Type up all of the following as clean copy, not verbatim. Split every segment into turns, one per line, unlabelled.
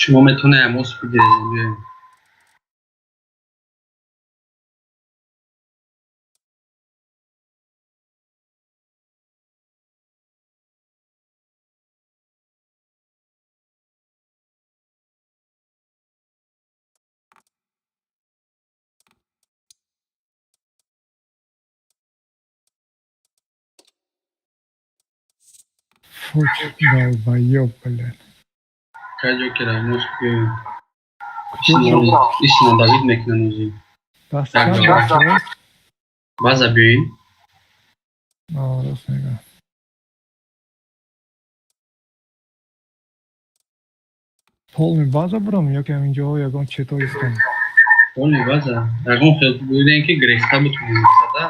Шумо метавонед амос бигиред, биёед.
Фуч, долбоёб, блядь.
Кай ҷо ки рамос биёед.
Куҷо бурд?
Исина Давид мекунад ӯзи.
Даст
Так,
чап,
ҷо.
даст рост?
База биёем.
А, рост мегӯям. Полный база бурам ё ки ҳаминҷоҳо ягон чето истам?
Полный база. Ягон хел гӯем, ки гирехта бутунем зада.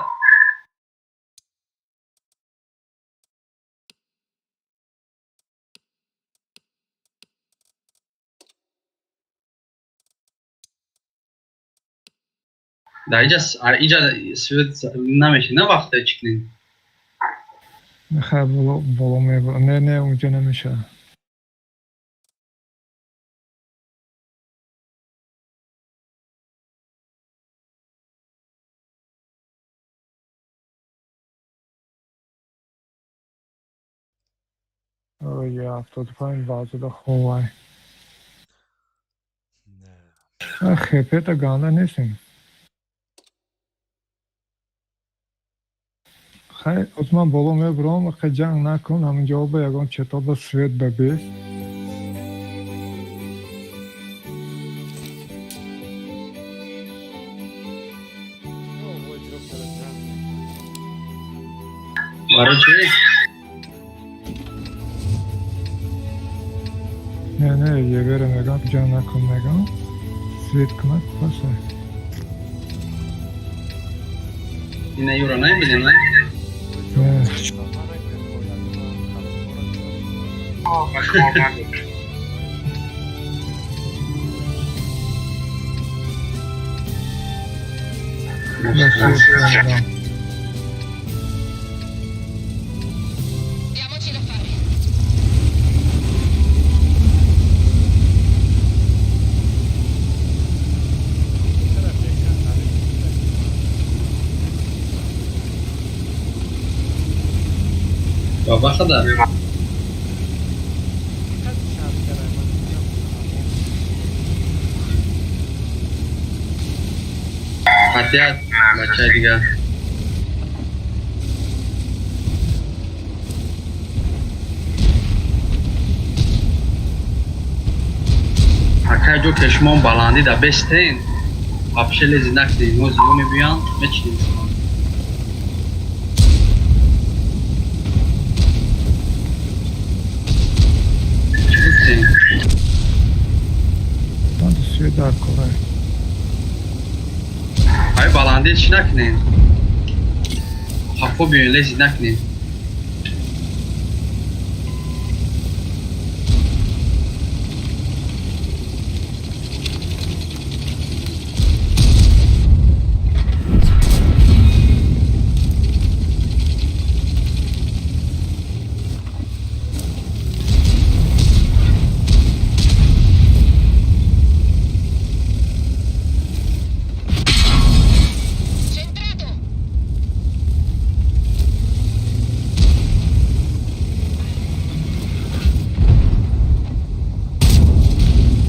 Дар иҷа иҷа свет намеши на вақте чӣ кунем?
Мехай боло боло мебурам. Не, не, унҷо намешавад. Ой, 75 базада ховай.
Не.
Хепета ганда нестем. Хай, оз ман боло мебурам, хай ҷанг накун, ҳаминҷоҳо ба ягон чето ба свет ба бес.
Ой, ҷо ҷанг.
Барои чӣ?
Не, не, егера мегам, ҷанг накун мегам. Свет кунад, баса.
Ина юра намебинем, на?
Не. Ба свет омадам.
Diamoci da fare.
Чара бека ари.
Ба вақада?
Фақат шарт карай ман дидам.
Қатъият бачаи дигар. Акай ҷо ки шумо баландӣ да бестен, вообще лези накунед, мо зиё мебиёнд, мечинем. Чӣ гуфтем?
Ман свет дар корай.
Ай баландӣ чӣ накунед? Хафо биёен, лези накунед.
Centrato!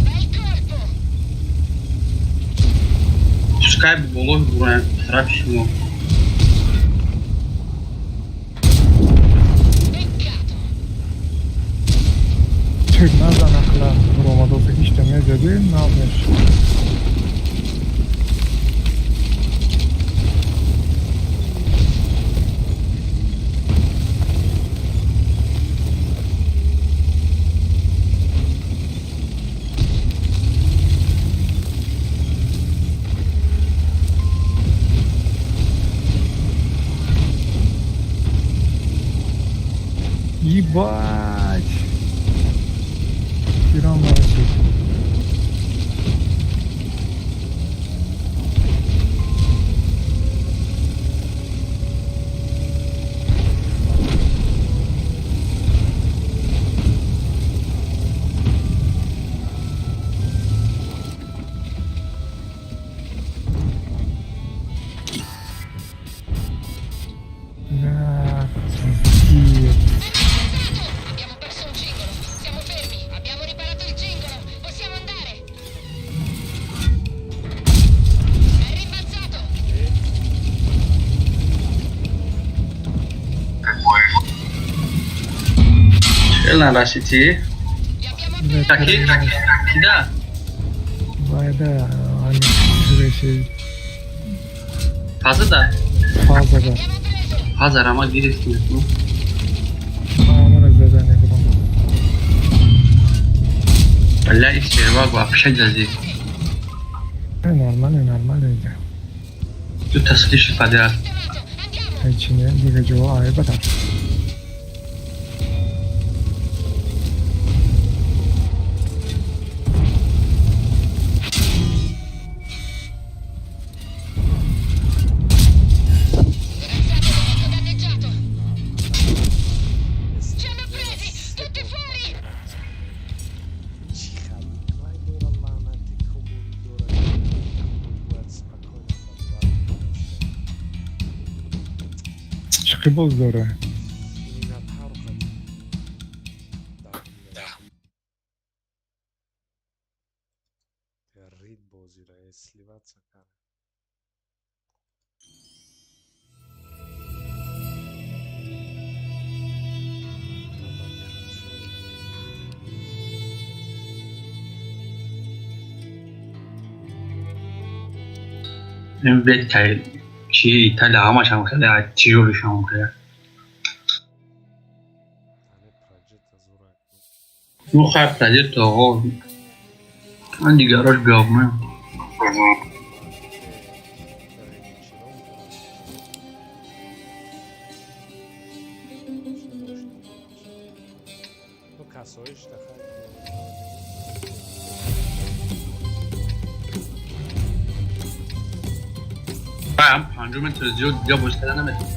Bel colpo!
Пускай боло бураем тарафи шумо.
Peccato!
Чек назан ақла буромадоса ишта мезади, намеш. Ебать! Тиран нарасид.
Хел нарасидӣ?
Li abbiamo appena
Таки кида?
Вайда ани
Фазада?
Фазада.
Abbiamo preso!
Фазара ма гирифтем.
Мана задани будам.
Бля, и сервак вообще ҷазид.
Нормально, нормально ида.
Ду та слиши подряд.
Sistemato! Andiamo!
Ҳечи не, дига ҷо айбата.
Razzato nemico danneggiato! Ci hanno presi! Tutti fuori!
Чӣ хали дора, лаънати кумури дора, бояд спокойно подвал.
Чӣ қибоз дора?
Минотавр қад рид бозира сливаться кард.
Ин бетай чи Италия ҳамашам хеле тиҷоришам хеле.
Ане проҷета зурак.
Ну хай, проҷект оғо. Ман дигарош биёбмам.
Чирон. Ну касоиш дахай.
Ҳам 5 метр зиёд дига боз карда наметавонам.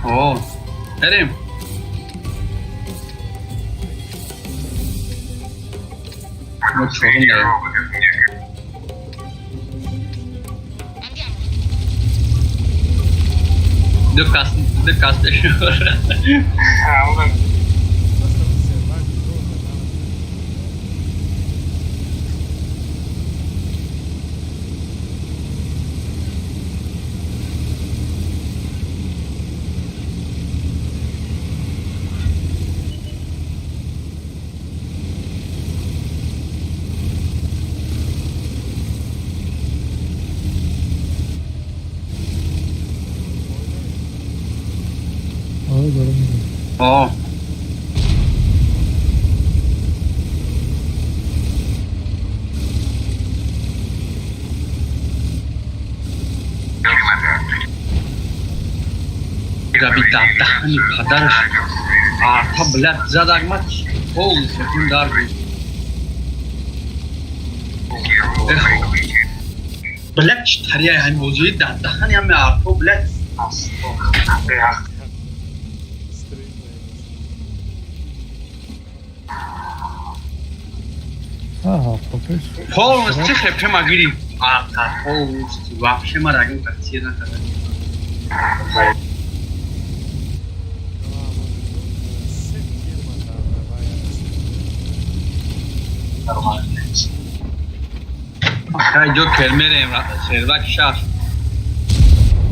О, берем. Мо чорум дорем.
Andiamo!
Ду кас, ду кас.
Просто сервак дорда.
О, дорам.
О, габи дар даҳани падараш арта, блядь, задагмат полностью хун дар буд. Эх, блядь, чӣ тарияи ҳами бозии дар даҳани ҳами арто, блядь.
Стрим.
Аҳа, попеш.
Полностью хепшема гирифт арта, полностью вообще мара ягон тасир накарда.
Се фирма дар вай.
Акай ҷокер, мерем сервак шаш.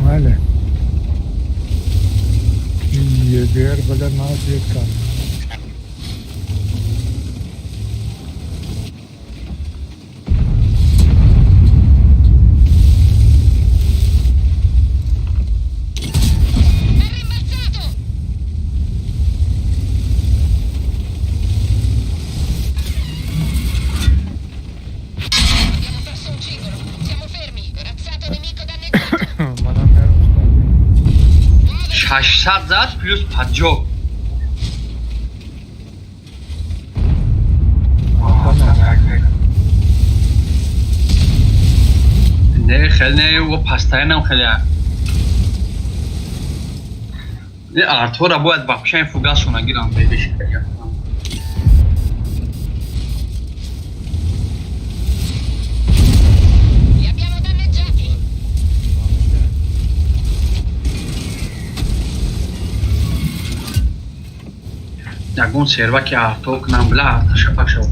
Майли. Ебер, блядь, мана свет кард.
È rimbalzato! Abbiamo perso un cingolo. Siamo fermi. Corazzato nemico danneggiato.
Манам мерам.
Muoversi!
600 зад плюс 50. Не, хеле не, о, пастаинам хеле. Не, артора бояд вообще фугасона гирам бебиш.
Li abbiamo danneggiati.
Ягон серваки арто кунам, бла, арта шапак шав.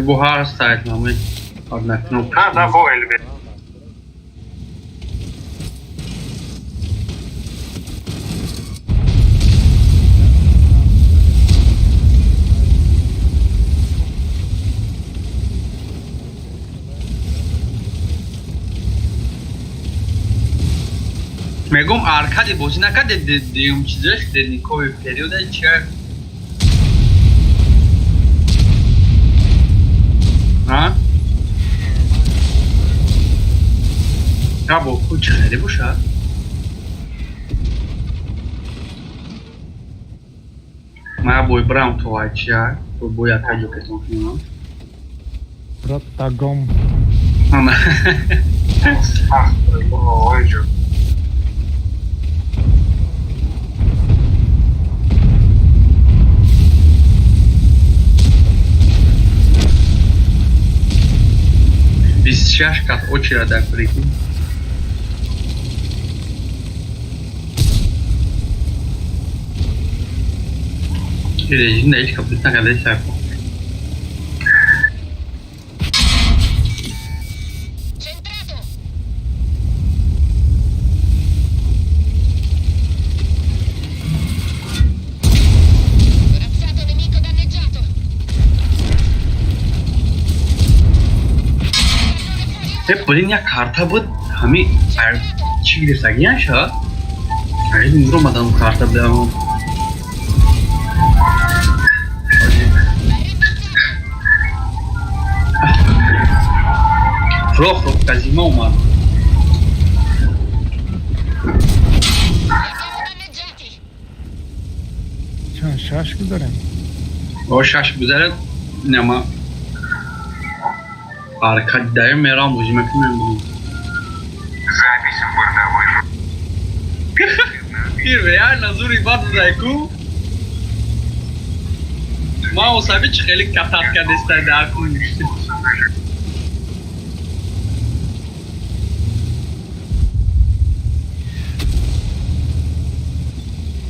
Бо ҳар сайт намед одна кнопка.
На, на, бо ЛБ.
Мегум Аркадий бозӣ накарде дуюм чизаш ледниковый периода чия? А? Бо ку чӣ хеле бошад? Ма бой брам то ай чия? Бо бой Аркадий кетон кунам.
Брат тагом.
Ана.
Ах, ой, ҷо.
26 кат очереда, прикинь. Режим да ҳеҷ капит накарда сайфо.
Centrato! Corazzato nemico danneggiato! Cannone fuori uso!
Э, блин, як карта буд, ҳами чӣ гирифтагияша? Аид муромадам карта будам.
L'hai rimbalzato!
Фрох, фрох, казима омад.
Li abbiamo danneggiati!
Чанд шаш гузарем?
О, шаш гузарад, нама. Аркадий даем мерам бозӣ мекунем.
Запись в бортовой
Ир реально зури бад зайку. Ма осаби чӣ хеле катат кардеста дар кун.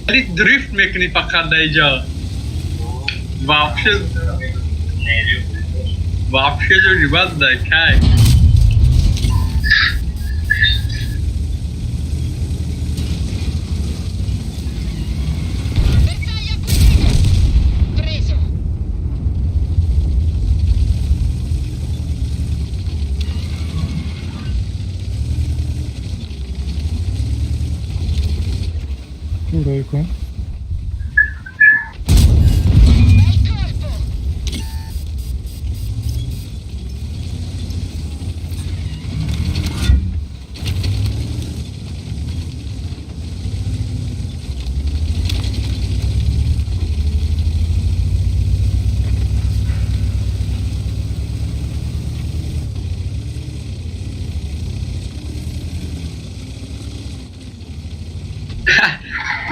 Вали дрифт мекунӣ фақат дар иҷо. Вообще вообще зури бад зай кай.
Bersaglio acquisito! Preso!
Кӯрой кун.
Bel colpo!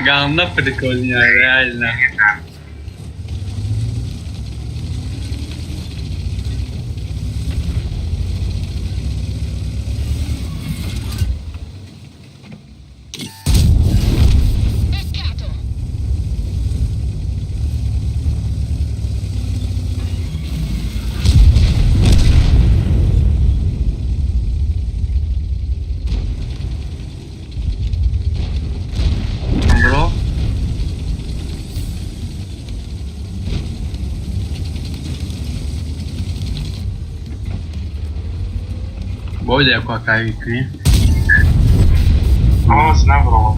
Говно прикольно, реально.
Pescato!
Бро. Бой да какая кни.
Оз набрал.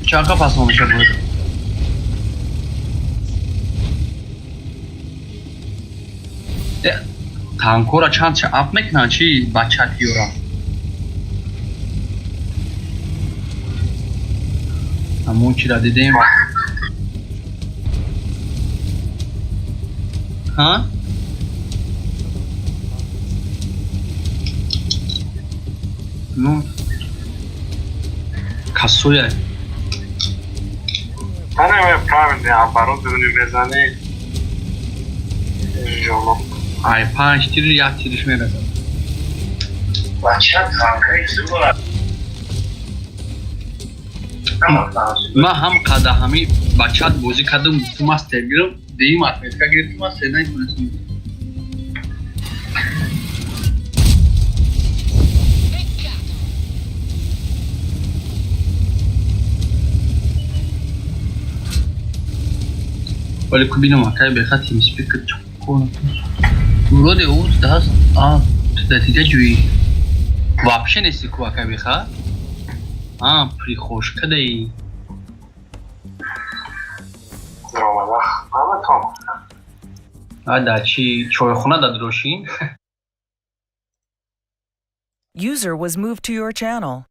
Чанка пасмамыша буд. Э, танкора чанд ша ап мекунанд чи бачатиёра? Ҳамон чира дидем. Ҳа? Ну, касоя.
Ана правильный оборудование мезани. Жолоб.
Ай, панҷ тир як тириш мерасад. Ман ҳам қада ҳами ба чат бозӣ кардам, гуфтум мастер гирам, дуюм отметка гирифтум, мастер наметонистам.
Peccato.
Вале ку бинам, акай беха тимспика чакон. Вроде ӯ даст, а ту дар дига ҷӯӣ. Вообще нести ку, акай беха? А, прихожка даи.
Даромадах наметавонам.
А да чи чойхона да дрошин?
User was moved to your channel.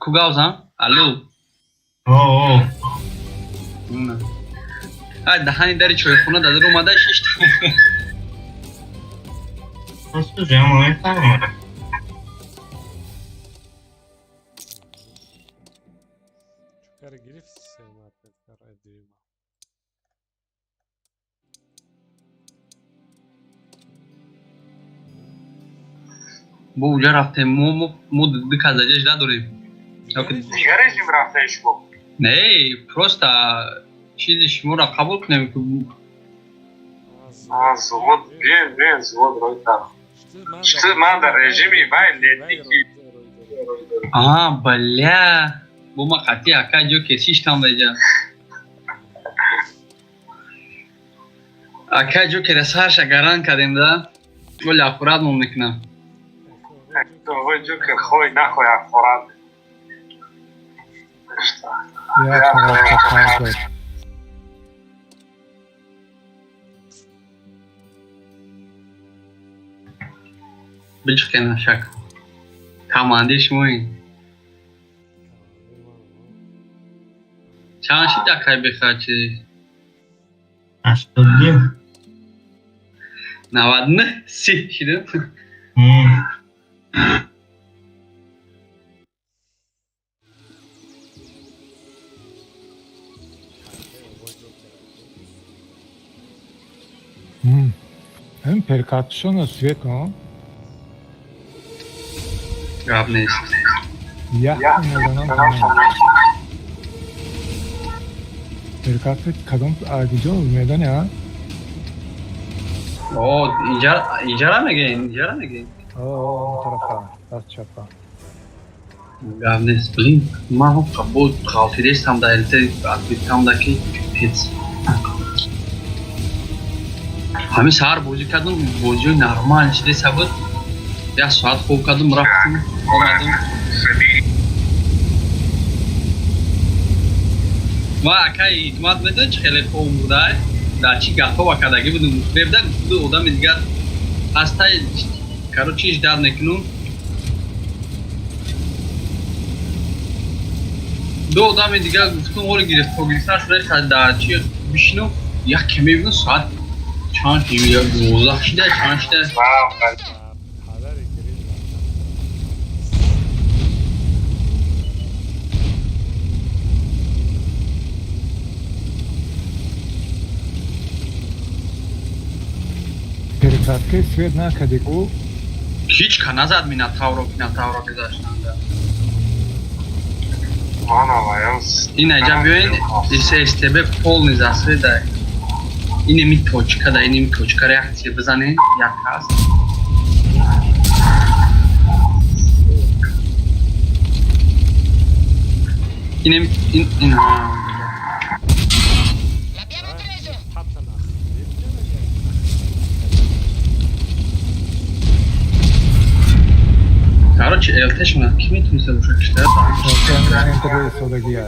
Ку гавзам? Алло.
О,
А даҳани дари чойхона да дар омада шишта.
Просто ҷамъ мефармояд.
Чукара гирифт сеюм отметкаро дуюма.
Бо уҷа рафтем, мо ду кас даҷа жда дорем.
Дигар режим рафтаи шумо?
Не, просто чизи шуморо қабул кунем ки
А, завод, биёем, биёем, завод рой тар. Что ман дар режими вай летники.
А, бля, бо ма қатъи ака ҷо кесиштам даҷа. Ака ҷо кера сарша гаран кардем да. Вале аккурат мон мекунам.
Ой, Ҷокер, хой нахой аккурат.
Як коробка қарз дошт.
Биҷиқена шак. Команди шумои. Чанд шид, акай беха чи?
82.
99 30 шидем.
М.
Ҳамин перкатшона свет кун.
Гап нест.
Як мезанам, тамом. Перкат кадом куҷо медони, а?
О, иҷара иҷара мегӯем, иҷара мегӯем.
О, он тарафа, даст чапа.
Гап нест. Блин, ман бо ғалтидестам дар ЛТ отметкам да ки пипец. Ҳамин саҳар бозӣ кардам, бозиҳои нормал шидеса буд. Як соат хоб кардам, рафтам, омадам. Ма акай ҳикмат медонӣ чӣ хеле хоб буда? Дар чӣ гапҳо кардагӣ будум. Бебда ду одами дигар ҳастай, короче, ҳеҷ дард мекунум. Ду одами дигар гуфтум, оли гирифт, гирифтан шуда, дар чи бишинум, яке мебинам, соат чанд, 12 шида, чанд шида.
Падари Кирилл рафтан.
Перекаткаи свет накарди ку?
Ҳеҷ ка назад минатавро, минатавро гузаштанда.
Мана ваёс.
Ин аҷа биёин, СТБ полный засвет да. Инеми точка да, инеми точка реакция бизанед, як ҳаст. Инем ин ин ҳа.
L'abbiamo preso!
Пата нахӯред намегӯяд.
Короче, ЛТ-шона ки метавониста боша кишта?
Центр истодагия.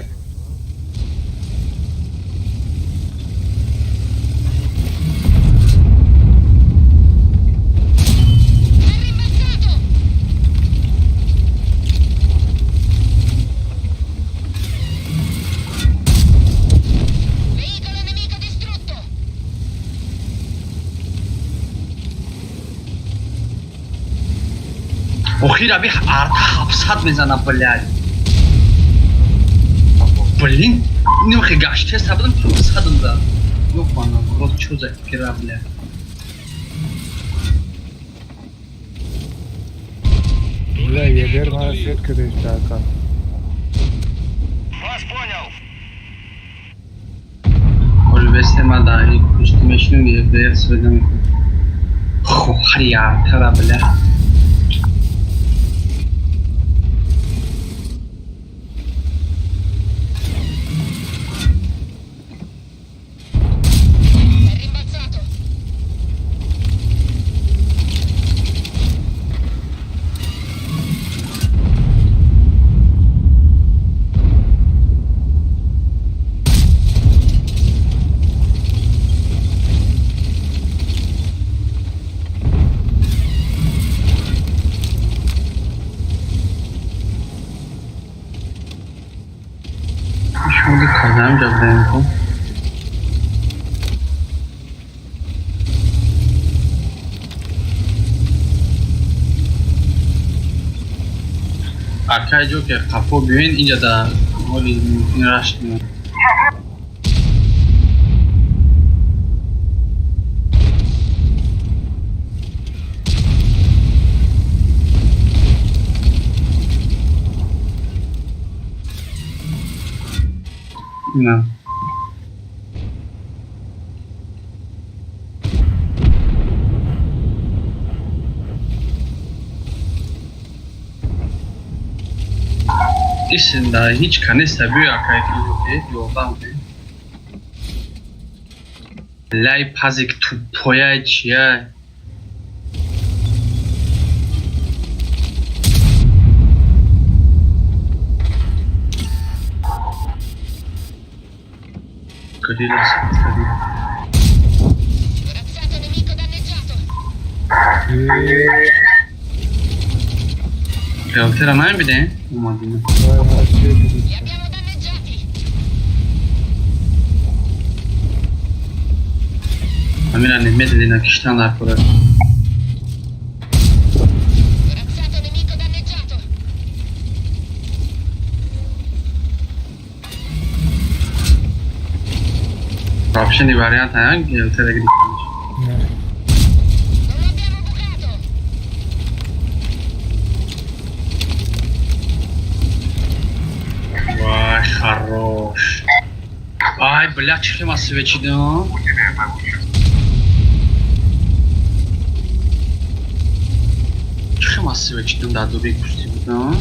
È rimbalzato! Veicolo nemico distrutto!
Охир аби арта 700 мезана, блядь. Блин, инем хе гаштеста будам, 700 да. Ёбана, рот, чё за хера, блядь.
Бля, егер мара свет кадешта ака.
Ҳоли весте ма да пушти мешинам, егер свет намекунам. Хохари яртара, бля.
È rimbalzato.
Шуди казам ҷабдаем ко. Акай ҷо ки қафо биёин, инҷа да ҳоли мумкин рашд меояд. На. Исинда ҳеҷ канеста биё, акай, ёрдам ки. Лай пазик тупоя чия. Кадилас, кади.
Corazzato nemico danneggiato.
Реалтера намебиде? Омадина.
Вай, мара свет
Li
кадешта.
abbiamo danneggiati.
Амира немедленно киштан дар кора.
Corazzato nemico danneggiato.
Вообще не вариант, а Реалтера гирифтанаш.
Не.
Non lo abbiamo bucato.
Вай, хорош. Ай, бля, чӣ хема свечидам? Чӣ хема свечидам, дар дури пусти будам?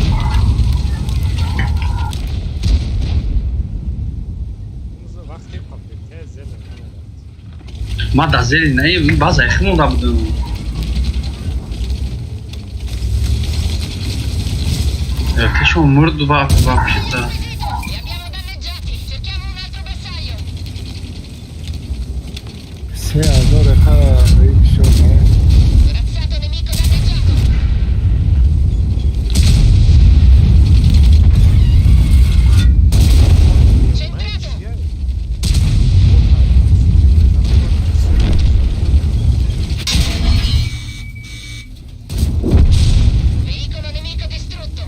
Вақте папирка зелен намерафт.
Ма дар зери наи баъза яхи монда будам. Пешо мурду ва вообще-то.
Acquisito. Li abbiamo danneggiati. Cerchiamo un altro bersaglio.
3000 эха шо не.
Corazzato nemico danneggiato. Centrato.
Ман чия?
Veicolo nemico distrutto.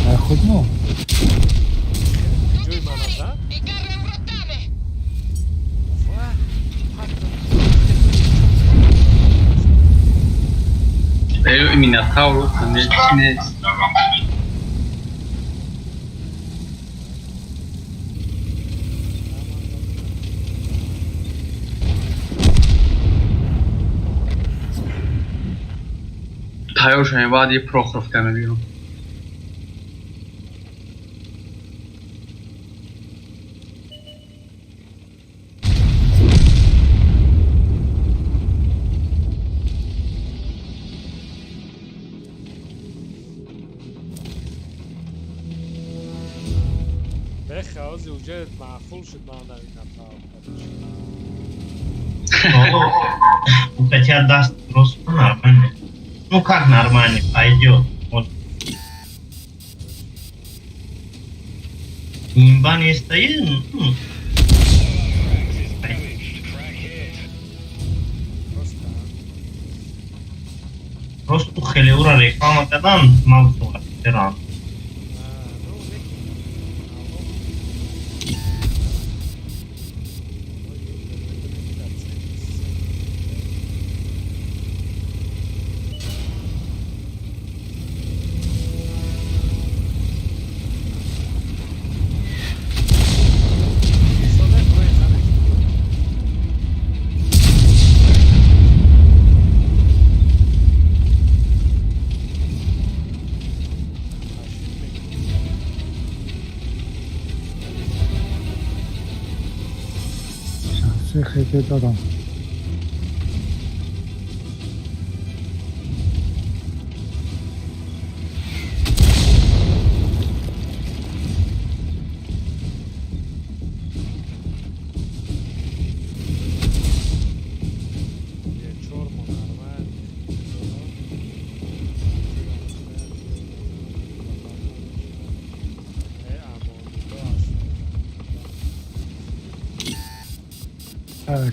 А худмо.
Tutti
Ҷои ман
fuori.
назад?
Il carro è un rottame.
Ва, ҳатто
Э, Минотавру, конечно, нест. Тайёр шавем, баъд е Прохоровка мебиём.
Беха, ози уҷа маъқул шуд, ман дар ин ҳафта.
Ну, хотя даст просто нормально. Ну как нормально, пойдет. Вот. Имба не стоит, ну,
Просто
просто хеле ура реклама кардан, ман теран.
Ну, лекин
Хете додам.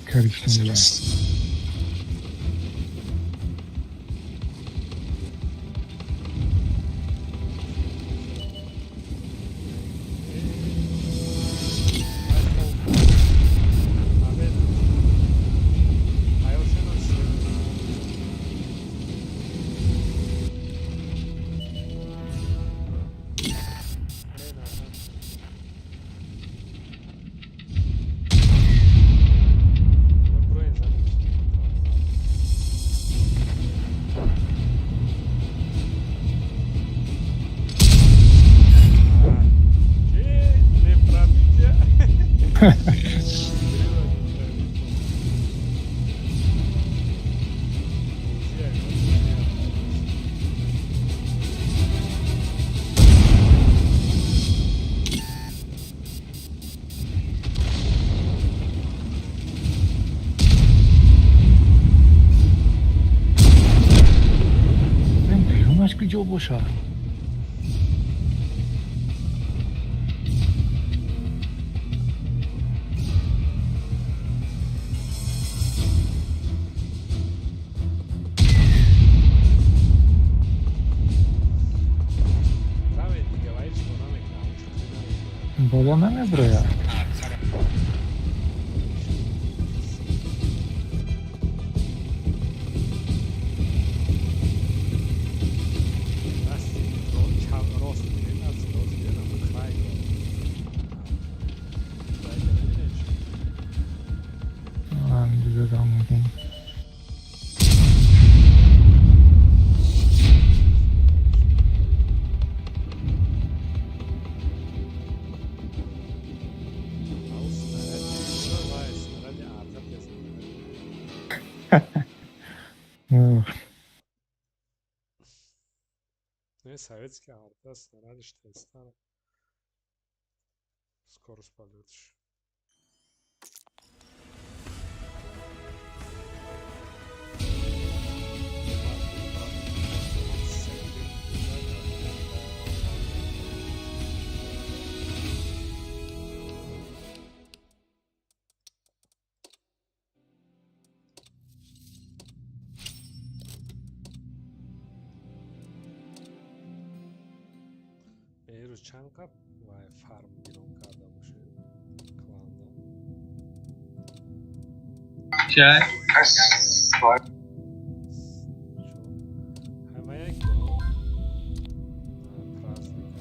Karıştım ya. Ин куҷо бошад? Боло намеброяд.
Не, советский арта снаряд 400. Скорость полета. Эрӯз чанд қаб вай фарм гирон карда бошед кланда?
Чай?
Ҳама як праздник.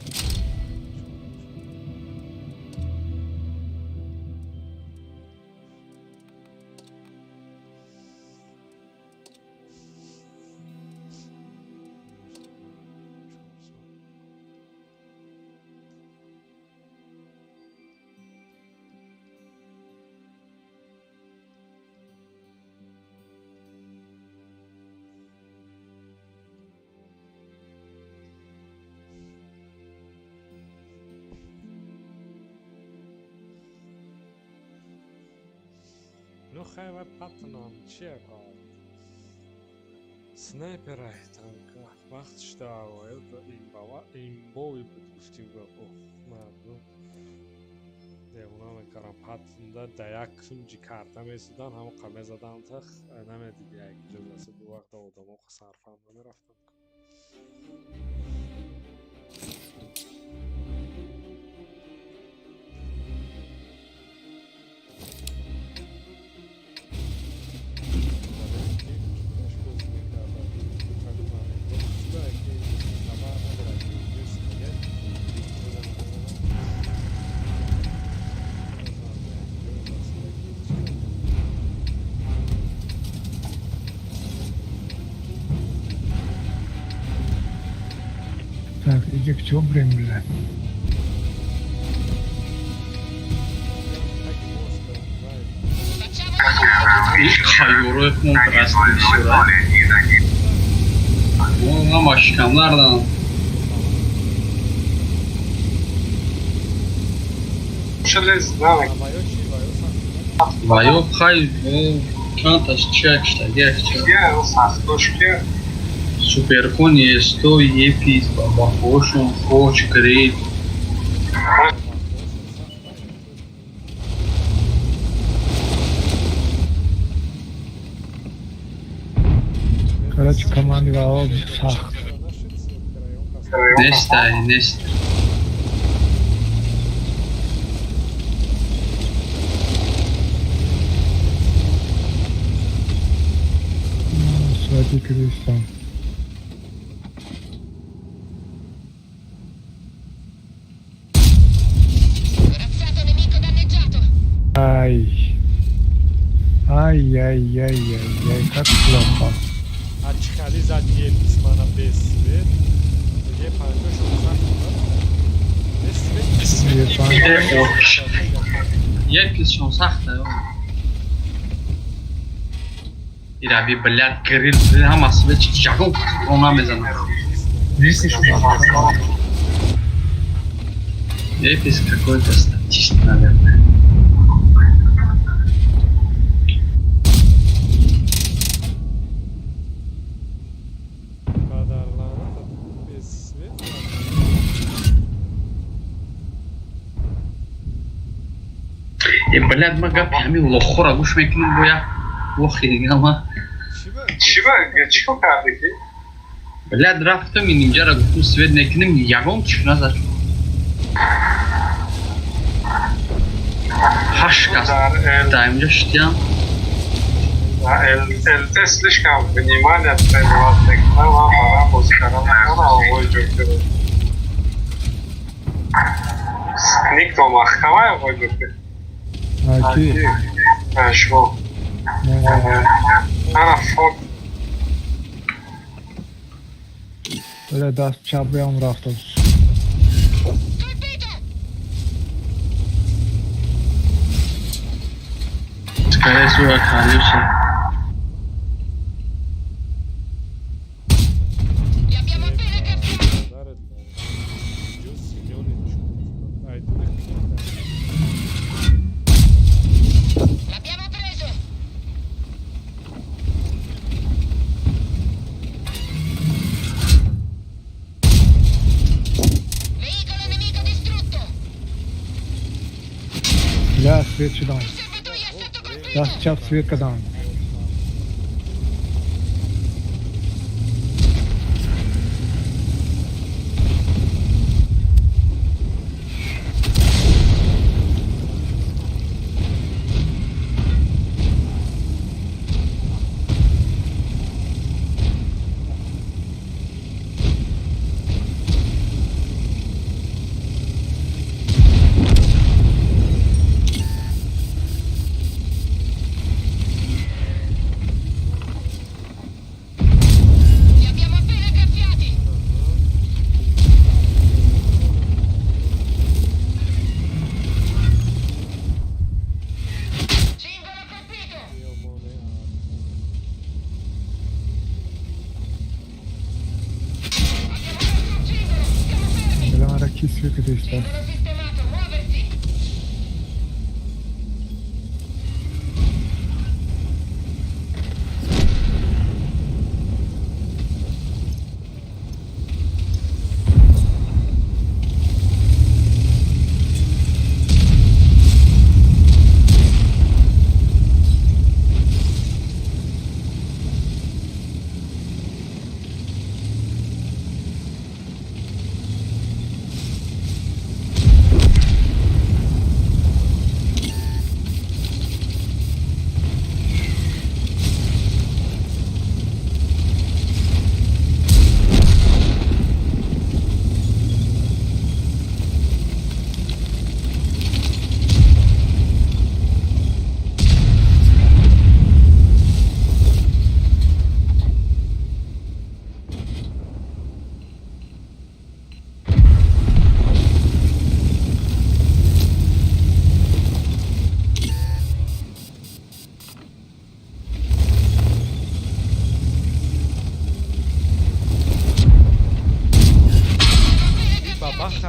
Ну хай патнам чекал. Снайпера танка вақт шуда имбова имбови буд, гуфтим гапо мардум девона мекардам. Патнда да як кунҷи карта месудан, ҳамо қа мезадан, тах намедиди як иҷозаси бу вақта одамо сарфам намерафтанд.
Так, иди к чему бля.
Хайёрои хун раст бисёра. Ма машкамлардан. Ваё хай чанд таш чия киштагия кича. Суперкон есто епис бабахошон хоч грейд.
Короче, команди ва сахт.
Нестай, нест.
Святи Кристо.
Corazzato nemico danneggiato.
Ай. Ай-яй-яй-яй-яй, как плохо.
Ачхали зад епис мана без свет. Е панҷошон сахт без свет.
Еписшон сахта. Ирави, блядь, грил, ҳама свет ягон патрон намезанад. Епис какой-то статист, наверное.
Падарлана без свет.
Е, блядь, ма гапи ҳамин лохора гӯш мекунем бо як лохи дига ма.
Чӣ кор кардӣ ки?
Блядь, рафтам ин инҷара гуфтум свет мекунем, ягон чиш назад. Ҳашт кас дар инҷа шидям.
ЛТ слишком внимание требовать мекунам, ман барам бозӣ кардан наметавонам оғои ҷокер. Никто маҳкамай оғои ҷокер.
А ки?
Шумо. Ана фок.
Бля, даст чап ям рафтам.
Colpito!
Скорее всего, колеса.
Li abbiamo appena graffiati.
Дарет ҷуз миёни айдури ким.
L'abbiamo preso. Veicolo nemico distrutto.
Бля, свет шидам.
Il serbatoio è stato colpito.
Даст чап свет кадам.
Li abbiamo appena graffiati. Cingolo colpito. Abbiamo perso un cingolo. Siamo fermi.
Бля, мара ки свет кадиста.
Cingolo sistemato. Muoversi.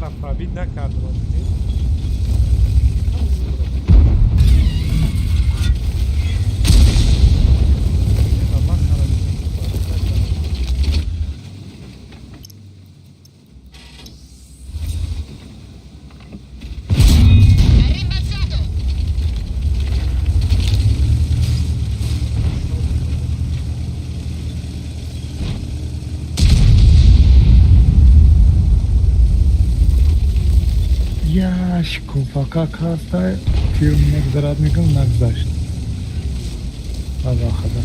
Бахара пробить накардам.
È rimbalzato.
Яш купака кастай филм мегзарад мекунам нагзашт. Бабахада.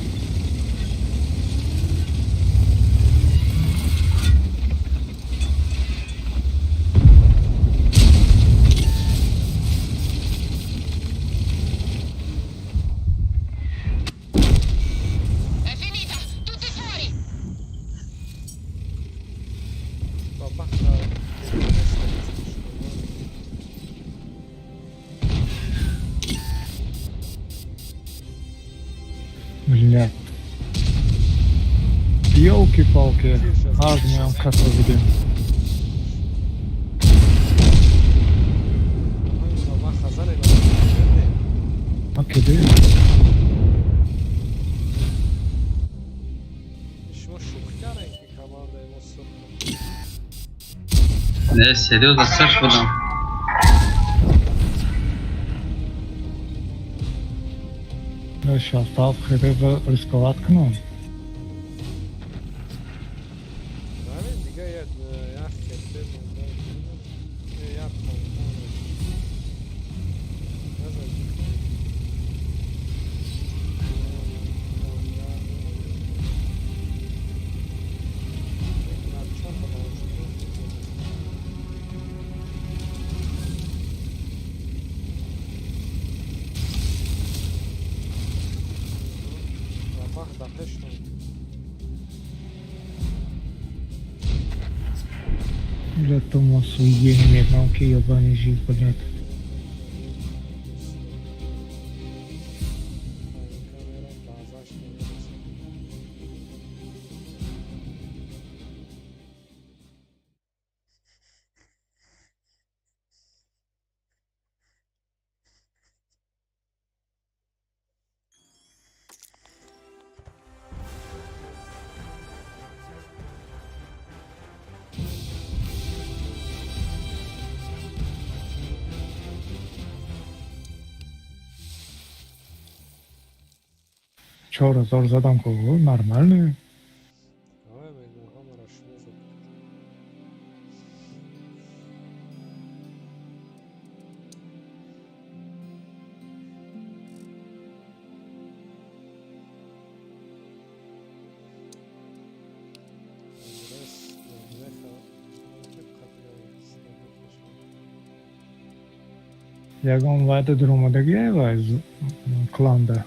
È finita. Tutti fuori.
Бахара.
Блядь. Ёлки-палки. Аж моям каса будем. Окей.
Не, серьезно, сырх будам.
Шастав хеле ба рисковать кунам. Бля, то суе мегам ки ёбаный жизнь, блядь. 4000 задам ку нормальный. Ягон вайда дуромадагия вай кланда.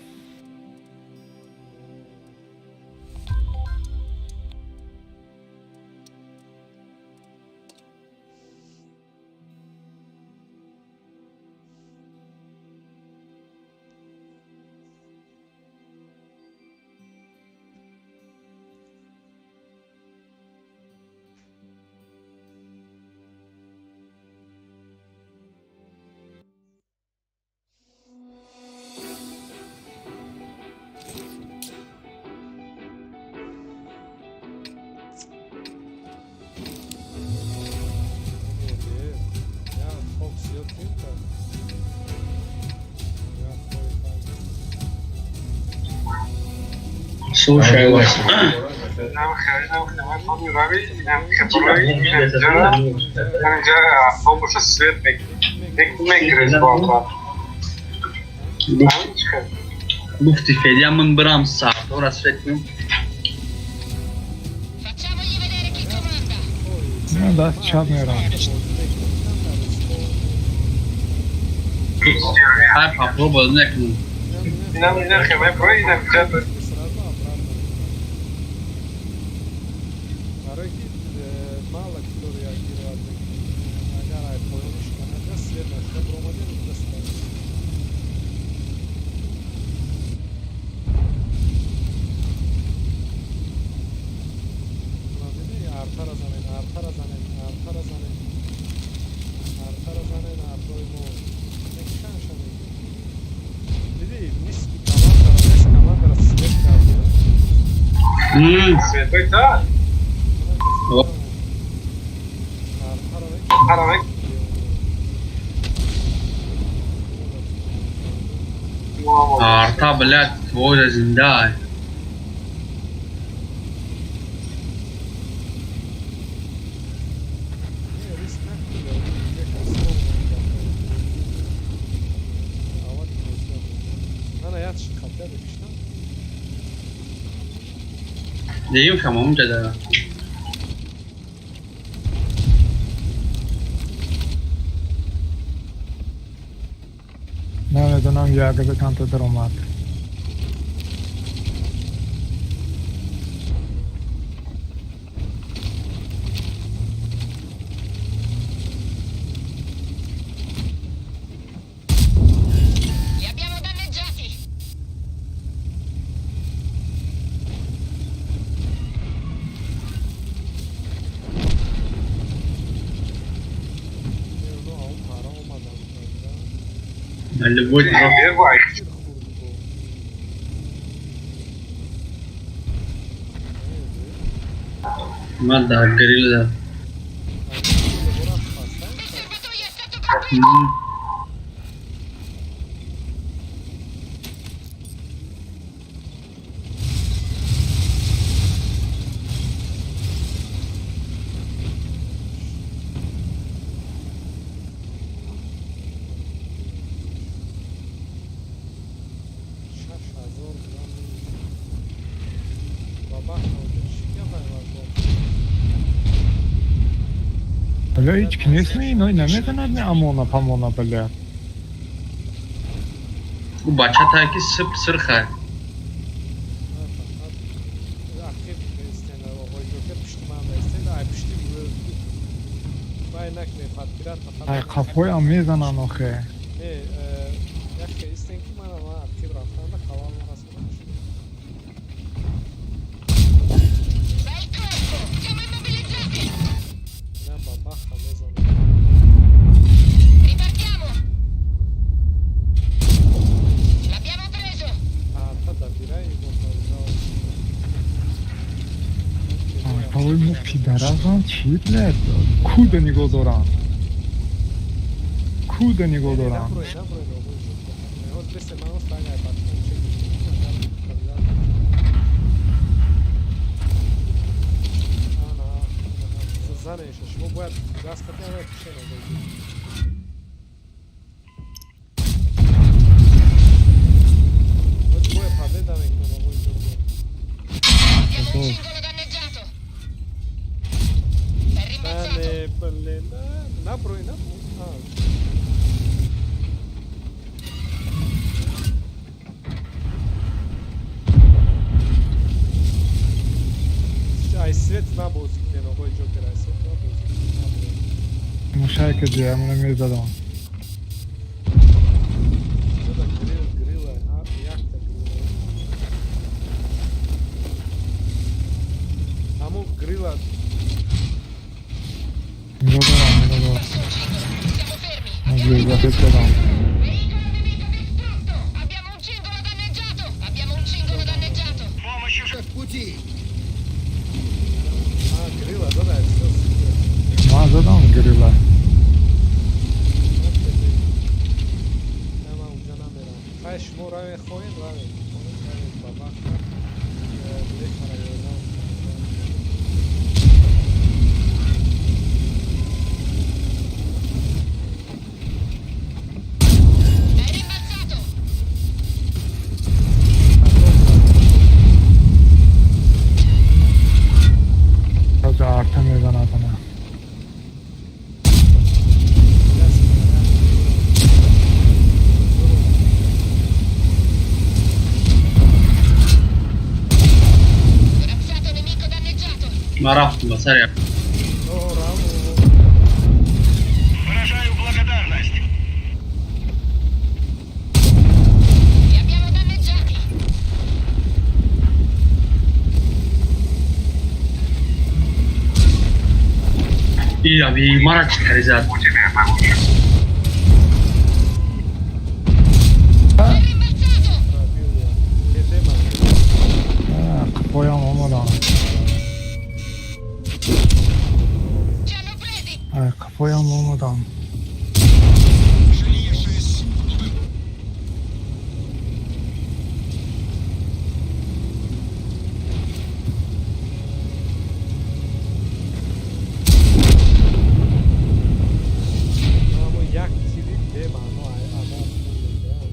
Слушай вас. Гуфти Федя, ман брам саатора свет кунем.
Facciamogli vedere chi comanda.
Ну да, чап мерам.
Хай попробуй накунем.
Артара занен, артои мо. Мекушанша меги. Диди, нисфи командара, нес командара свет карди.
Светои та?
Артара
Артара мек.
Арта, блядь, твой зинда. Deyim şamam cada.
Намедонам, ягода камта даромад.
Li abbiamo danneggiati.
Любой
Бегай.
Ман дар грилл.
Il serbatoio è stato colpito.
Бля, ҳеҷ ки нест, не иной намезанад, не амона памона, бля.
У бача тай ки сып сирха.
Ай қафоям мезананд охе.
Bel colpo. Siamo immobilizzati. Ripartiamo. L'abbiamo preso.
Артаои мо пидаразанд чӣ, бля? Куда нигоҳ доранд? Куда нигоҳ доранд?
Шумо бояд даст қатъи пишена. Боя победа мекунам, оғои ҷургон.
Abbiamo un cingolo danneggiato. È rimbalzato.
Бале, бале, наброй, наброй. Ай свет набозӣ кунен, оғои ҷокер, ай свет набозӣ кунен, наброй.
Мушайка ҷиямона мезадам.
Ҷода грил, грила, якта грила. Ҳамун грила.
Нигоҳ дорам, нигоҳ дорам.
Perso un cingolo. Siamo fermi.
Ман
Abbiamo
зирзафет кардам.
Veicolo nemico distrutto. Abbiamo un cingolo danneggiato. Abbiamo un cingolo danneggiato.
А, грила, дада, всё, супер.
Ман задам грила.
Не, ман унҷа намерам. Хай, шумо равед, хоҳед, равед. Хоҳед, равед, ба вақт мехара ёрдам.
È rimbalzato.
Ҳозир арта мезанад ана.
Corazzato nemico danneggiato.
Ман рафтам ба сари.
Выражаю благодарность.
Li abbiamo danneggiati.
И аби мара чӣ кари зад.
У тебя получится.
Қафоям омадам.
Амо як тири бемаъно адас монда.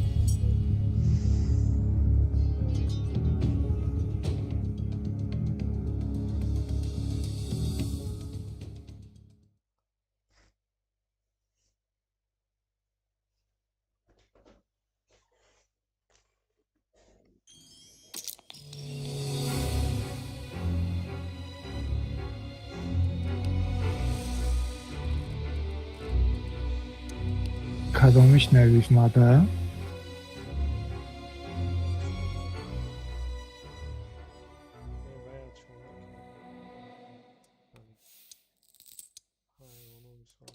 Кадомиш навис мада?
Вая чӣ ҳайвоно мисол.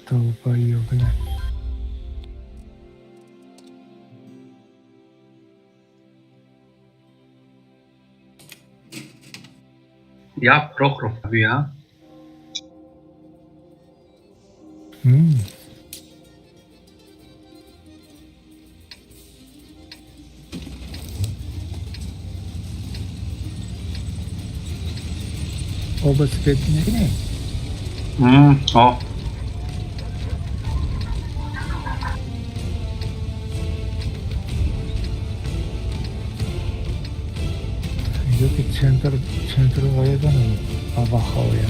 Долбоёб, бля.
Я Прохоров бия.
Оба свет мекунем?
О.
Ёки центр воеданам авахоя.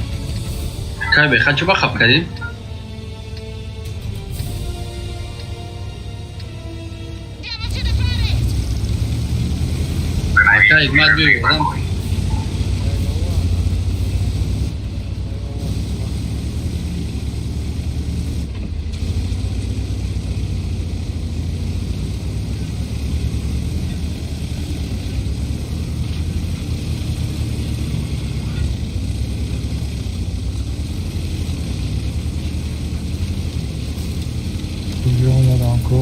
Кай беха чӣ ба хаб кардӣ?
Diamoci da fare!
Акай мад биё одам.
Куҷо омадан ку?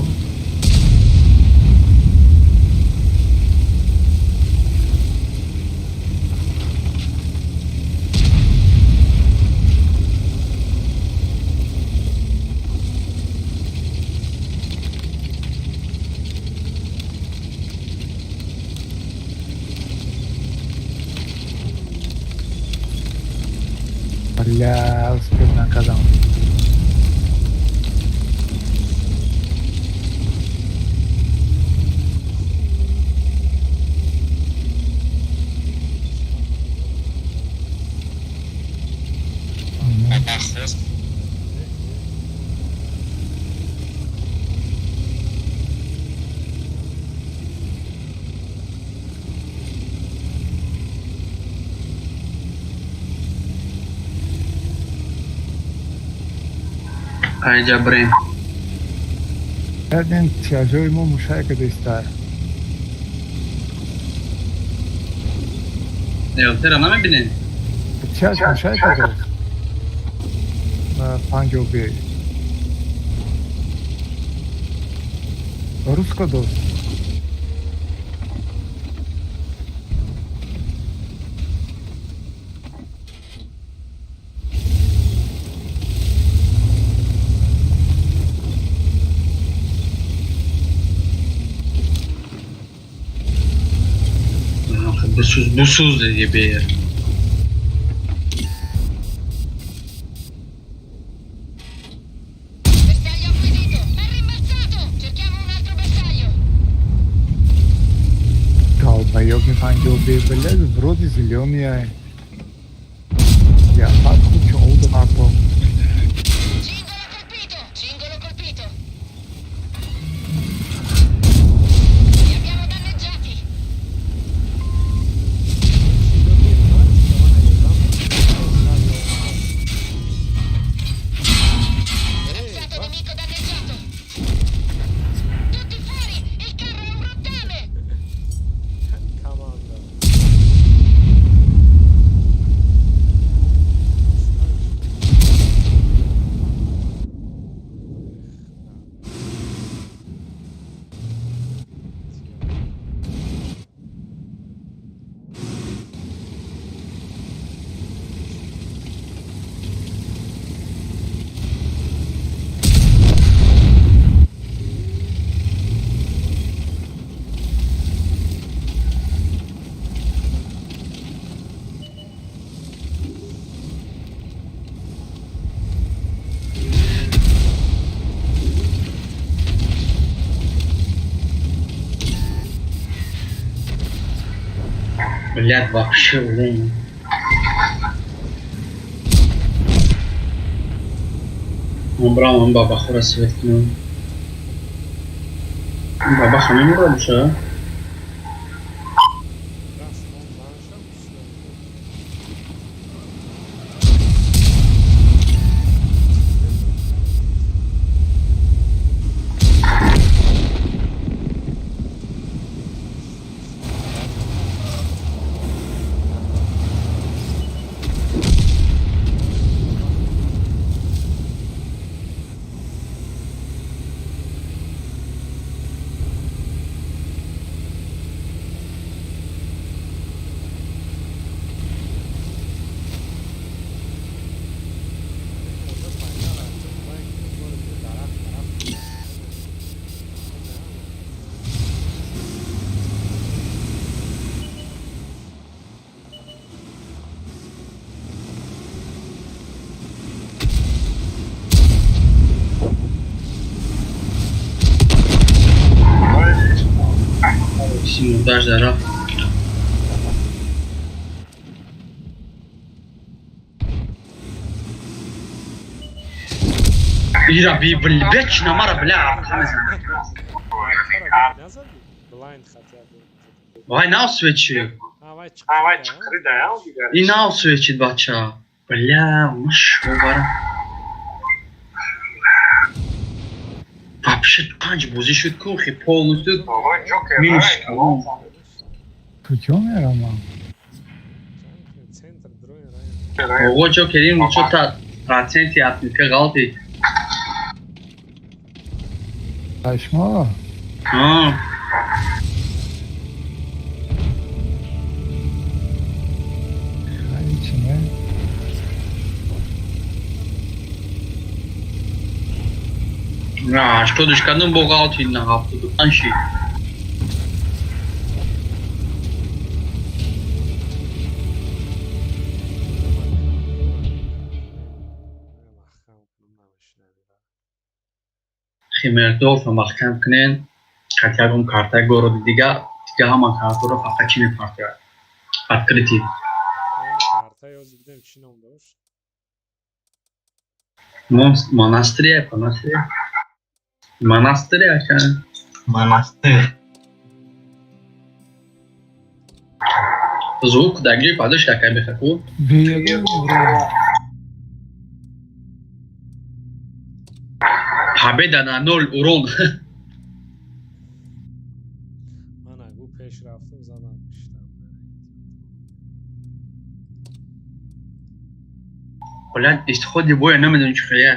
Бля, успел накардам.
Айҷа брем.
Кардем тиражои мо мушак кадистар.
Элтера намебинем?
Тираж мушак кадост. Панҷо бе. Рус кадост.
Бисӯз, бисӯз диге бер.
Bersaglio acquisito! È rimbalzato! Cerchiamo un altro bersaglio!
Долбоёб панҷо бе, бля, вроде зелёный ай. Я фак хучо олда папо.
Cingolo colpito! Cingolo colpito! Li abbiamo danneggiati! Corazzato nemico danneggiato! Tutti fuori! Il carro è un rottame!
Команда.
Блядь, вообще урон. Ман брам, ман бабахора свет кунам. Бабаха мемурад боша?
Раст, он занашам кушта. Одам майда рафта, вай бори дарахт дарахт.
Симурдаш дарафт. Ира би бич намара бля арқа мезанад.
Назади? Блайнд хотя бы.
Вай нав свечи.
А вай
А вай
чиқрида,
чиқрида, а дигар.
И нав свечид бача. Бля, машобара. Вообще панҷ бозӣ шуд ку хи полностью
Вай Ҷокер.
минус
Вай.
калон.
Куҷо мерамам?
Центр дрои район.
Ого Ҷокер ин чота проценти отметка ғалти.
Пашмо?
А,
Ҳеҷ не.
На, 80 кардам бо ғалти на 75 шид.
Маҳкам кунам намешинавӣ.
Химердорфа маҳкам кунен, қат ягон картаи городи дига, дига ҳама картаро фақат чи мепартояд? Открытый.
Он карта ёзи бидем чӣ ном дошт?
Монастыря, монастыря. Монастыря, ака.
Монастырь.
Звук дар гири падош ака бехаку.
Беягон урон.
Победа на ноль урон.
Ман агу пеш рафтам задам киштам.
Блядь, исходи боя намедонам чӣ хеле.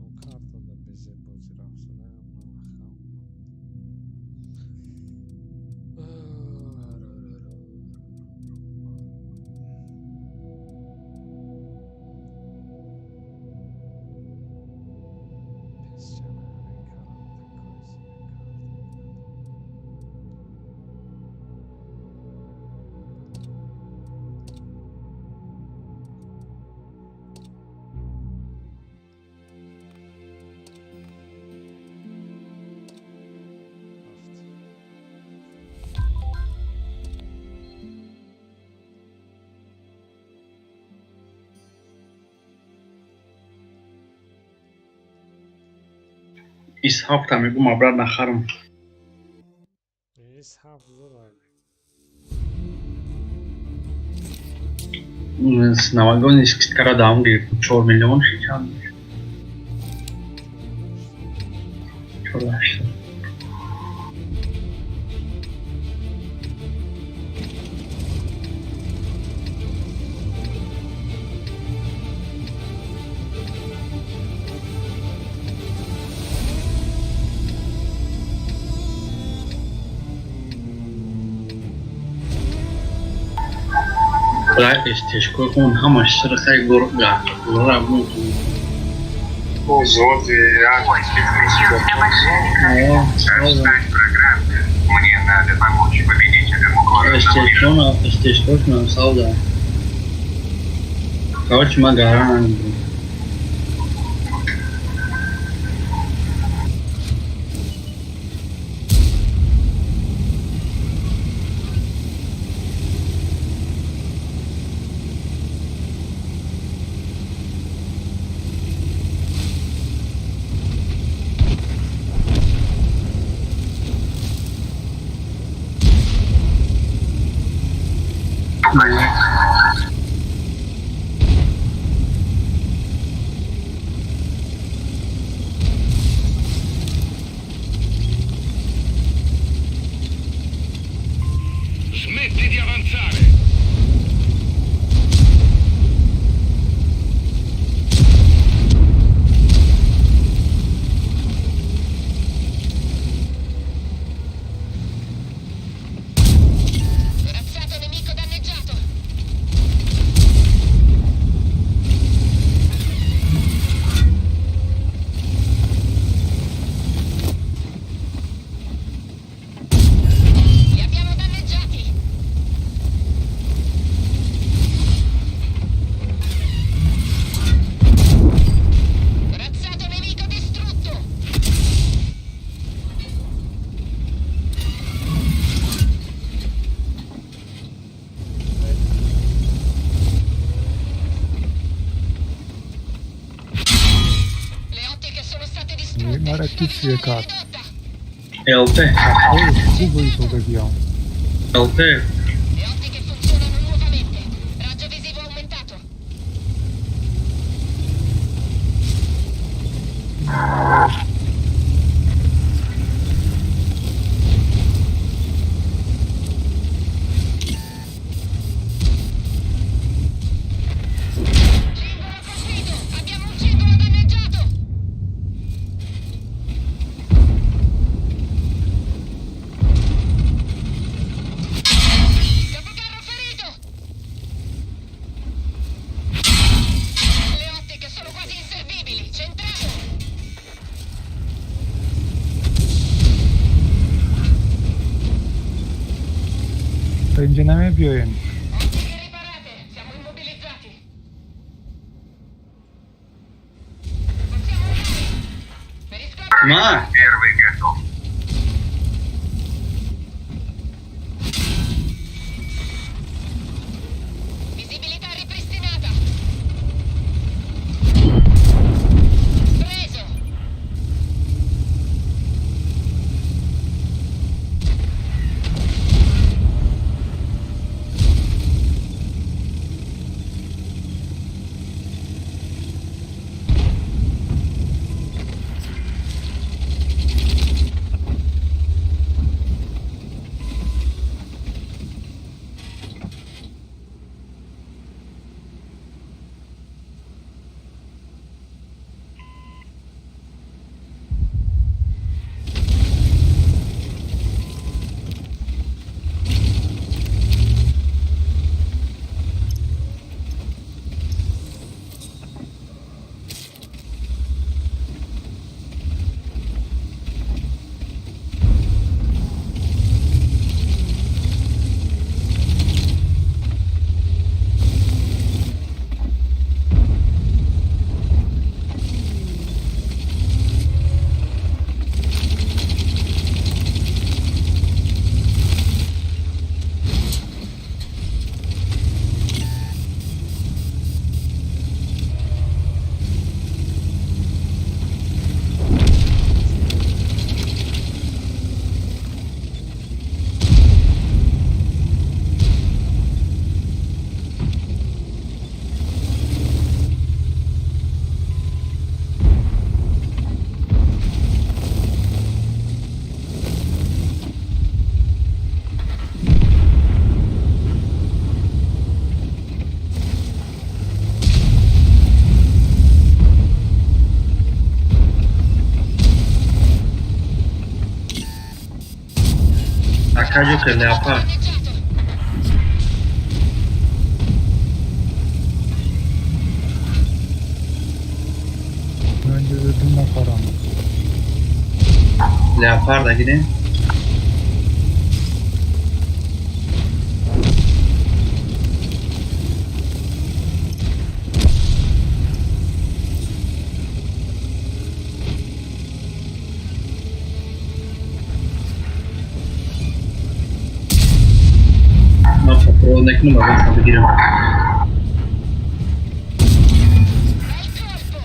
Он карта да безе бозӣ рафтам маҳкам. Песчаная река, такой себе карта. Рафт.
Исҳоқта мегум абрат нахарам.
Ис ҳафт зор вай.
Новогодний скидкара даам гирифт. 4 миллион ши чанд? 4 800. Бля, истешкои он ҳамаш сирхаи гора мумкин.
Зоди, як.
Мне надо помочь победителю главному.
Истешкона, истешкошна савда. Короче, ма гара намедонам.
Smetti di avanzare!
Corazzato nemico danneggiato. Li abbiamo danneggiati. Corazzato nemico distrutto. Le ottiche sono state distrutte.
Мара
La
ки
visuale è
чие кард?
ridotta.
ЛТ.
Хубо истодагиам.
ЛТ.
Le ottiche funzionano nuovamente. Raggio visivo aumentato. Cingolo colpito! Abbiamo un cingolo danneggiato! Capocarro ferito! Le ottiche sono quasi inservibili! Centrato!
То инҷа намебиёем.
Ottiche riparate! Siamo immobilizzati! Possiamo andare! Periscopio!
Ма.
Первый готов.
Visibilità ripristinata! Preso!
Акаҷо ки леопард.
Danneggiato!
Инҷа ду нафарам.
Леопард агидем. Ман патрон накунам, аввал бигирам.
Bel colpo!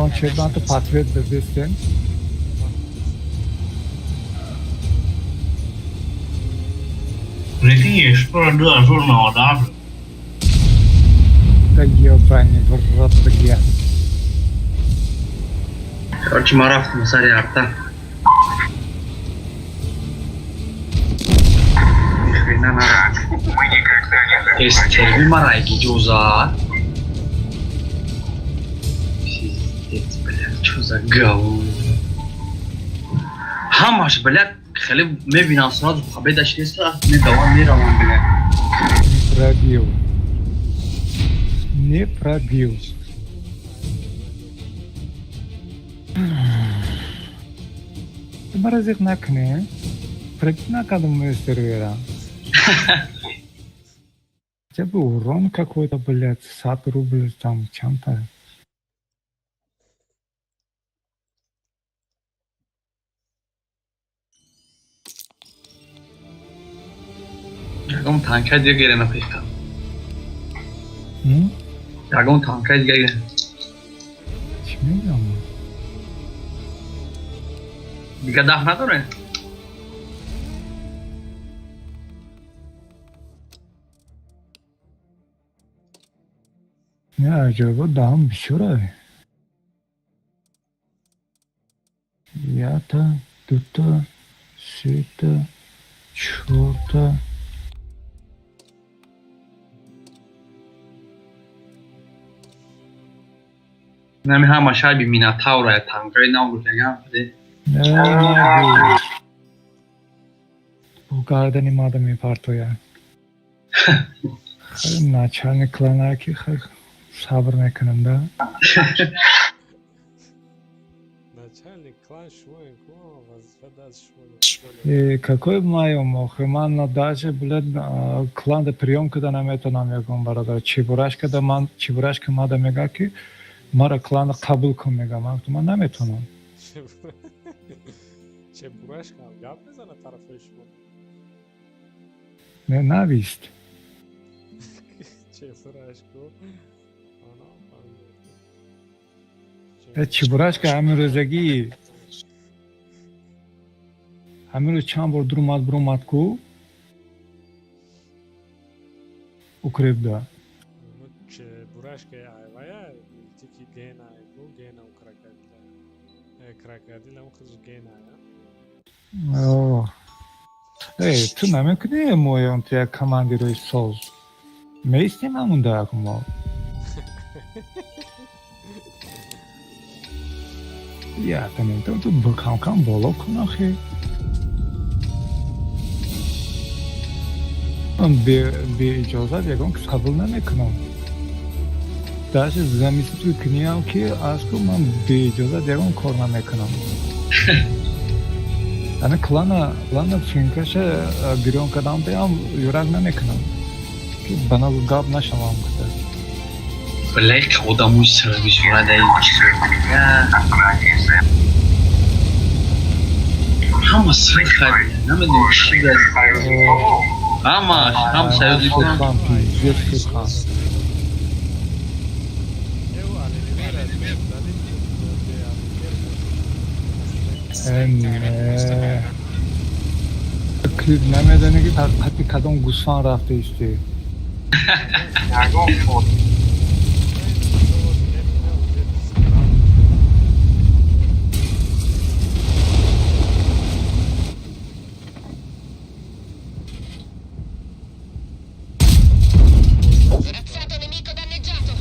Ягон чемпионату подсвет бибистем.
Прикинь, что 2097.
Да ёбаный в рот, бля.
Короче, ма рафтам сари арта. Ни хрена нарафт.
Мы никогда не
Эстерви мара иҷозат. Пиздец, блядь, чё за говно. Ҳамаш, блядь, хеле мебинам, сразу победаш нест, медавам, меравам, блядь.
Не пробил. Не пробил. Ту мара зиқ накунӣ. Пробить накардам мой сервера. Хотя бы урон какой-то, блядь, 100 рублей там, чем-то.
Ягон танкаи дига гирена пешка.
М?
Ягон танкаи дига гирена.
Чӣ мегӯям?
Дига даҳ надоре?
Не, аҷоибо даҳум бисёре. Якта, дута, сета, чорта.
Нами ҳама шайби Минотавра, танкаи нав гуфтагам.
Не, бо гардани мада мепартояд. Хеле начальник клана ки, хеле сабр мекунам да.
Начальник клан шумоем ку, вазифа даст шумо.
Э, какой моем, охи ман на даже, блядь, клан да приём када наметонам, ягон бародар. Чебурашка да ман, Чебурашка мада мега, ки мара клана қабул кун, мега. Ман гуфтам, ман наметонам.
Чебурашка ҳам гап мезана тарафҳои шумо?
Не, навист.
Чебурашку.
Э, Чебурашка ҳамин рӯзагӣ, ҳамин рӯз чанд бор дурумад, бурумад ку укрепда.
Чебурашка айвая мультики Гена ку, Гена у крокодила. Крокодил ам худш Гена.
Эй, ту намекунӣ, моён ту як командирои соз меистем ҳамунда мо. Ята метавон ту кам-кам боло кун охи. Ман беиҷозат ягон кас қабул намекунам. Даже заместитель куниам ки аз ку, ман беиҷозат ягон кор намекунам. Ана клана финкаша гирён кардам, деам юрак намекунам. Ки ба нагу гап нашавам гуфта.
Блядь, одамои сир бисёра дар ин чизо. Ҳама сир харида, намедонам чӣ дар. Ҳамаш, ҳам союзи.
Худхан, пиздец, худхан.
Еу, Оливера дали.
Не. Клип намедонӣ, ки қати кадом гӯсфанд рафта истӣ.
Ягон фото.
Razzato nemico danneggiato.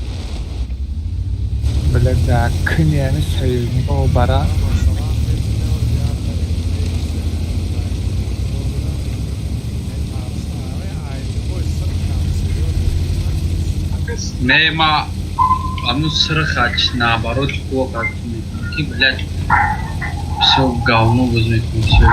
Бля, да кини ами союзнико бара.
Масалан,
Не, ма ану сирхач, наоборот, плохо ки, блядь, всё говно возьмет, всё.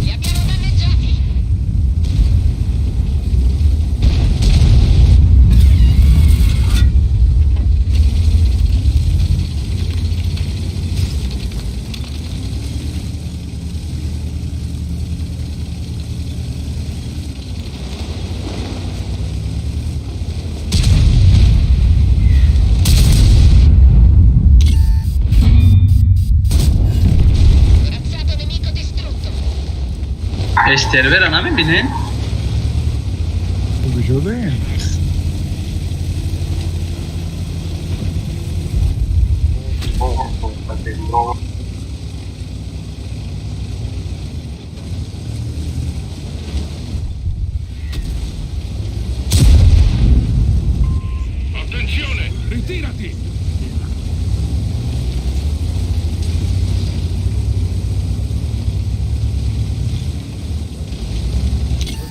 Li abbiamo danneggiati.
Стервера намебинен?
Куҷо даем?
Attenzione! Ritirati!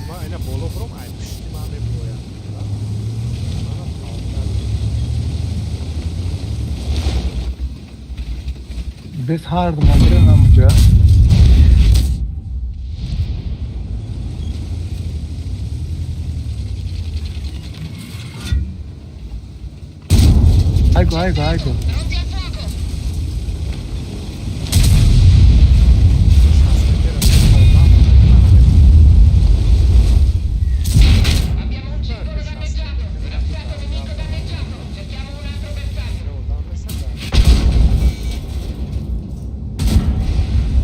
Ма ина боло бром, ай пишти ма меброям. Мана палта.
Бес ҳардумон бирем ҳамуҷа. Айго, айго, айго.
Pronti al fuoco!
Шастметера одам мана
Abbiamo un cingolo danneggiato! Razzato nemico danneggiato! Cerchiamo un altro bersaglio!
одам месада.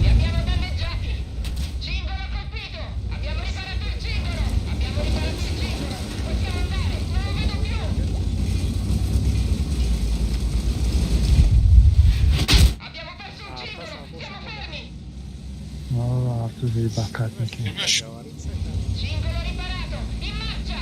Li abbiamo danneggiati! Cingolo colpito! Abbiamo riparato il cingolo! Abbiamo riparato il cingolo! Possiamo andare! Non lo vedo più! Abbiamo perso un cingolo! Siamo fermi!
Афтузии бакат мекунем.
Говорится.
Cingolo riparato! In marcia!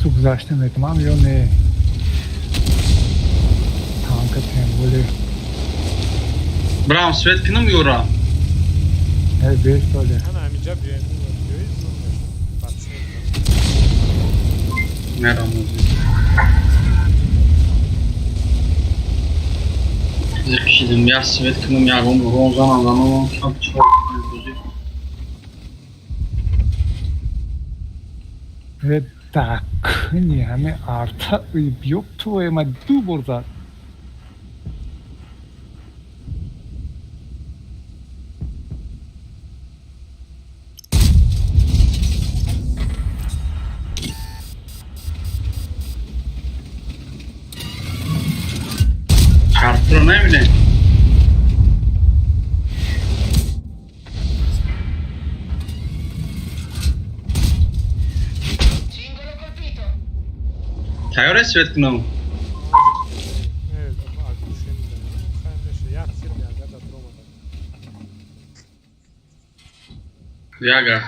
Су гузашта метавонам ё не? Танка тем более.
Брам свет кинам юра.
Э, бес боле.
Ана ҳаминҷа биёем, биёи, зур мешавад. Ба центр.
Мерам. Зиқ шидим, як свет кинам, ягон бурон занам, занам, шаб чор бозӣ.
Э, дакни ҳаме арта ёб твою мать, ду бор зад.
Картро намебинем?
Cingolo colpito!
Тайёре свет кинам?
Э, оглушение хайр меша. Як тир меагада дромада.
Яга.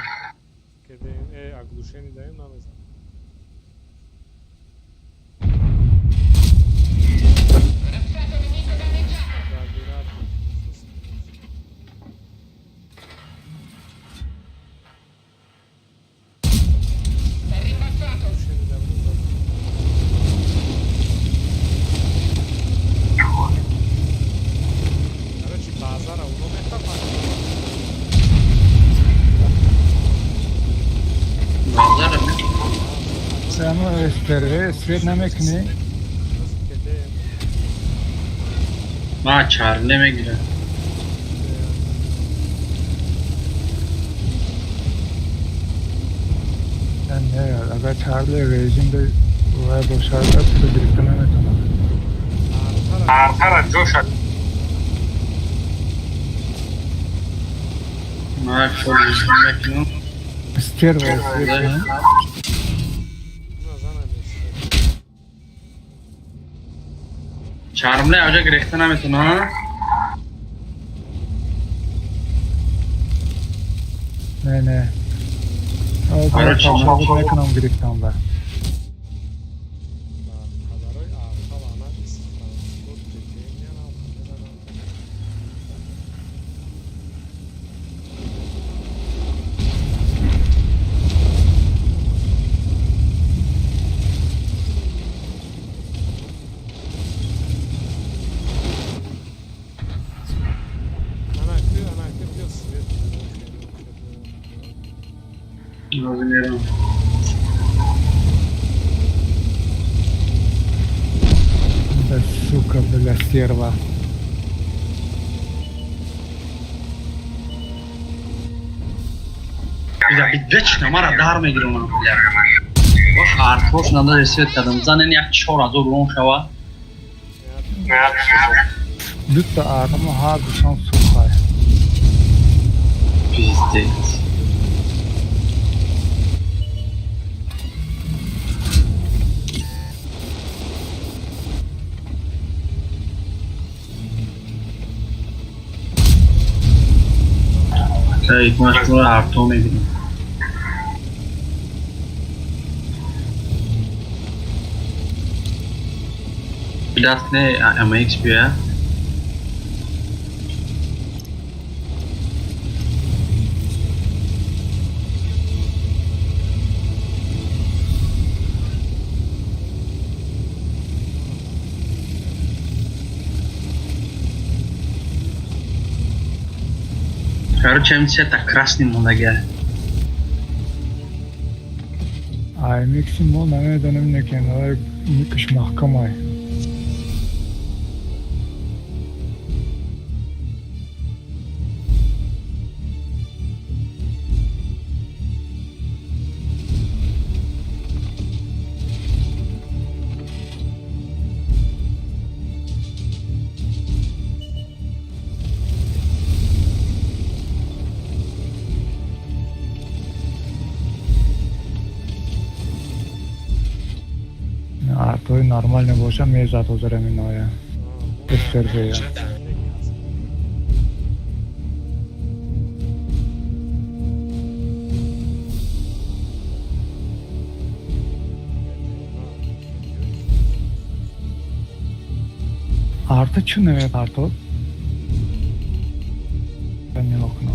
Кедем, э, оглушение даем, намезан.
Razzato nemico danneggiato!
Добират.
È rimbalzato!
Оглушение давно зад. Короче, базара уно мехапад.
Базара.
Само стерве свет намекунӣ?
Кедем.
Ма чарле мегирам.
Не, агар чарли режим вай бошад, туро гирифта наметавонад.
Артара ҷоша.
Ма шо мекунам.
Стерва свет.
Назана нест.
Чармле аҷа гирифта наметавонам.
Не, не.
Короче,
мекунам гирифтам ба.
Падарои арта лаънат Франкфурт ПТМ мезанам. Анаки, анаки, биё свет.
Розумерам.
Сука, бля, стерва.
Вечно мара дар мегирам, бля. Бош артош надо ресет кардам. Занен як 4000 рон шава.
Дута артамо ҳар душон сухай.
Пиздец. Эй, маш мора арто мебинем. Даст не AMX бия. Короче, МЦ так красный мондага.
AMX мо намедонем некен, никаш маҳкамай. Артои нормал набоша мезад ҳозир ҳаминоя. Стервея. Арта чӣ намепартод? Нигоҳ кунам.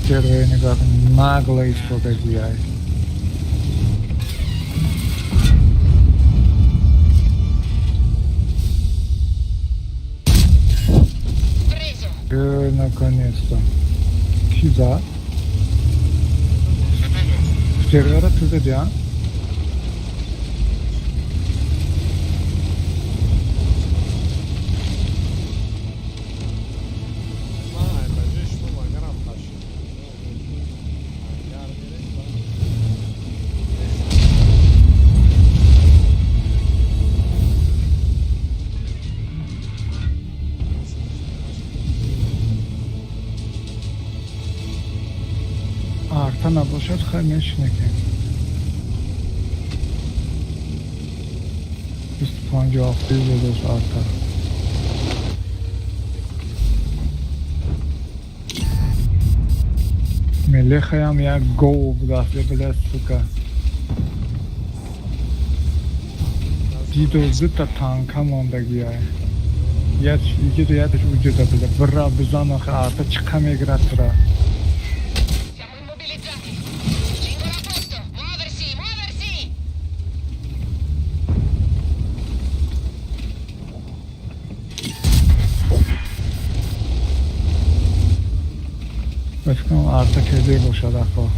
Стервея нигоҳ нагло истодагиай. Наконец-то. Ки зад? Стервера ту зади, а? Арта набошад, хай мешинекем. 257 задошт арта. Мелехаям як гов будаст, бля, сука. Дидо дута танка мондагиай. Ятш иҷида, ятш уҷида, бля. Бира бизан охи арта чиқа мегирад тура.
Siamo immobilizzati. Cingolo a posto. Muoversi, muoversi!
Ба фикрам арта кеде бошад ако.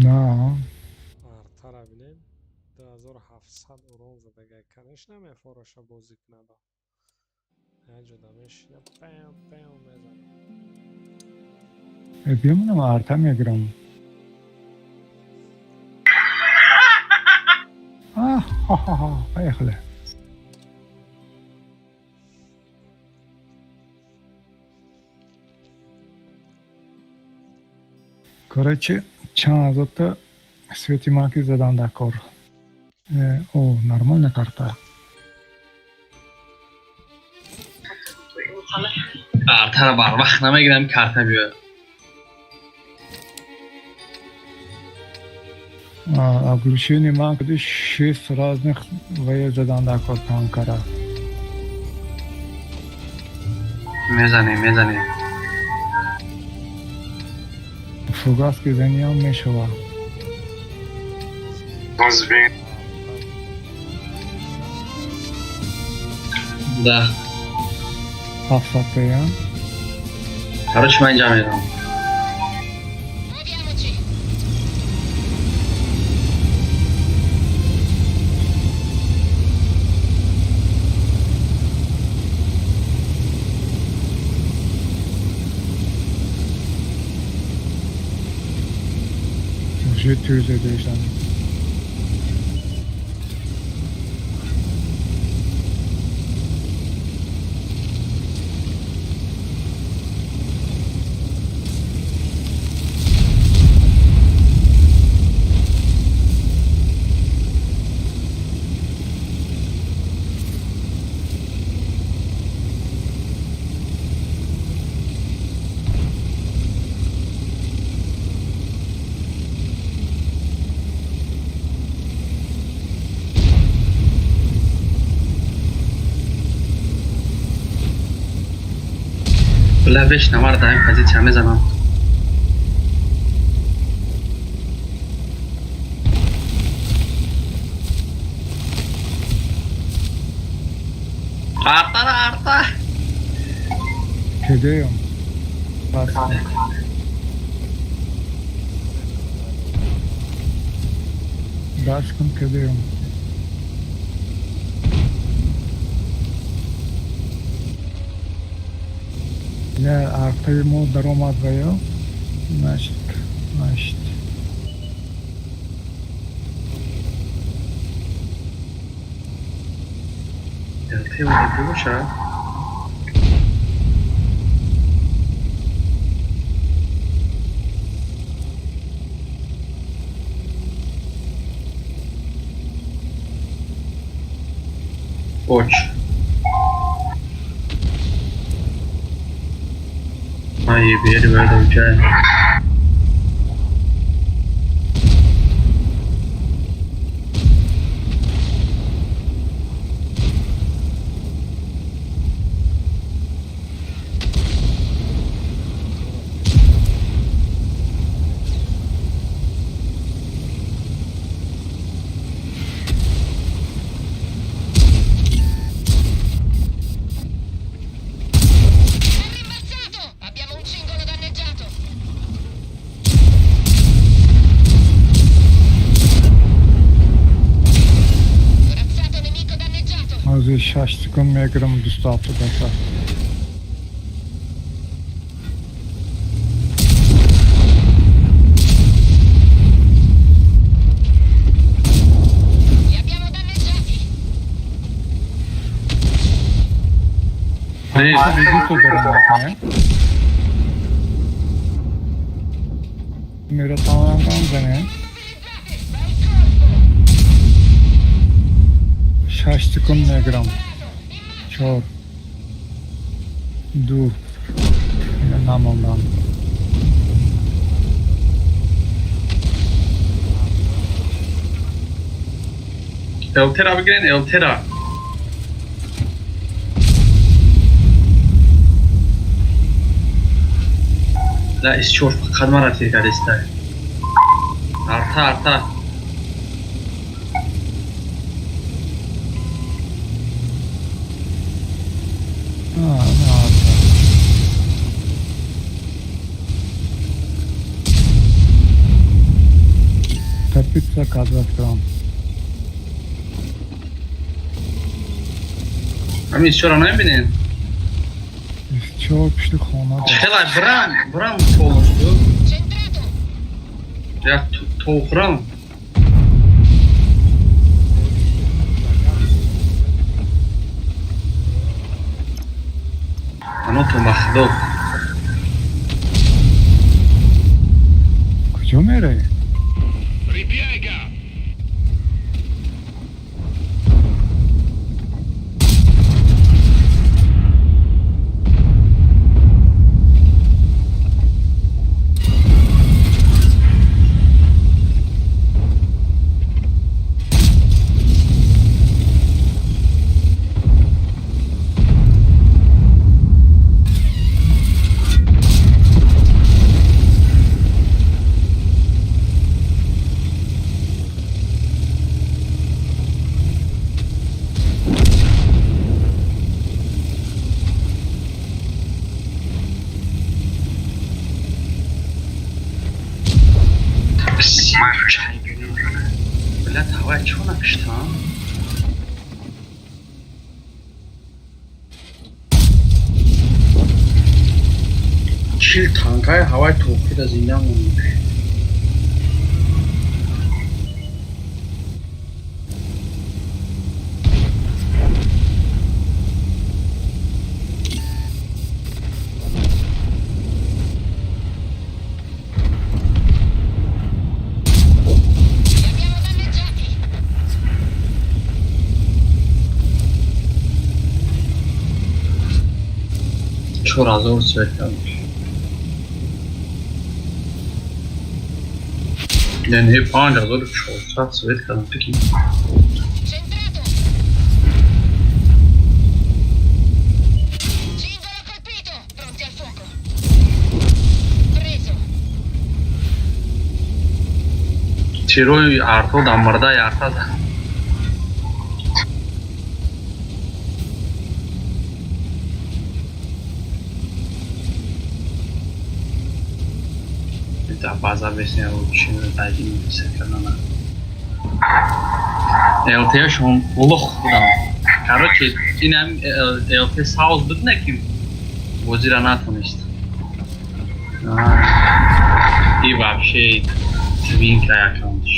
На.
Артара бинем, 2700 урон задагай. Конечно, мефороша бозӣ кунада. Яҷода мешина, пэм пэм мезана.
Бимонам, арта мегирам. Ха-ха-ха, поехали. Короче, чанд ҳазорта свети маки задан дар кор. О, нормальная карта.
Артара барвақт намегирам, карта биёяд.
Оглушение ман куди шесть разных вая задан дар кор танкара.
Мезанем, мезанем.
Фугас ки заниам мешава.
Узбек.
Да.
Ҳафтсадтая.
Короче, ман инҷа мерам.
Muoviamoci!
Уже тюр задешан.
Бля, вечно мара дар ин позитсия мезанам. Артара, арта.
Кедеем. Бас. Даст кун, кедеем. Я артаи мо даромад вая. Значит, значит.
ЛТ буде боша. Оч. Ай, бери, бери,
È rimbalzato! Abbiamo un cingolo danneggiato! Corazzato nemico danneggiato!
Ҳозир 6 секунд мегирам, 27 даса.
Li abbiamo danneggiati!
Дуто даромад, мера тавонам занем.
Mobilizzate! Bel colpo!
6 секунд мегирам.
Sparato! In marcia!
Чор, ду, намондам.
ЛТ-ра бигирен, ЛТ-ра. Ла, ис чор фақат мара тир кардеста. Арта, арта.
А, на арта. Пицца кардам.
Ҳамин чора намебинед?
Чор пишти хона.
Хела брам, брам полностью.
Centrato!
Як тоғрам. Ано то махдо.
Куҷо меравӣ?
Ripiega!
Блядь, ҳавай чо накиштам? 40 танкаи ҳавай тоқида зинда монд.
Li abbiamo danneggiati!
4000 свет кардам. Не, 5400 свет кардам. Прикинь.
Centrato! Cingolo colpito! Pronti al fuoco! Preso!
Тирои арто дамбардаи арта зад. Да, база объясняю, очень кардан. ЛТ-шон лох будам. Короче, инам ЛТ сауз буд, не ки бозира натонист. И вообще твинка якамш.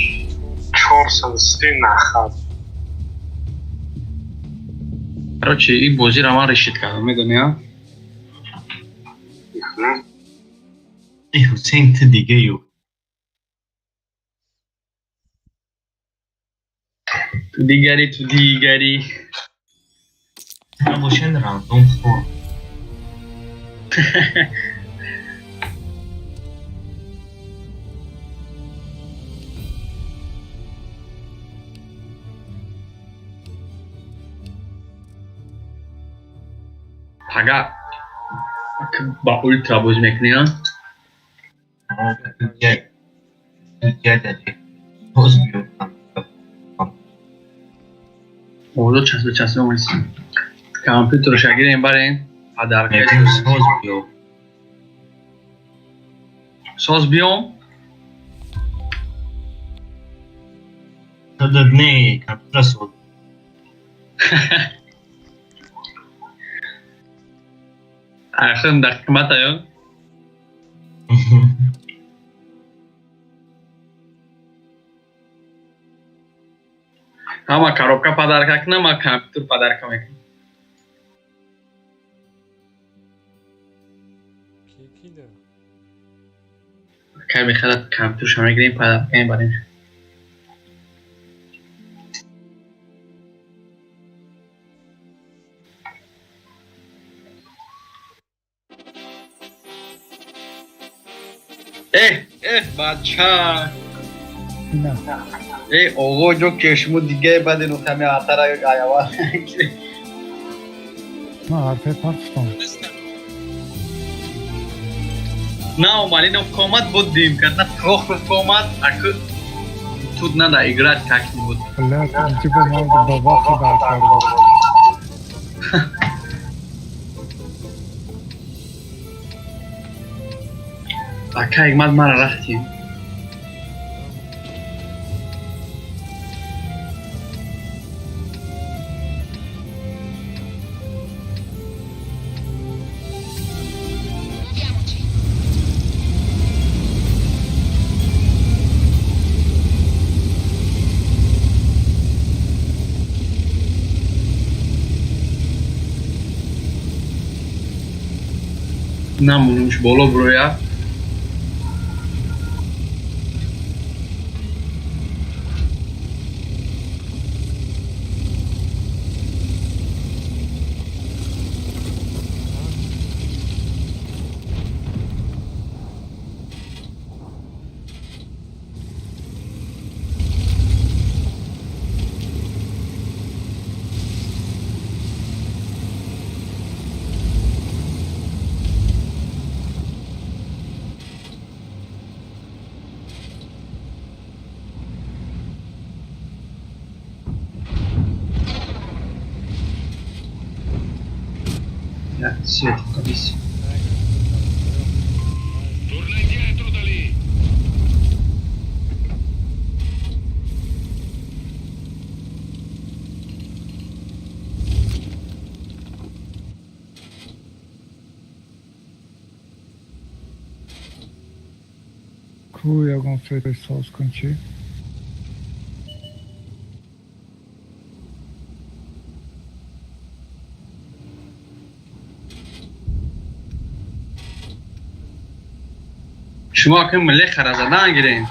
430 нахад.
Короче, и бозира ман решит кардам, медони, а?
Ҳусейн, ту дига ю.
Ту дигари, ту дигари.
Набошен рандом хор.
Пага ба ультра бозӣ мекунӣ, а?
Боз биёфтам.
Озо часб часб омадӣ. Компютерша гирем барем, падарка.
Мегӯм, соз биё.
Соз биём?
Тада не, компютера соз.
Ахирм дар қимата ё? Ҳама коробка подарка кунам, ма компютер подарка мекунам.
Ки кида?
Кай мехарад, компютерша мегирем, подарка мебарем. Эҳ, эҳ, бача.
На.
Э, оғо ҷо кешму дигаи баъди нухами артара аява.
Ман ҳарфе партуфтам.
На омалинов комад буд дим кард, на Прохоров комад, аку тут надо играть как-нибудь.
Блядь, типа ман ба вақти дар кардам.
Ака Игмат мара рафтим. Намонумш боло буроя. Свет, колись.
Torna indietro da lì!
Ку ягон фетои соз кун чӣ?
Шумо ки милехара задан гирем.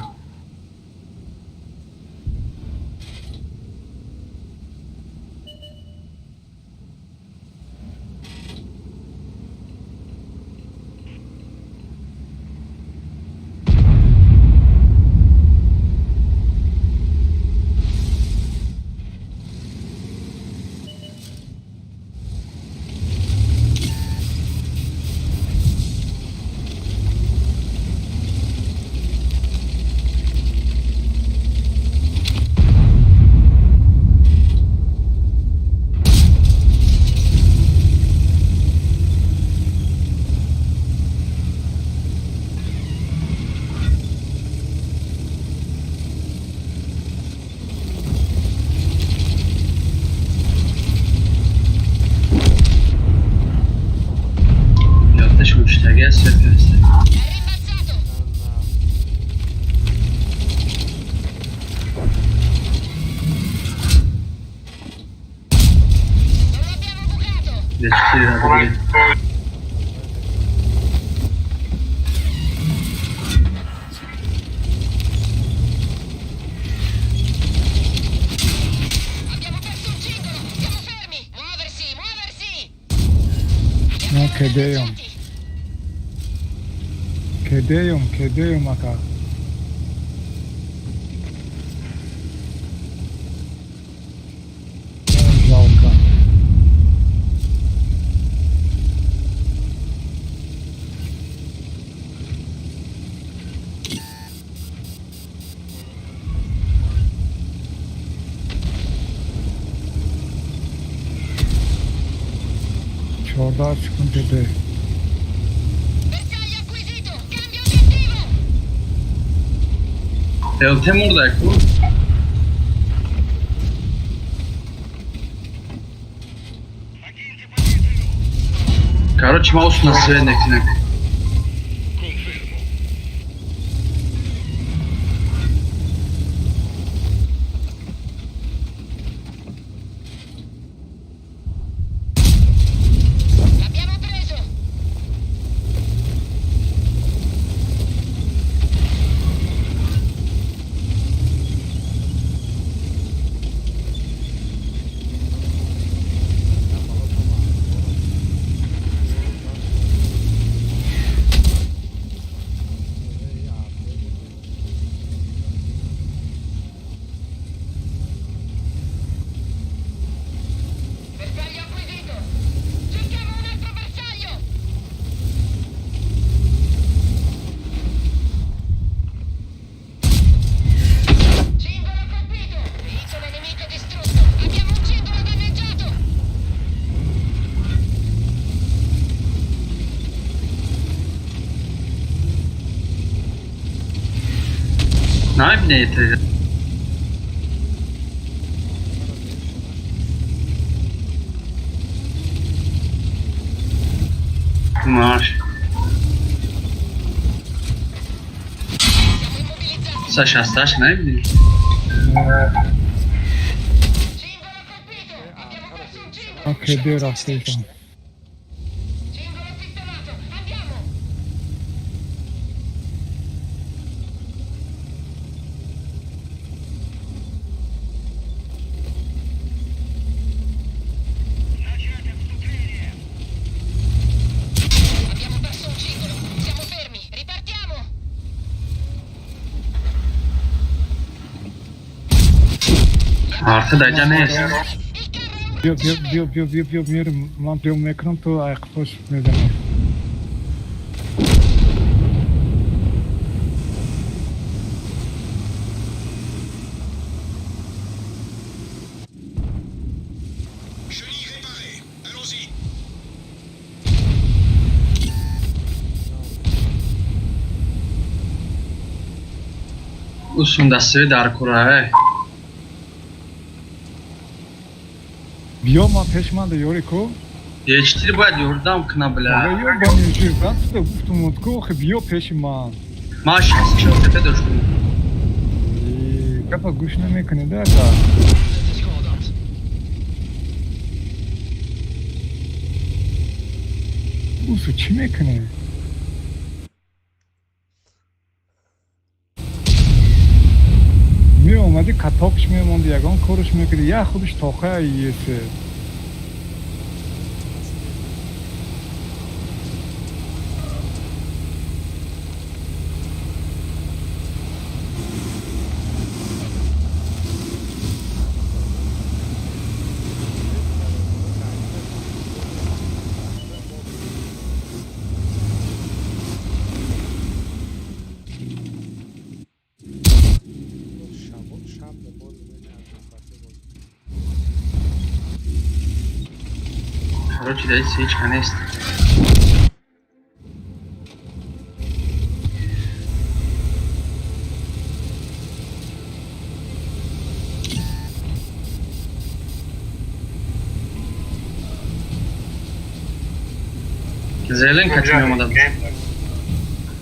Ёфта шуд, свет фиристад.
È rimbalzato! Non l'abbiamo bucato!
Четыре раза.
Abbiamo perso un cingolo! Siamo fermi! Muoversi, muoversi! Li
No,
abbiamo
che Dio.
danneggiati!
Кедеюм, кедеюм, ака. Жалко. 14 секунд деде.
Bersaglio acquisito! Cambio obiettivo!
ЛТ мурда ку. Короче, маус на свет некинак.
Confermo.
L'abbiamo preso! Bersaglio acquisito! Cerchiamo un altro bersaglio! Cingolo colpito! Veicolo nemico distrutto! Abbiamo un cingolo danneggiato!
Намебинед. Маш.
Siamo immobilizzati!
Саша, Саша, намебинед.
Cingolo colpito! Abbiamo perso un cingolo!
Кеде рафтешам.
Cingolo sistemato! Andiamo!
Арта даҷа нест.
Биё, биё, биё, биё, биё, биё, мерим. Ман приём мекунам, ту айқпош мезанӣ.
Chenille réparée. Allons-y.
Усун дастаи дар кура.
Биё, ман пеш ман да ёри ку.
Ечтир бояд ёрдам куна, бля.
Ё ба межир, ту гуфтум ку, охи биё пеши ман.
Ман 64 ТП доштум.
Гапа гӯш намекунӣ да ака. Усу чӣ мекунӣ? Меомадӣ, катокш мемонди, ягон корш мекардӣ, як худаш тоқая есе.
Шаб боз мегардам, бача боз.
Короче, даи ҳеч ка нест. Зелен кати меомада.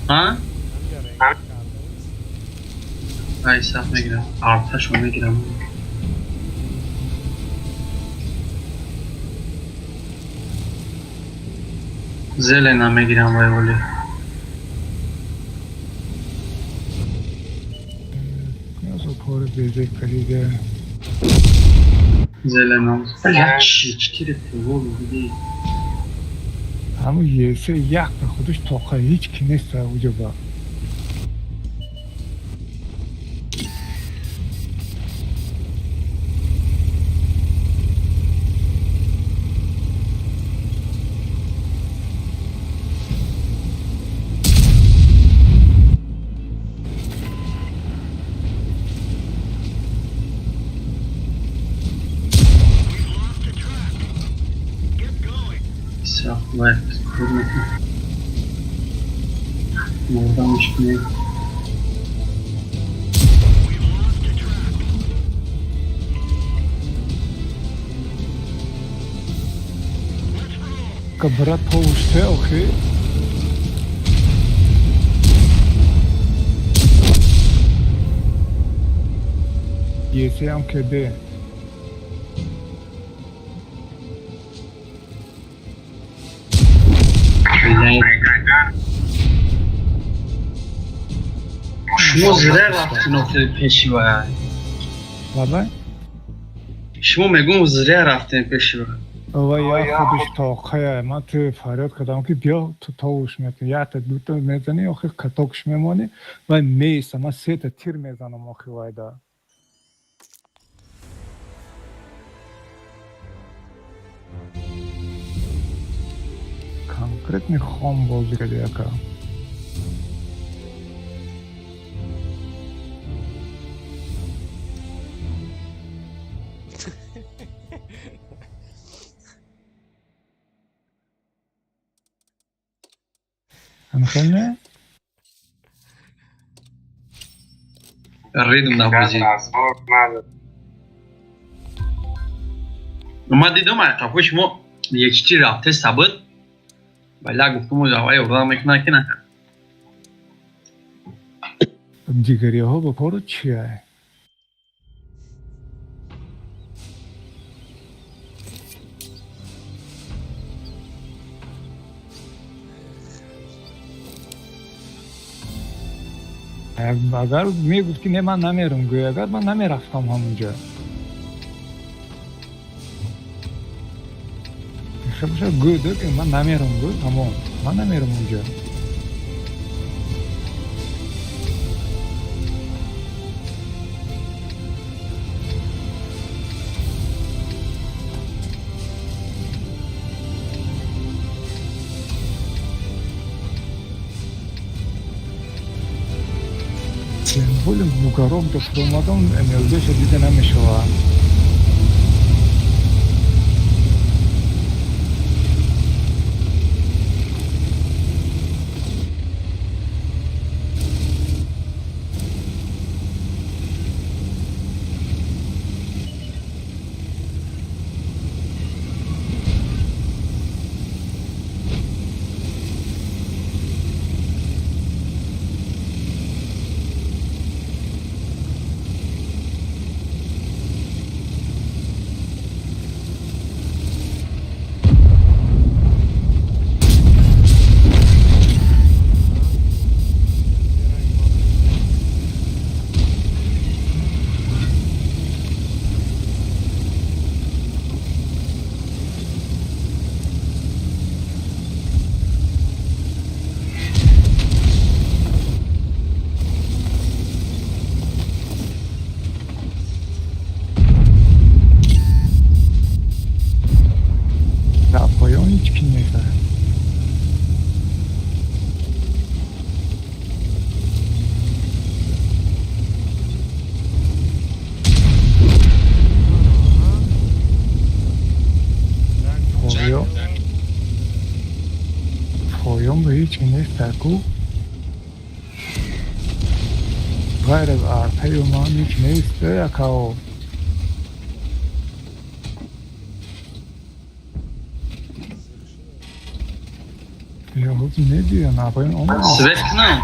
А?
Ҳамҷа ренг кардааст.
Ай, саф мегирам. Арташо мегирам. Зелена мегирам вай воли.
Язо кори безеб кардида.
Зелена. Як чи четири пиво буди.
Ҳамун есе якта худаш тоқа, ҳеч ки нест уҷоба.
We've lost a track. Get going.
Саф лайк кор мекунам. Мордамш не.
We've lost a track. Let's roll.
Ка брат повуште, охи. Есеам кеде.
Шумо зира рафтин охири пеши вай.
Валай?
Шумо мегум зира рафтем пеши вай.
Ова я худаш тоқая. Ман ту фарёд кардам ки биё, ту товуш мекунӣ. Якта дута мезанӣ, охи катокш мемонӣ, вай меиста. Ман сета тир мезанам охи вайда. Конкретный хом бозӣ кардӣ ака. Ҳамхел не?
Ридм дар бозӣ. Ман дидум айқафо шумо якчи рафте сабит. Вале гуфтум вай ёрдам мекунад ки накард.
Дигариҳо ба кору чия? Агар мегуфт ки не, ман намерам, гӯй, агар ман намерафтам ҳамунҷа. Хебаша гӯй ду ки ман намерам, гӯй, тамом. Ман намерам унҷа. Тем более бугорок да фуромадам, МЛДша дида намешавад. Дар поён ҳеҷ ки нест. Поён, поён ба ҳеҷ ки нест ку. Ғайр аз артаю ман ҳеҷ нест, якао. Ё ҳозир мебиён, поён омад.
Свет кунам.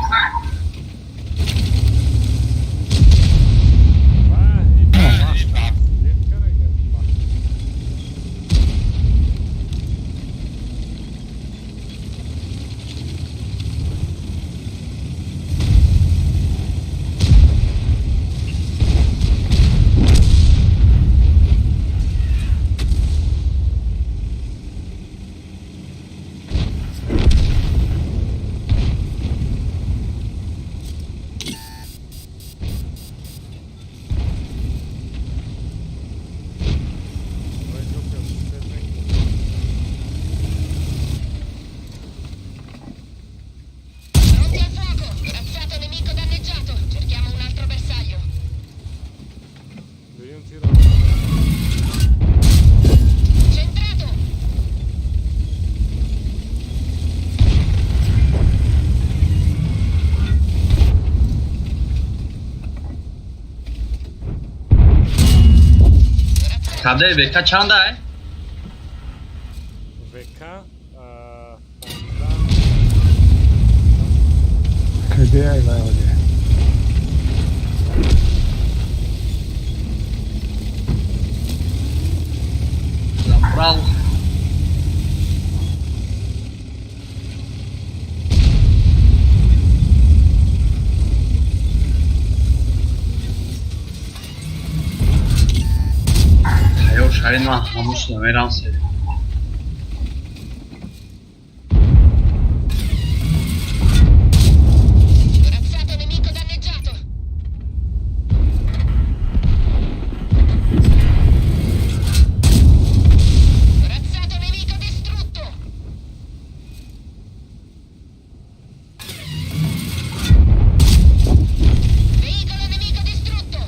Pronti al fuoco! Razzato nemico danneggiato! Cerchiamo un altro bersaglio.
Дуюм тира.
Centrato!
Каде ВК чанда?
ВК
Каде ай вай оде?
Забрал. Тайёр шавед, ман хомӯш намерам се.
Corazzato nemico danneggiato! Corazzato nemico distrutto! Veicolo nemico distrutto!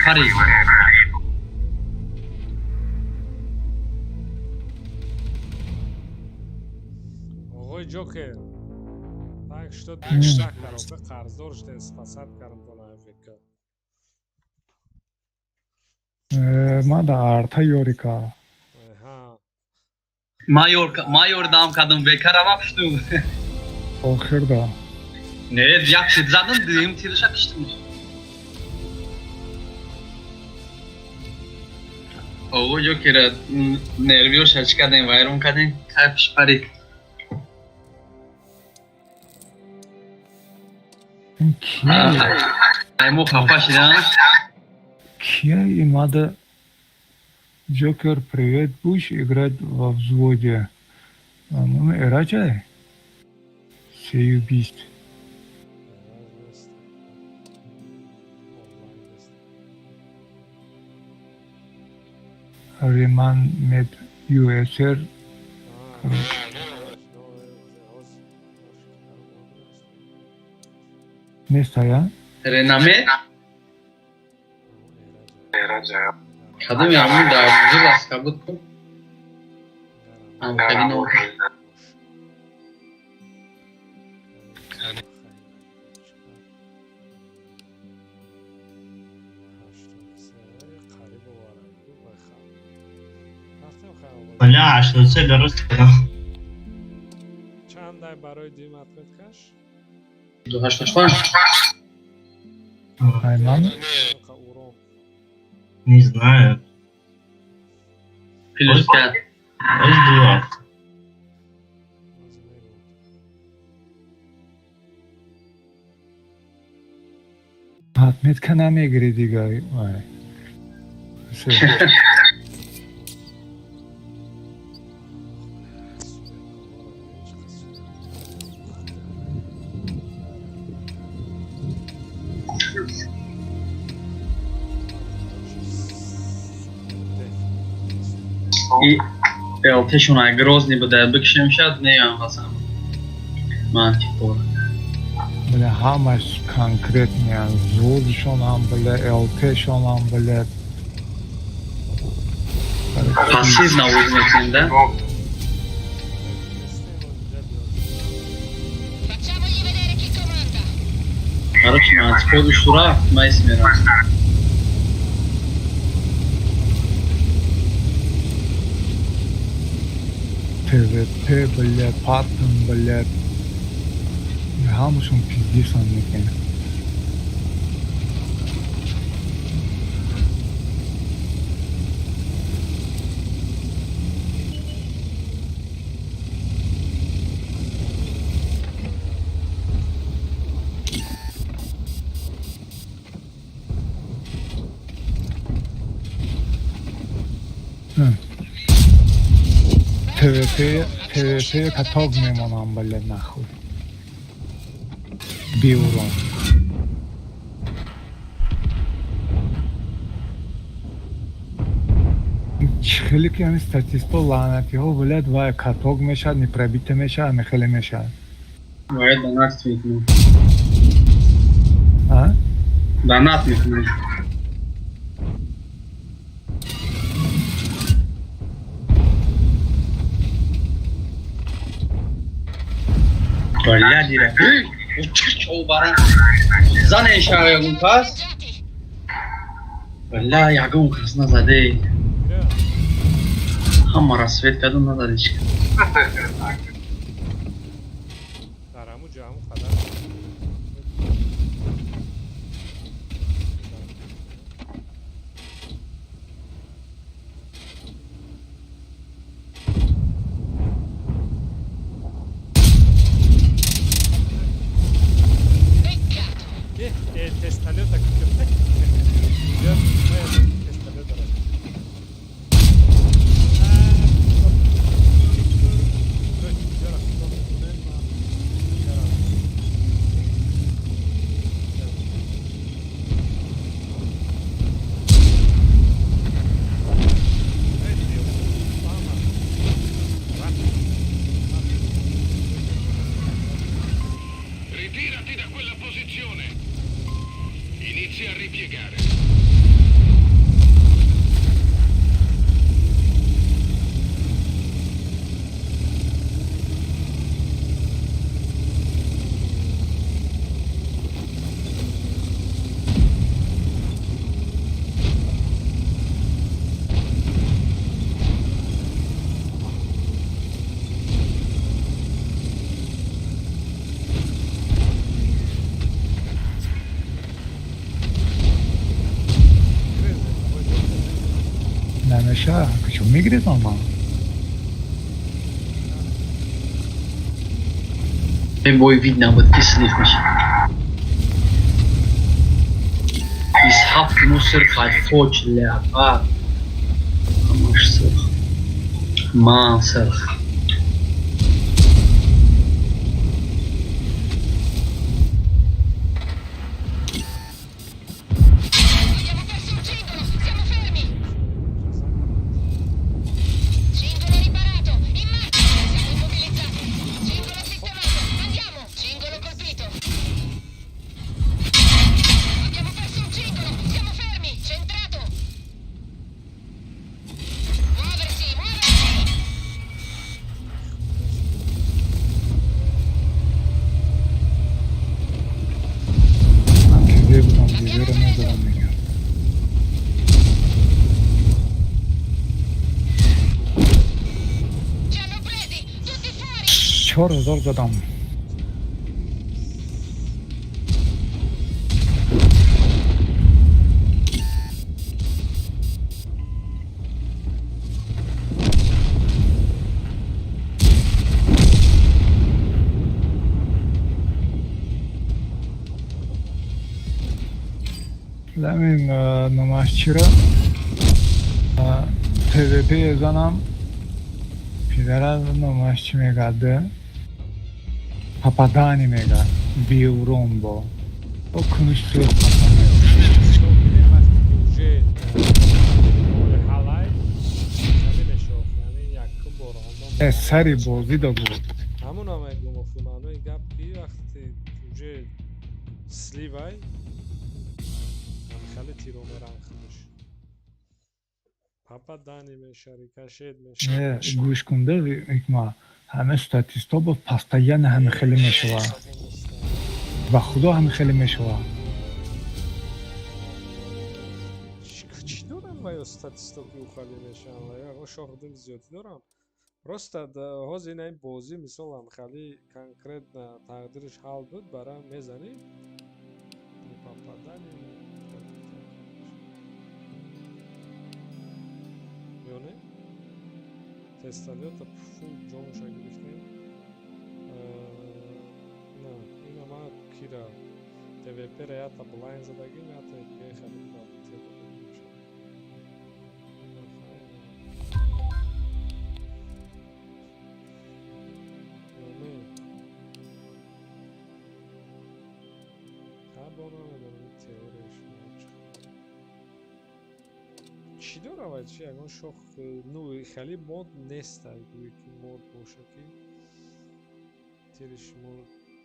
Пари.
Оғои Ҷокер. Так что дишта коробка қарздор шудем, спасать кардам то на ВК.
Ма да арта ёрика.
Ҳа.
Ма ёрдам кардам, бекарама пушту.
Охир да.
Не, як тир задам, дуюм тирша киштум. Оғо Ҷокера нервиоша чӣ кардем, вайрон кардем, кайфш парид.
Ин кия?
Ай мо хафа шидам.
Кия имада? Джокер, привет, будешь играть во взводе? А, ну, Эраджай? Сею бист.
Эраҷ нест. Онлайн нест.
Риман мед ЮСР.
А, ҳоз
Нест, ая?
Ренаме?
Эраҷ.
Кадом ямун дар бузур ласка буд ку? Амхали ном.
Бля, 83 дуруст кардам.
Чандай барои дим отметкаш?
285.
Айман?
Урон.
Не знаю.
Плюс 5.
Ось два.
Ҳозир мегӯм.
Отметка намегири дига. Ай. Всё.
И ЛТшон ай Грозный буда бикшем шад неям хасам. Мантикор.
Бля, ҳамаш конкретный, взводшон ҳам, бля, ЛТшон ҳам, бля.
Пассив навоз мекунем, да?
Facciamogli vedere chi comanda.
Короче, мантикор уштура, майс мерам.
ТВП, бля, Паттон, бля. Ҳамашон пиздесан мекунем. ТВП, ТВП каток мемонам, бля, нахуй. Биурон. Чӣ хеле ки ҳамин статисто лаънатиҳо, блядь, вай каток мешавад, непробитие мешавад, ҳамин хеле мешавад.
Бояд донат мекунем.
А?
Донат мекунем. Бля, дира. Чо бара. Зане шава ягон кас.
Danneggiati.
Бля, ягон кас назаде. Ҳамаро свет кардам, назаде чӣ.
Дар ҳамун ҷо ҳамун қадар.
Peccato.
Тесталёта тесталёта.
Ritirati da quella posizione. Inizia a ripiegare.
Меша, кучо мегиридам ман?
Бой вид набуд, ки слив меша. 27 ну сирх, фоч леопард. Ҳамаш сирх. Ман сирх.
Abbiamo perso un cingolo! Siamo fermi! Cingolo riparato! In marcia! Siamo immobilizzati! Cingolo sistemato! Andiamo! Cingolo colpito! Abbiamo perso un cingolo! Siamo fermi! Centrato! Muoversi! Muoversi!
Ман кизе будам, гизеро надорам мегам.
Ci hanno presi! Tutti fuori!
4000 задам. Ламин номашчира ПВП занам, пидара номашчи мегаде, попадани мега биурон бо о куниш сух.
Вақте ки уже ҳалай намешох, яъне якум бор рандом.
Сари бозӣ да буд.
Ҳамона мегум, охи, маънои гап ки вақте уже сливай хеле тиро меран, худаш попадани меша, рикошет меша.
Не, гӯш кунда, ҳикма, ҳама статисто бо постоянно ҳама хеле мешава, ба худо, ҳама хеле мешава.
Чӣ дорам ва ё статисто ки ухалӣ мешавам ва ё шоҳидим зиёдӣ дорам? Просто ҳозир ина ин бозӣ, мисол, ҳамхали конкретно тақдириш ҳал буд, бара мезанӣ, попадани ё не, тесталёта фул ҷонша гирифтем. На, ина ма кира твпра ята блайн задагим, ята бехали пробитие додагим. Ина хай, ё не, хай, бо намедонам, теорияш чӣ дора вай, чи ягон шох, ну, хеле мод нестай, гӯё ки мод боша, ки тири шумо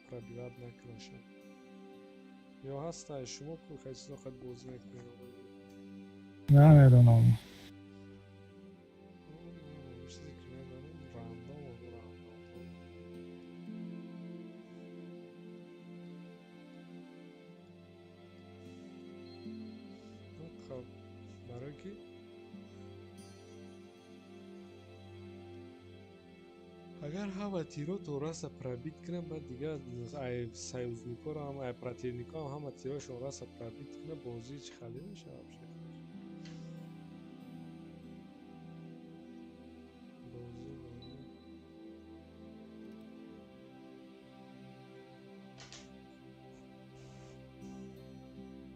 пробивать накунаша, ё ҳастай? Шумо ку хеле чизо хел бозӣ мекунед.
Намедонам.
Чизе ки медонам, рандом, рандом. Хоб, барое ки агар ҳама тиро то раса пробить кунад, баъд дигар ай союзникоро ҳам, ай противникоам ҳама тирошон раса пробить кунад, бозӣ чӣ халӣ мешавад вообще? Бозӣ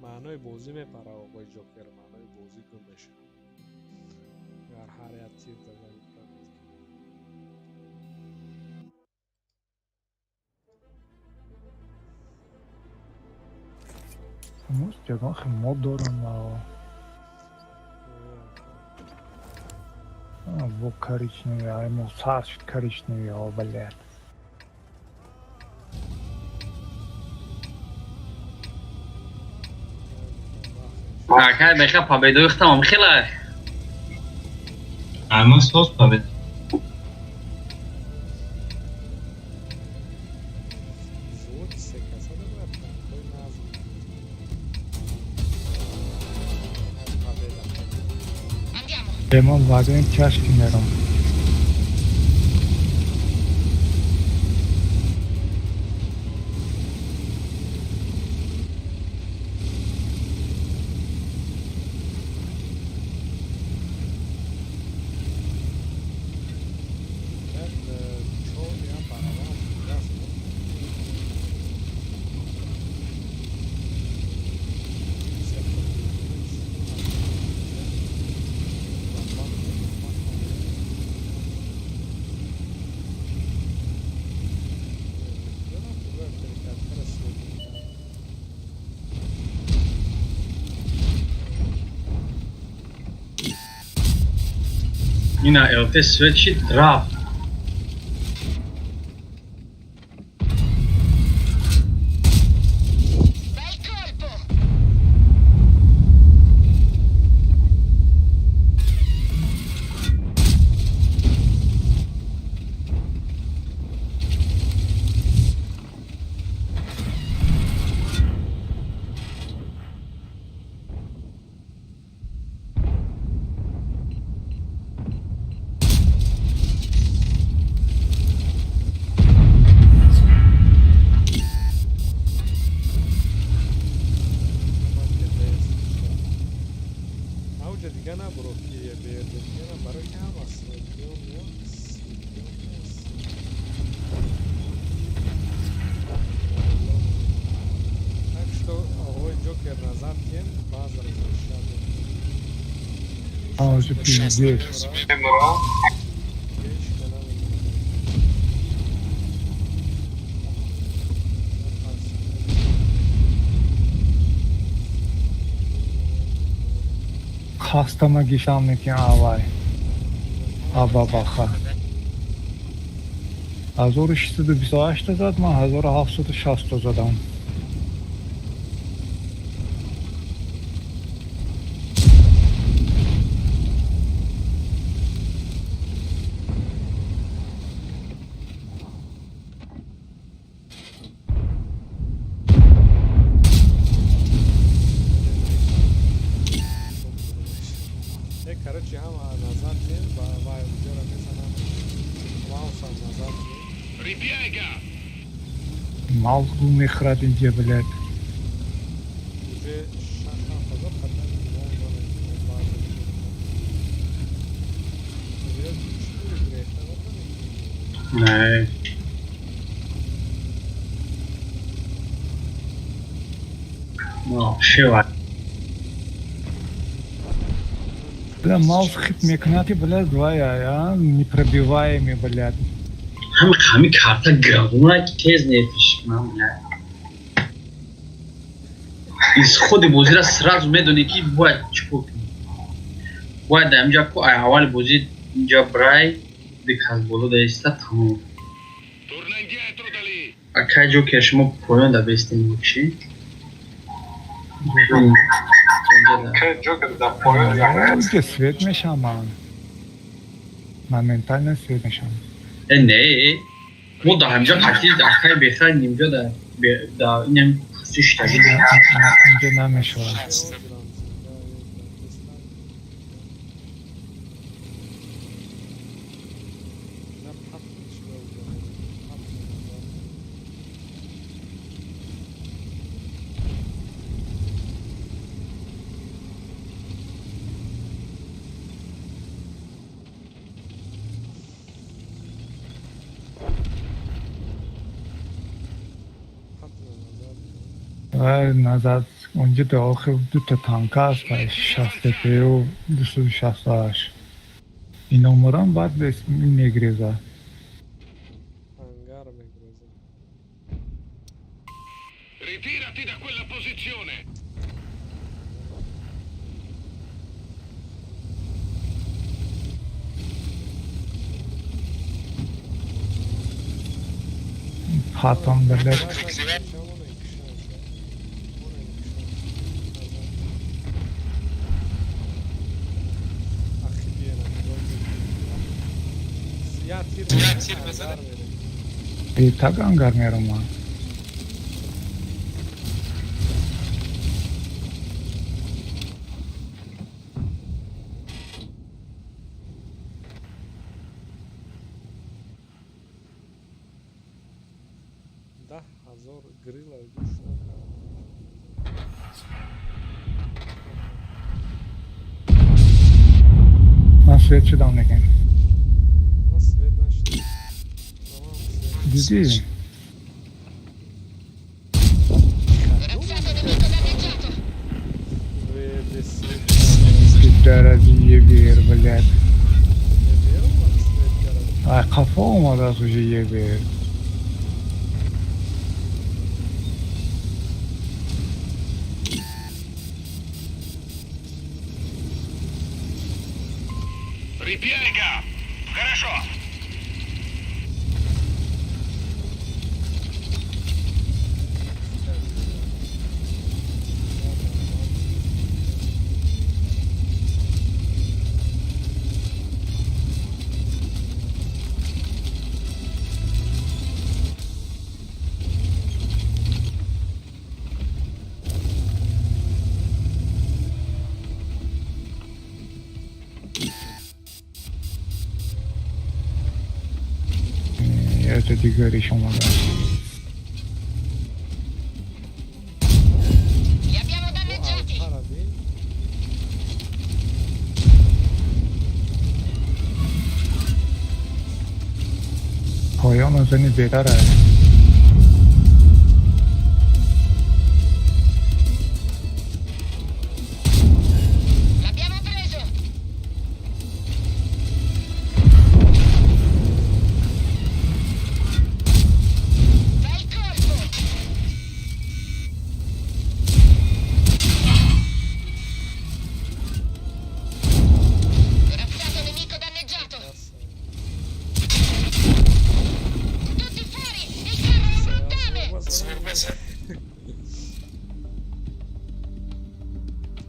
маънои бозӣ мепара, оқои Ҷокер, маънои бозӣ гум мешавад, агар ҳар як тир дазани пробить кунад.
Может, ягон хел мод дорам. Во, коричневый, ай, мо сар шуд коричневый, о, блядь.
Акай беха, победои хтамам хела.
Ама соз победа.
Взвод секасада бояд танкҳои назм победа.
Andiamo!
Ман вагони тяжкий мерам.
Ина ЛТ свет шид, рафт.
Bel colpo!
Ман КТС ауҷа дига набуро, ки берда дига на, барои ки ҳама светиён меёд, светиён нест. Так что оғои Ҷокер назар кем, баъз разрешат.
А, уже пиздец.
Мемурам.
Ҳечка намедонам.
Хастама гишам мекин авай. Абабаха. 1628 зад, ман 1760 задам.
Е, короче, ҳама назар кем ва вай уҷора мезанам, маусам назар кем.
Ripiega!
Маус гу мехӯрад инҷа, блядь.
Уже 6000 хатар мо намекунем баъзе. Чӣ бури гирехта натонем?
Не. Вообще, ва.
Бля, маус хит мекунад, блядь, вай, а, непробиваемый, блядь.
Ҳами карта говна, ки тез нефишмам, бля. Исходи бозира сразу медонӣ, ки бояд чӣ кор кунӣ. Бояд дар инҷа ку ай аввали бозӣ инҷа брай диказ боло да иста, тамом.
Torna indietro da lì!
Акай Ҷокер, шумо поён да бестем чӣ?
Ки Ҷокер дар поён як
Инҷа свет мешам ман. Моментально свет мешам.
Э, не. Мо дар ҳамҷа қатӣ акай бехай нимҷа да инам шиштагӣ.
Инҷа намешавад.
Ҳозирам зинда на пат мешава уҷа, пат назар. Пат назар.
Вай, назад унҷа да охир дута танка аст, 63 268. Ино умрам баъд мегреза.
Ангар мегреза.
Ritirati da quella posizione!
Патон, блядь.
Шамона инкишоф, мона инкишоф назар. Ахи, биена нигоҳ, я тир ангар мерем.
И так ангар мерам ман.
10 000 грила гӯш накард.
Ман свет шудам лекин.
Ман свет нашидам. Ман свет.
Дидӣ?
Razzato nemico danneggiato!
Ве свет.
Пидорази ЕБР, блядь.
Ебер омад, свет кард.
Ай, қафо омадааст уже ЕБР.
Ripiega! Хорошо!
Это дигариш омада.
Li abbiamo danneggiati!
Алтара бин.
Поён зани бедара.
L'abbiamo preso! Bel colpo! Corazzato nemico danneggiato! Tutti fuori! Il carro è un rottame!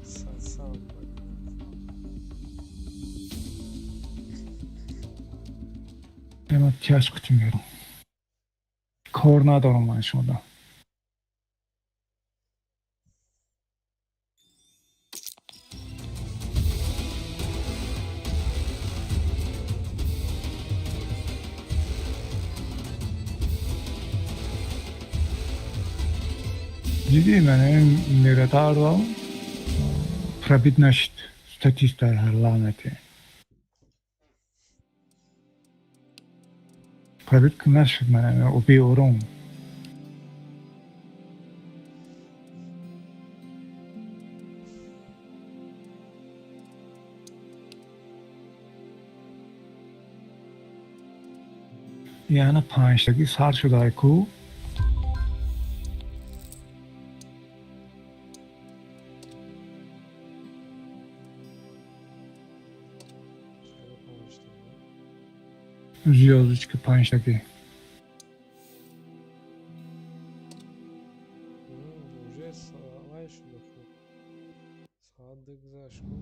Сасам.
Ема тяжко ти мерам. Кор надорам ман шумода. Дидӣ, ман миратарро пробит нашид статиста лаънате. Пробит нашид ман уби урон. Яна панҷтагӣ сар шудай ку. Звёздочка панҷтагӣ.
Уже вай шуда ку. Соат 2 гузашт ку.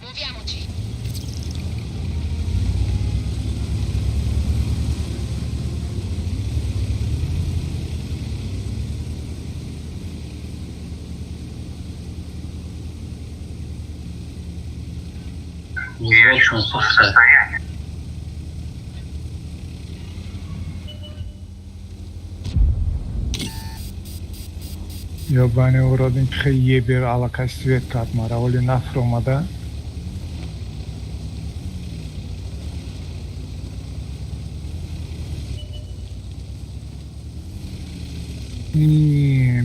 Muoviamoci!
Взводшон суста.
Ё бани уродин пихе ебер аллакай свет кард мара, оли нафромада.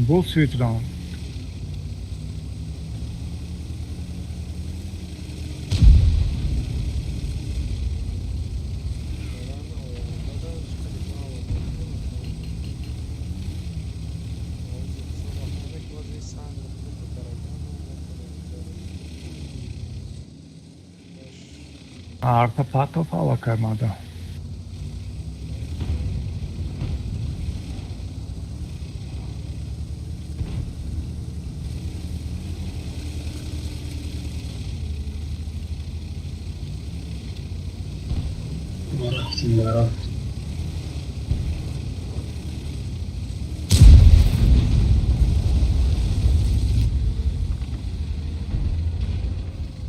Бол свет дам.
Феълан оянда чӣ қадр ман овози сангро хуб караган
Арта патов аллакай мада.
Мо рафтим баро.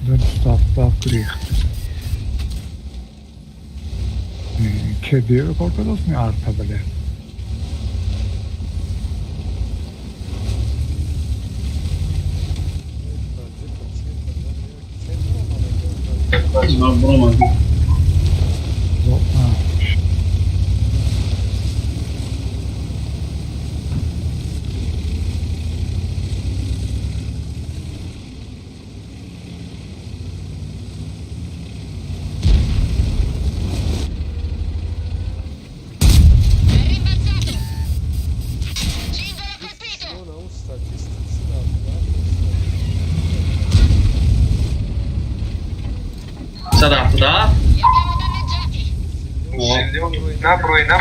Дустафтав гирехт. Кедиро кор кардааст ми арта, бале.
Ман буромадам.
È rimbalzato. Cingolo colpito.
Шумо статистикси набуда.
177.
Li abbiamo danneggiati.
Наброи, на.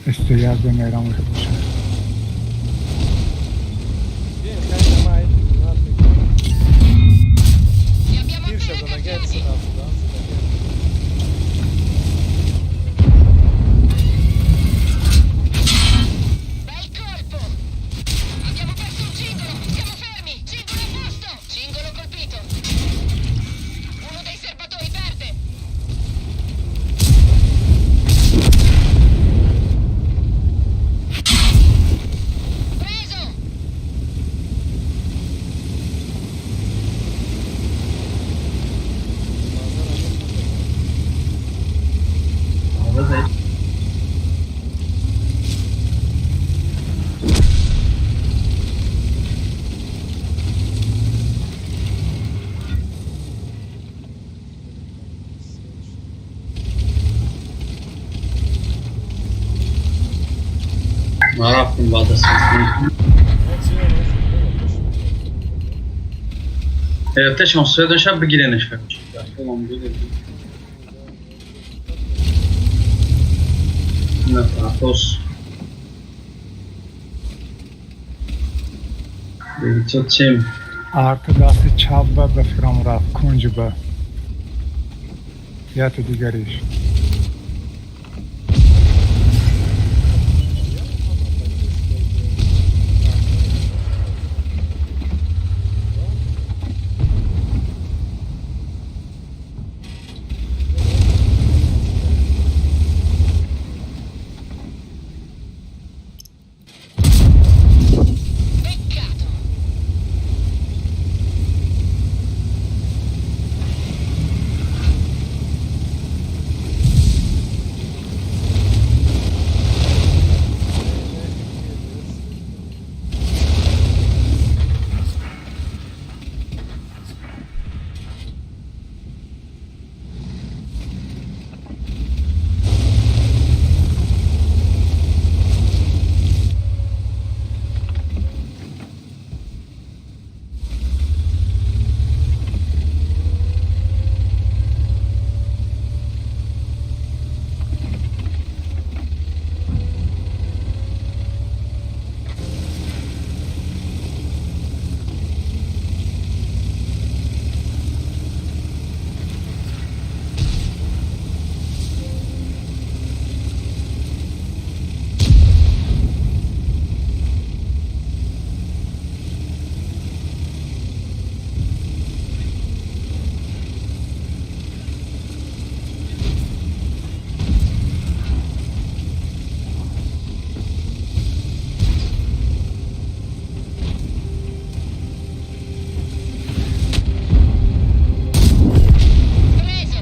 21 бемерам боша.
Биен, хайда, май донат мекунам.
Li abbiamo
Тирша
appena
задагет
caricati.
177 задагет.
Bel colpo. Abbiamo perso un cingolo. Siamo fermi. Cingolo a posto. Cingolo colpito. Uno dei serbatoi perde. Preso.
Базара.
Ман рафтем баъд аз. Тешон сведон бигиренеш, короче. На Атос. 907.
Арта дасти чап ба фикрам рафт кунҷ ба ято дигариш.
Peccato. Preso.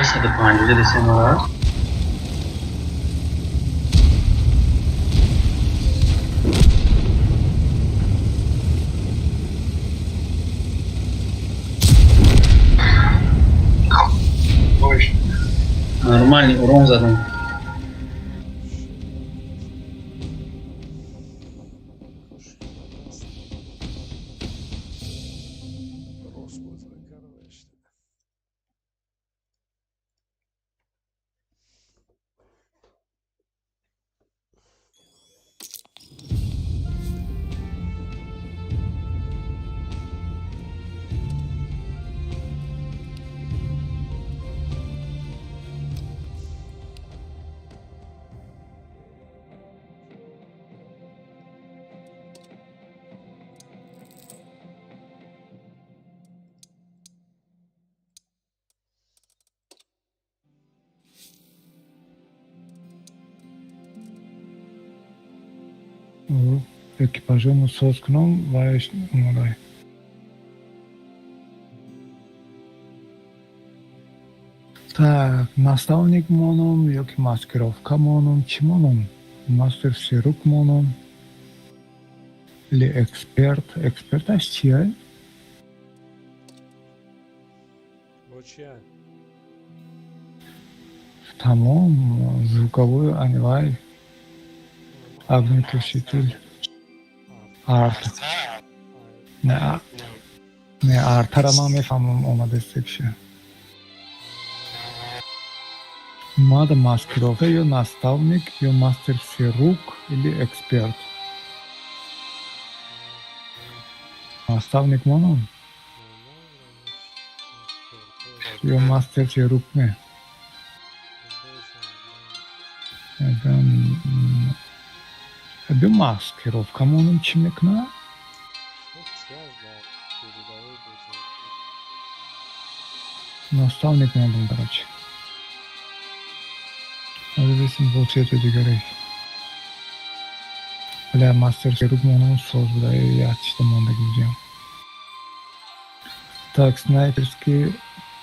105 десемара.
Бош.
Нормальный урон задам.
Экипажомо соз кунам, вайш омодай. Так, наставник монам ё ки маскировка монам, чӣ монам? Мастер всех рук монам или эксперт? Эксперташ чия?
Бо чия?
Тамом, звуковой анивай, огнетушитель, арт. Не, не, артара ман мефаҳмам, омадастекша. Мада маскировка ё наставник, ё мастер всех рук или эксперт. Наставник монам ё мастер всех рук не? Яган бё маскировка монам, чӣ мекунад?
Связь передовой бозӣ.
Наставник мондам, короче. Зависим бо цвети дигаре. Бля, мастер всех рук монам, соз буда, як чита мондаги будем. Так, снайперский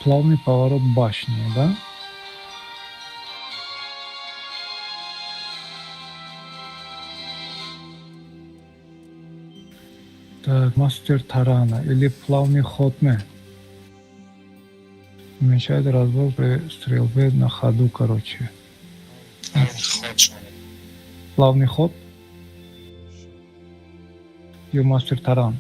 плавный поворот башни, да? Так, мастер тарана или плавный ход не. Уменьшает разбор при стрельбе на ходу, короче. Плавный ход ё мастер таран?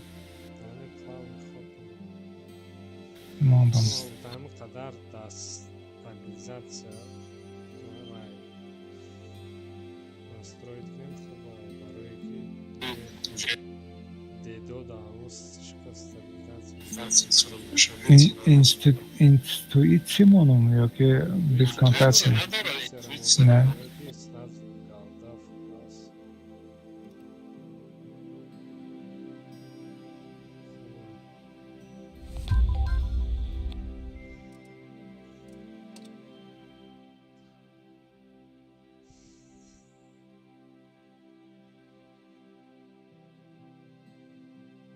Мондам.
Ҳамин қадар дар стабилизация вай настроить кунем, хуб, барое ки дедо да ҳамун чиқа стабилизация.
Интуитсия монам ё ки бесконтактный? Не.
Сразу голда фугас.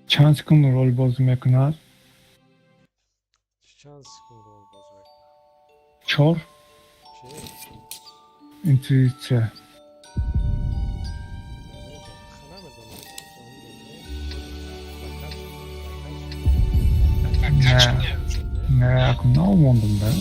Чанд секунд рол бозӣ мекунад?
Чанд секунд рол бозӣ мекунад?
Чор.
Чи?
Интуитсия.
Намедонам.
Не, не, ако много мондам, бе.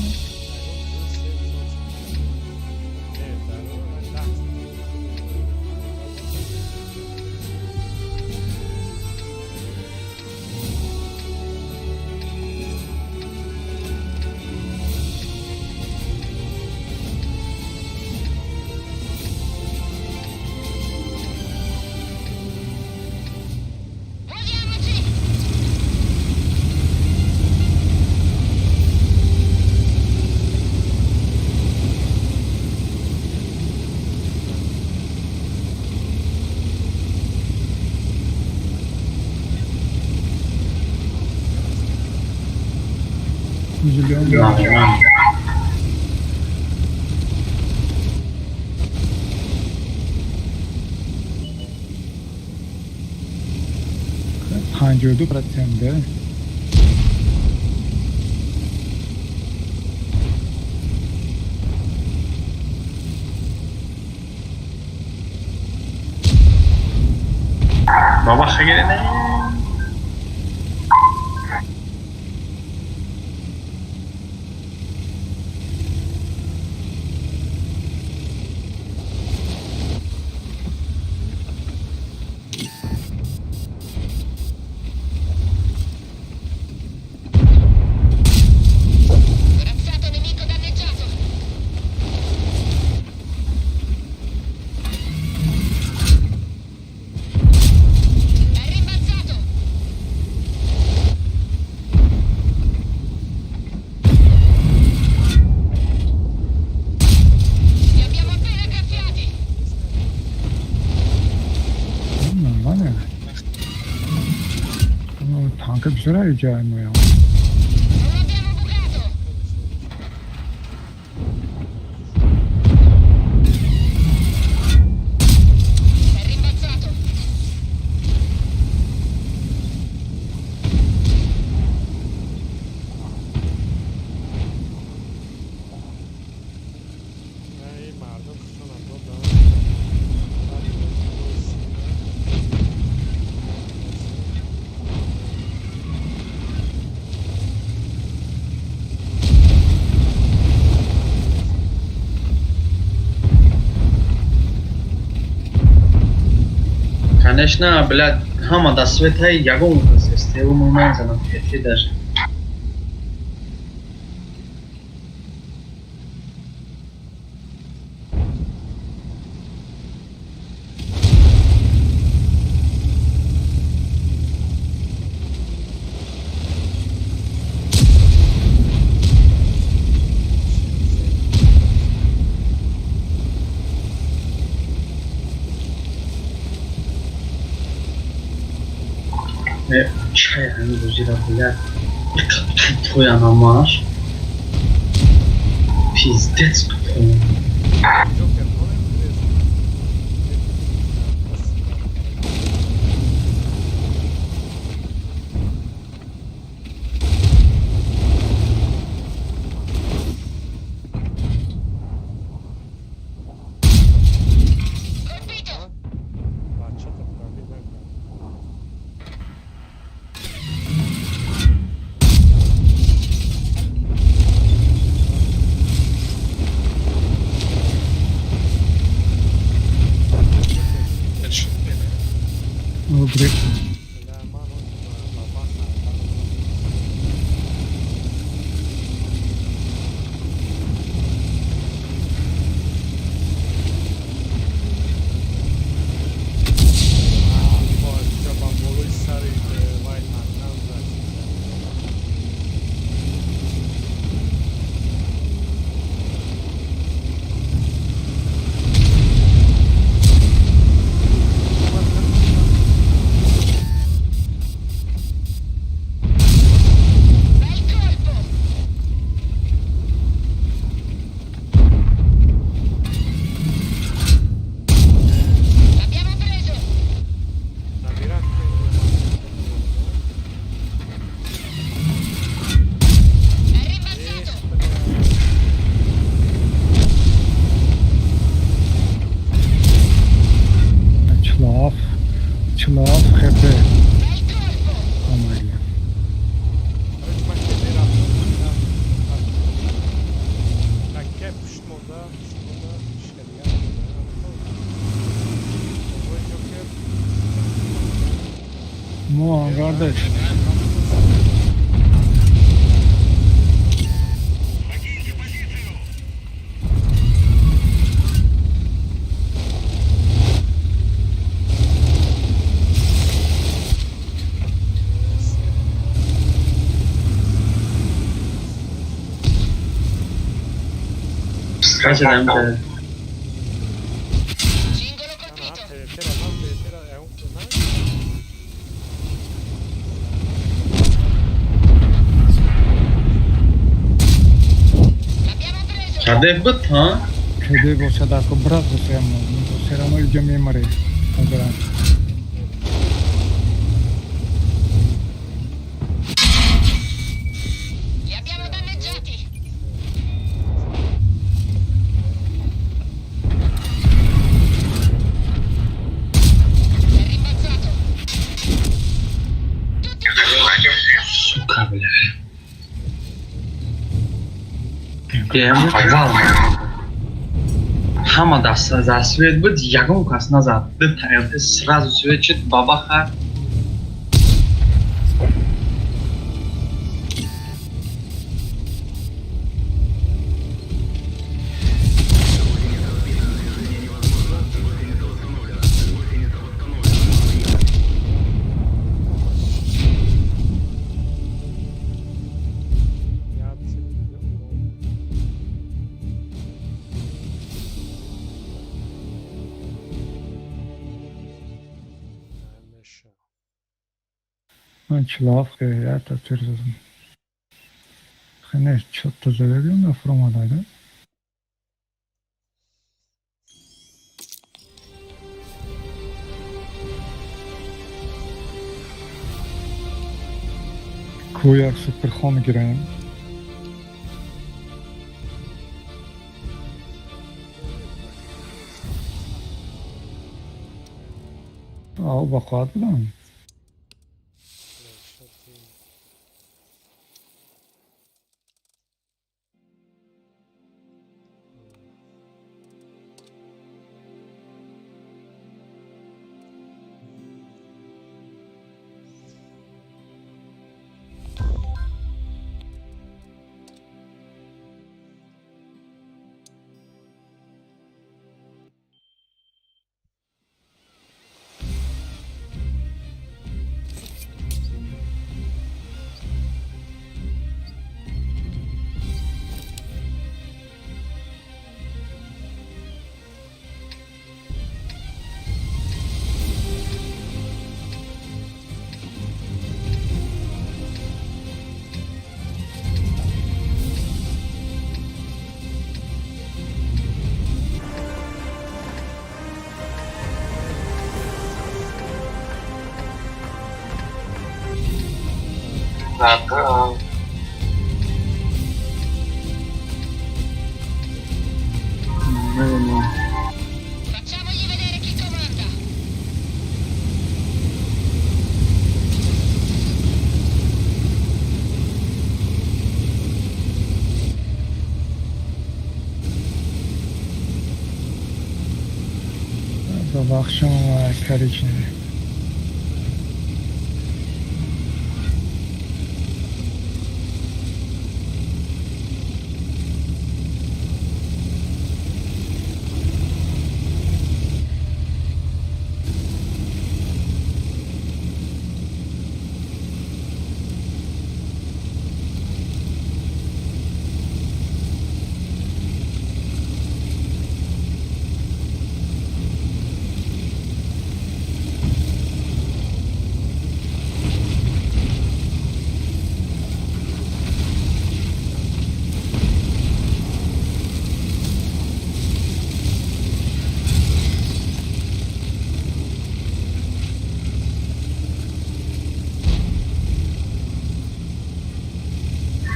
Muoviamoci!
Зелёный. 52%, да?
Баба хагере.
Corazzato nemico danneggiato! È rimbalzato! Li abbiamo appena graffiati!
Нормально. Ну, танка бисёр ҷай моям.
Non l'abbiamo bucato! È rimbalzato!
Конечно, блядь, ҳама да светаи ягон кас СТУ мо намезанам, ТТ даже. Чай ҳамин бозира, блядь, тупоян ҳамааш. Пиздец тупоян.
Ҷокер монем грез.
Colpito!
Бачата пробит накард.
Гриф.
Бля, ман бабаха. Ба болои сари вай ҳаркам зад.
Bel colpo! L'abbiamo preso!
Набират.
È rimbalzato!
47, 47 хп.
Bel colpo!
Омаги.
Короче, ман ки мерафтам, такке пушт монда, пушт монда, ҳичка дигар намонда. Овои Ҷокер.
Мо ангардаш.
Покиньте позицию!
Касе дар
Cingolo colpito!
ТВТ-ра ман ТВТ-ра на.
L'abbiamo preso!
Каде буд, ҳа?
Кеде бошад, ако брат бошам, все равно иҷо мемаре. Ҳозирам.
Li abbiamo danneggiati! È rimbalzato! Tutti
Сука, бля. Аввал ҳама даст за свет буд, ягон кас назад. Дута ЛТ сразу свет шуд, бабаха.
Як цели дига урон. Меша.
Ман 47 хе ята тир задам. Хе не, чотта задагим на фромада. Ку як суперхон гирем. Ау, бақуат будам.
Планшети.
Да.
Намедонам.
Facciamogli vedere chi comanda.
Бабахшам, коричневый.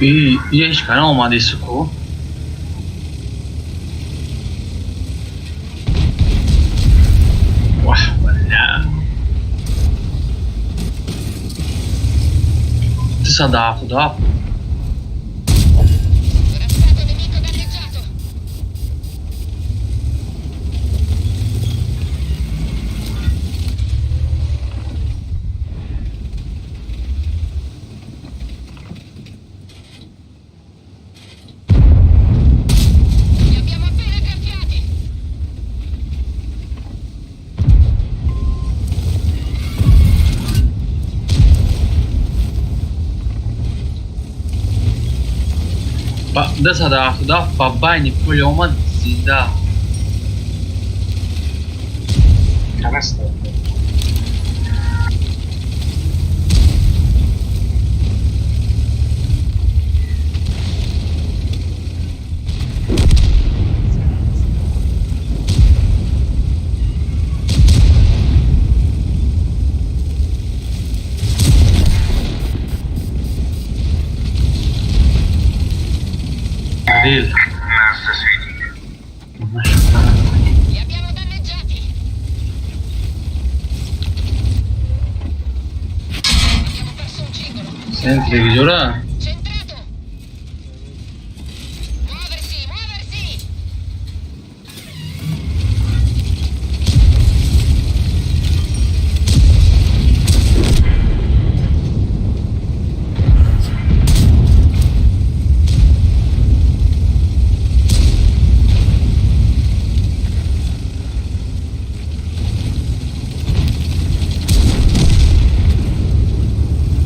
И ҳеҷ кана омадису ку. Ваҳ, бля. 277.
Corazzato nemico danneggiato. Li abbiamo appena graffiati.
277 ба байни пули омад зинда.
Конечно.
Дил.
Нас засветили.
Li abbiamo danneggiati. Abbiamo perso un cingolo.
Сен телевизора?
Centrato. Muoversi, muoversi.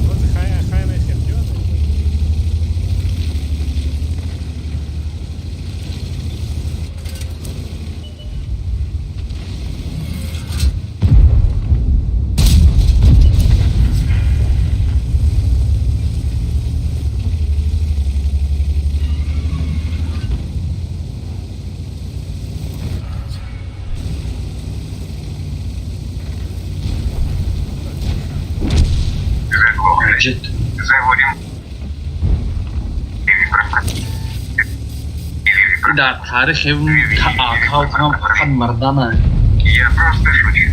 Бози хай хай мехел ҷо.
Заглохли.
Ҷит.
Заводим. Или Или
Дар таърихи аккаунтам фақат мардана.
Я просто шучу.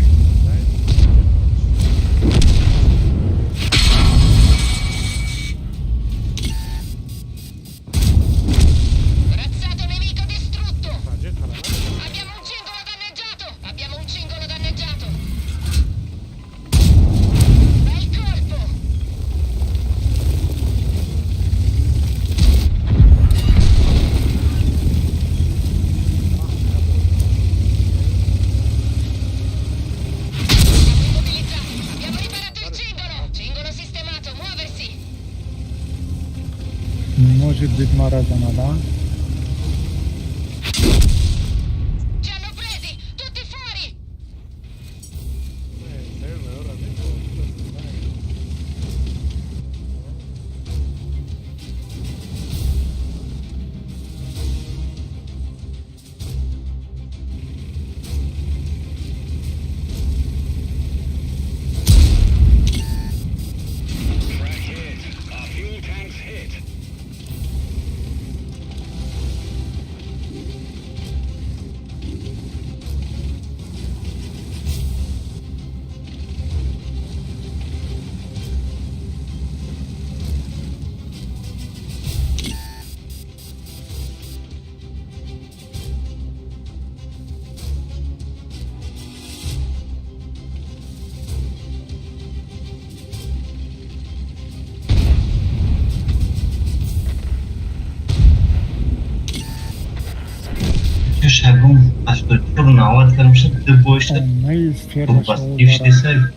Corazzato nemico distrutto.
Маҷид ҳара надорад.
Abbiamo un cingolo danneggiato. Abbiamo un cingolo danneggiato. Bel colpo. Siamo immobilizzati. Abbiamo riparato il cingolo. Cingolo sistemato. Muoversi.
Может быть, маразана, да?
Ci hanno presi. Tutti fuori.
Не, меора метавонад.
Crack hit. Our
Шагом 84-90 кардам шуд, ду бой шуд.
Хонаи стерва шава.
Ифштеса.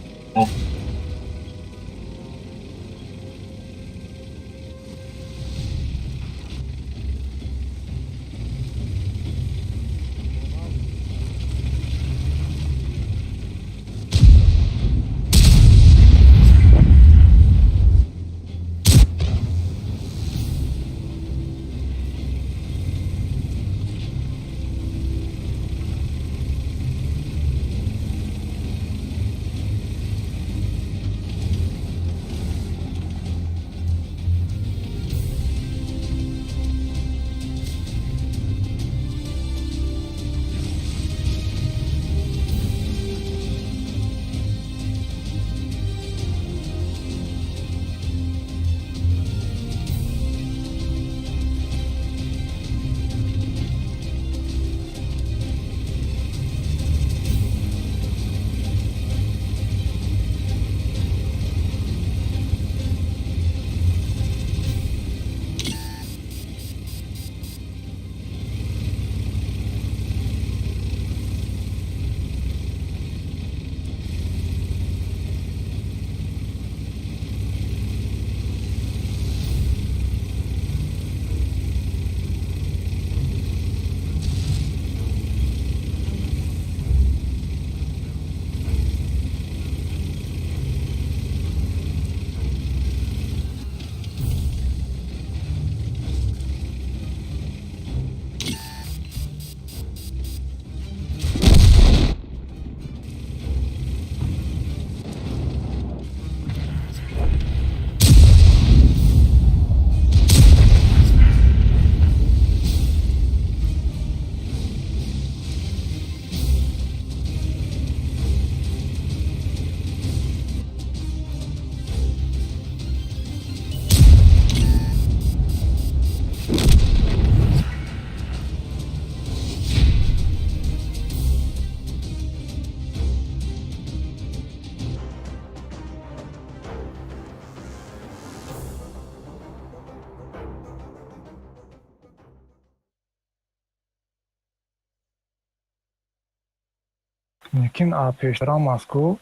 Лекин пештара Москва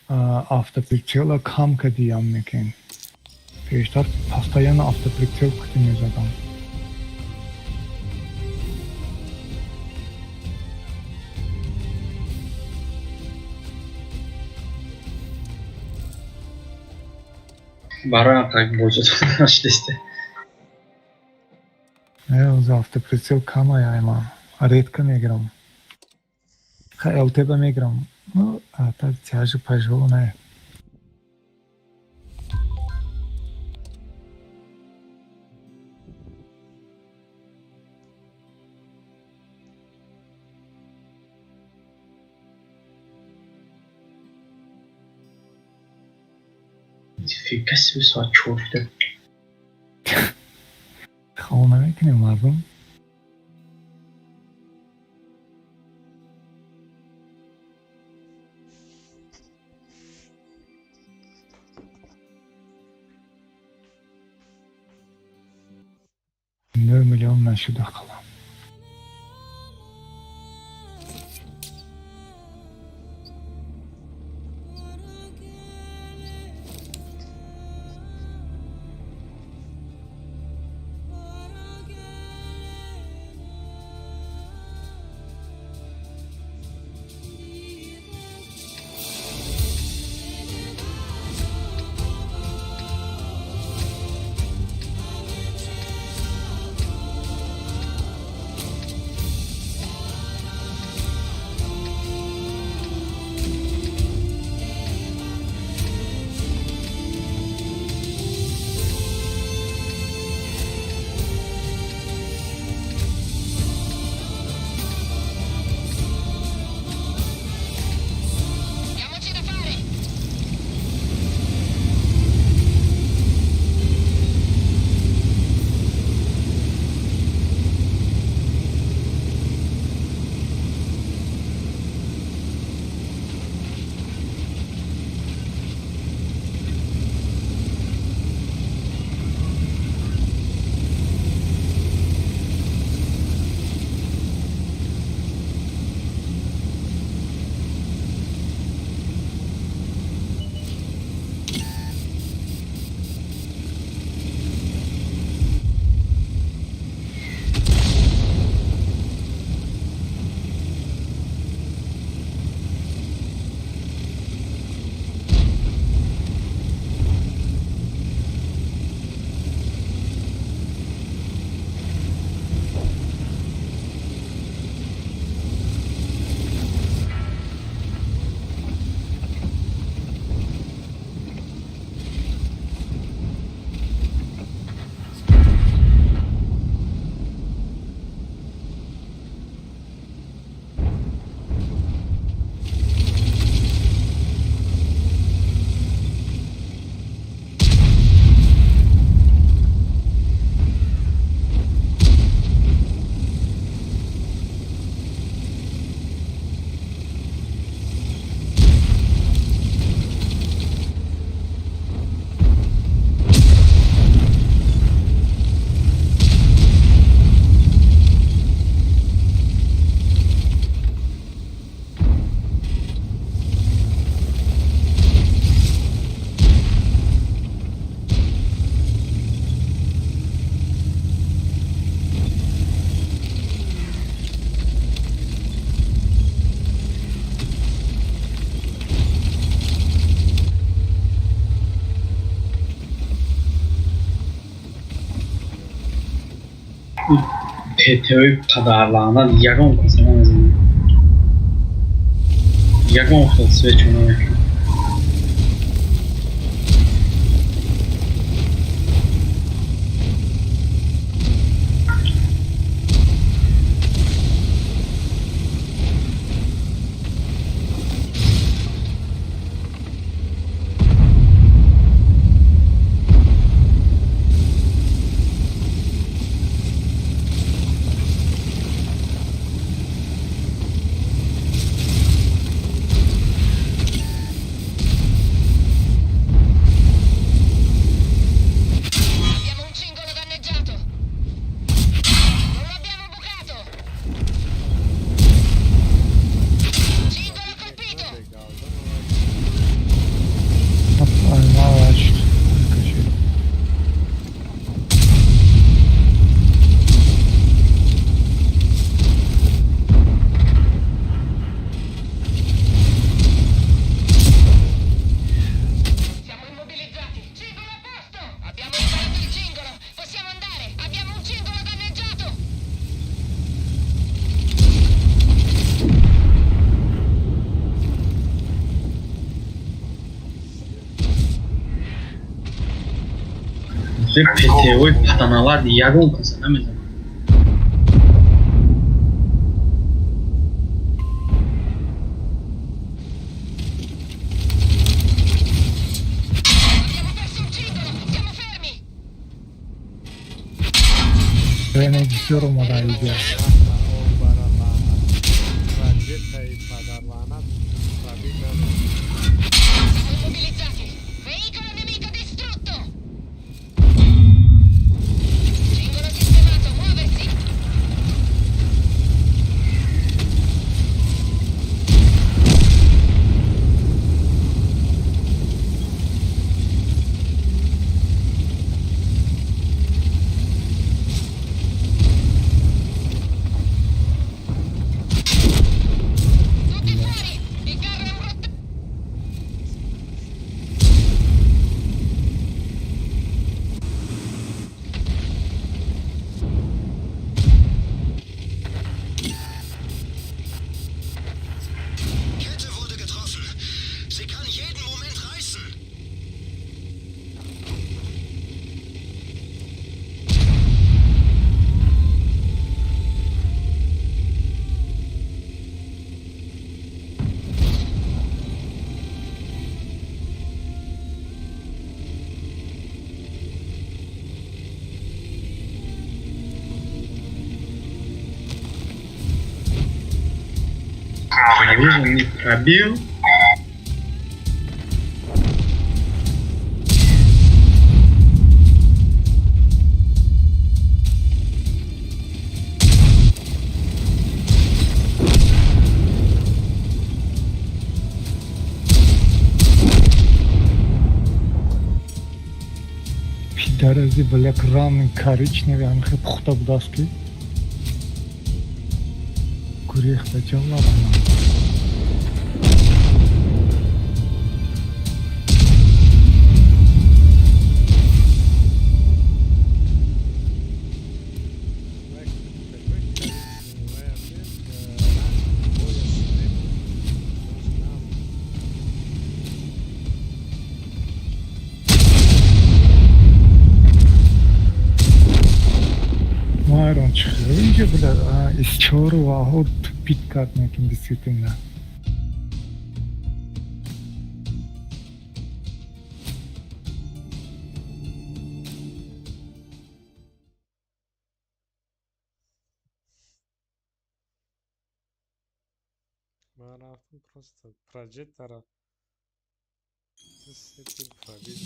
автоприцела кам кадиям, мекин. Пештар постоянно автоприцел кути мезадам.
Бароям так боҷа нашлисте.
Не, оз автоприцел кама яйма. Редко мегирам. Ха, ЛТБ мегирам. Ну, а так тяжи пажо не.
Фига себе, соат 4 шуда.
Хоб намекунем, мардум. 9 миллион нашуда қалам.
ПТОи падарлаънат ягон каса намезанад. Ягон хел свечу намекунад. ПТОи паданавард ягон каса намезанад.
Бисёр омада иҷа.
Не пробил.
Пидорази, бля, ранг коричневый, ҳамихе пухта будааст ки гурехта ҷаллабана. Из чору ваҳо тупит кард мекин действительно.
Ман рафтам просто прожектора пробит.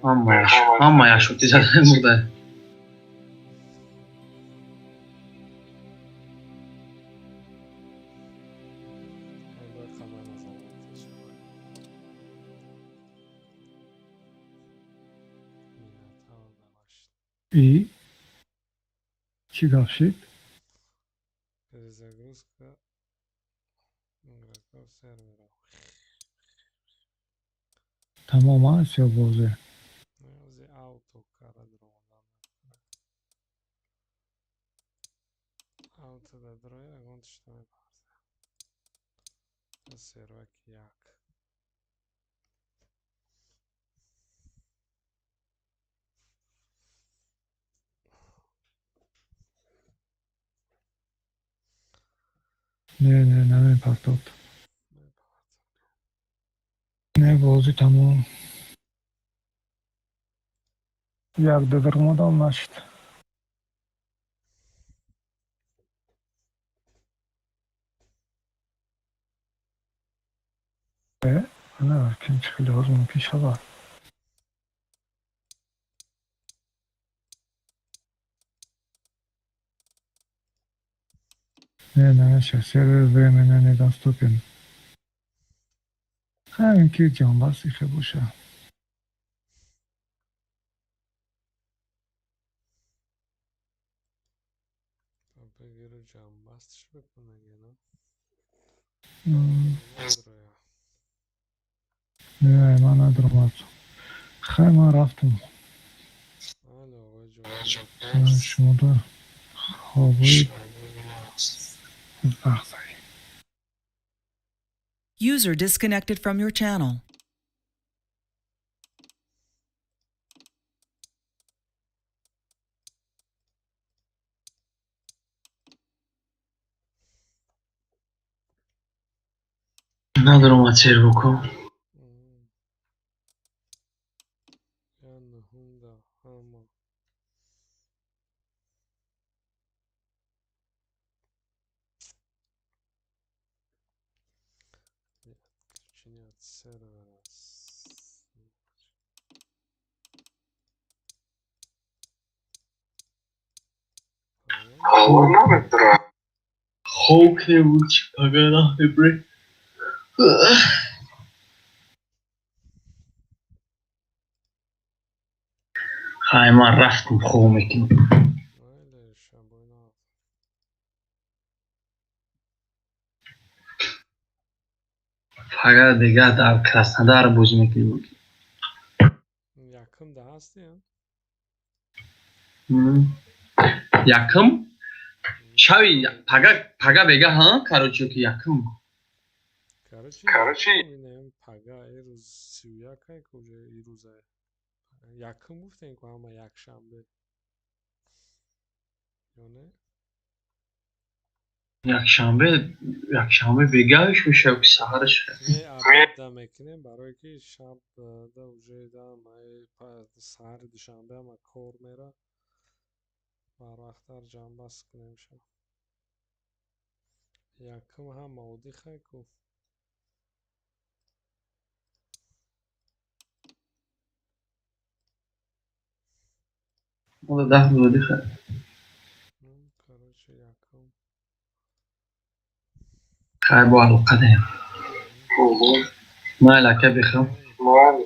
Амма яшути зада мурда.
И чӣ гап шид?
Перезагрузка игроков сервера.
Тамом аст ё бозе?
Зи ауто кара дромадан. Ауто да дроя, ягон тишта мепарда. Сервак як.
Не, не, намепартод. Не, бозӣ тамом. Як дадромадам нашид. Э, ана ким чӣ хеле ҳозир мумкин шавад. Не, намешавад. Сервер временно недоступен. Ҳамин ки ҷонбаст ихе боша.
Бигиру ҷамъбастш бикунагина. Дроя.
Не, ман надромад. Хай, ман рафтам.
Алло, оғои ҷон.
Шумода хобои вақт зай.
User disconnected from your channel.
Надромад сервако.
Я нуҳумда ҳама. Отключение от сервера.
Алло, намедра.
Хоб кунем, чӣ пага намебре. Хай, ман рафтам, хоб мекунам.
Майли, шабои нав.
Пага дигар дар Краснодар бозӣ мекунем.
Якум да ҳастӣ, а?
Якум шаби пага, пага бега, ҳа, короче, ки якум.
Короче,
Короче,
инем пага ирӯз 31-ай ку уже ирӯза. Якум гуфтем ку ҳама якшанбе. Ё не?
Якшанбе, якшанбе бегааш мешава ки саҳараш.
Не, обед мекунем, барое ки шаб да уже да саҳари душанбе ҳама кор мера. Барвақттар ҷамъбаст кунем шаб. Якум ҳама одихай ку.
Мода 10 рӯз одиха.
Короче, якум.
Хай, бо алоқа даем. Майли, ака бихам.
Майли.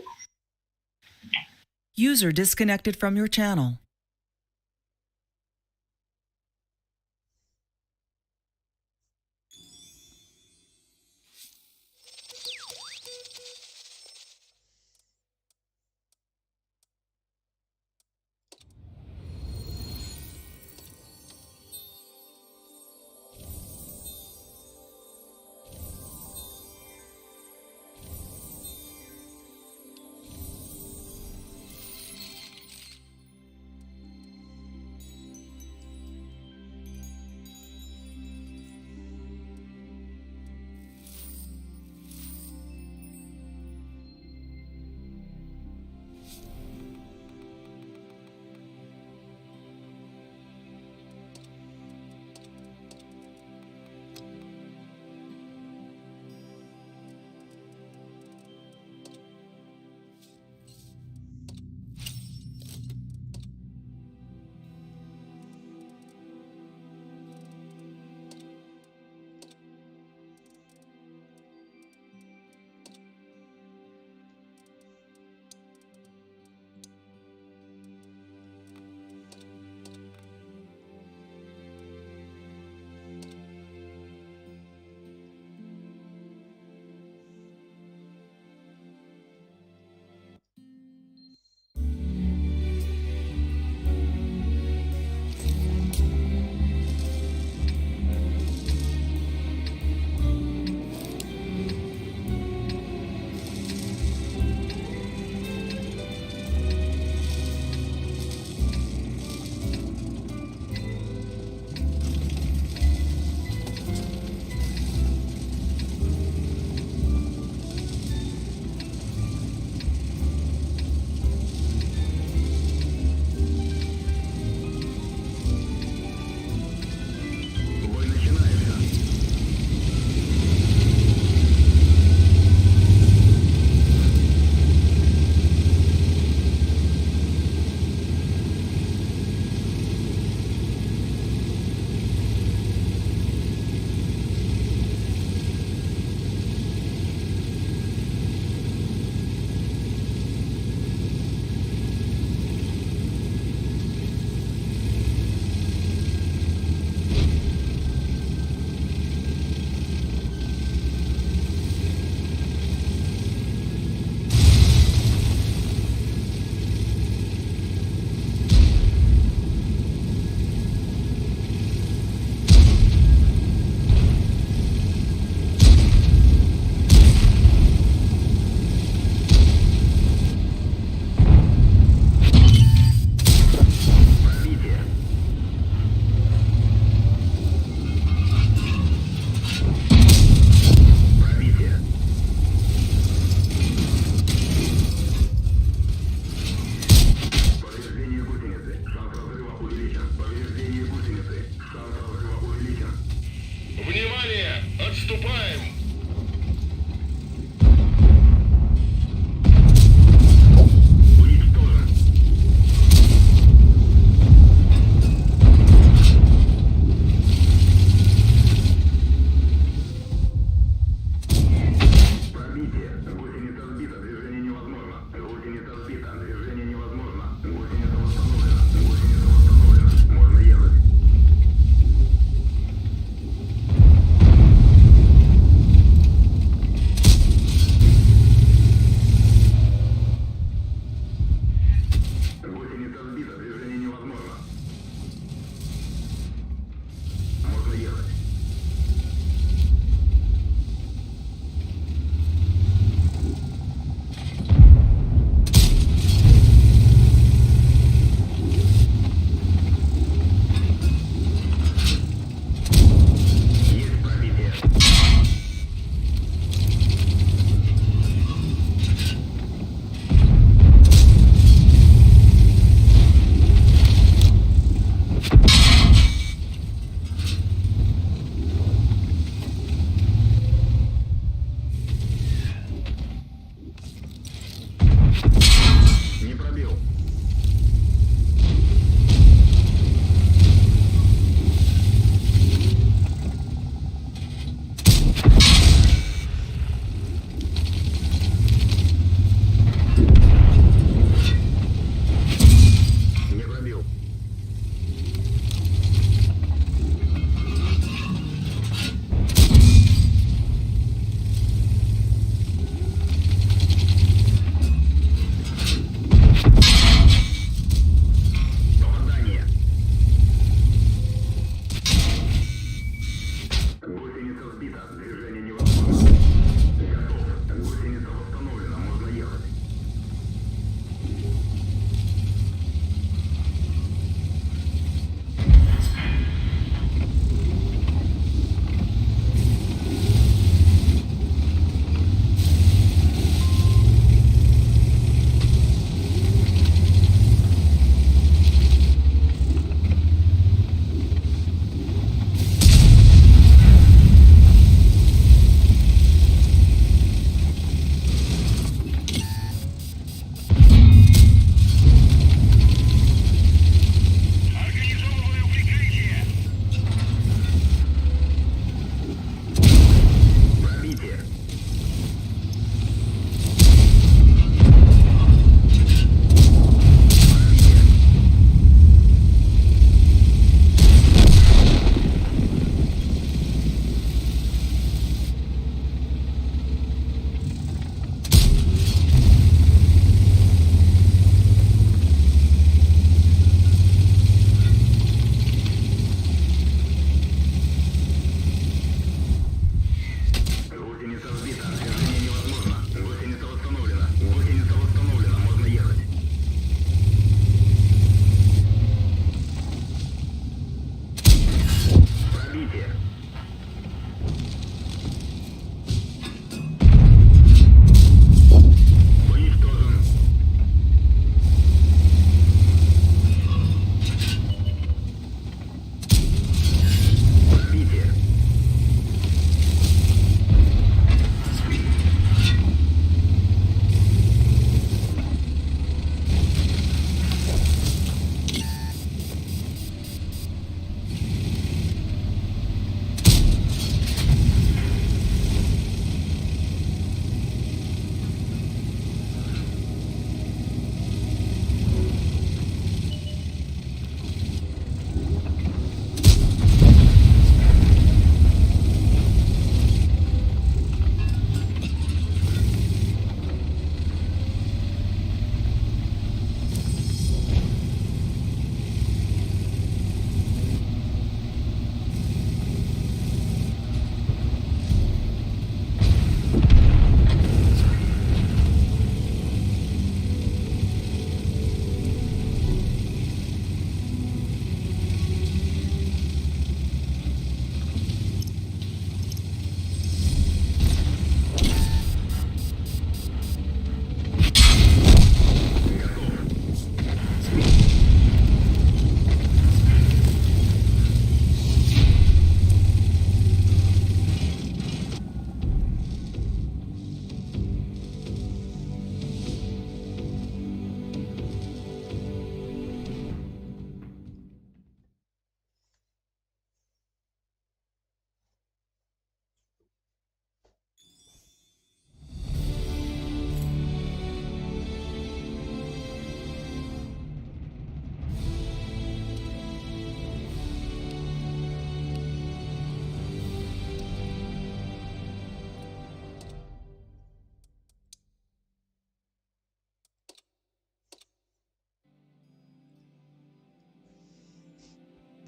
User disconnected from your channel.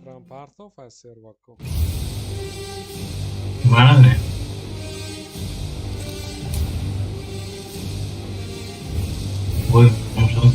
Трампартов аз сервако.
Бале. Ой, шуд.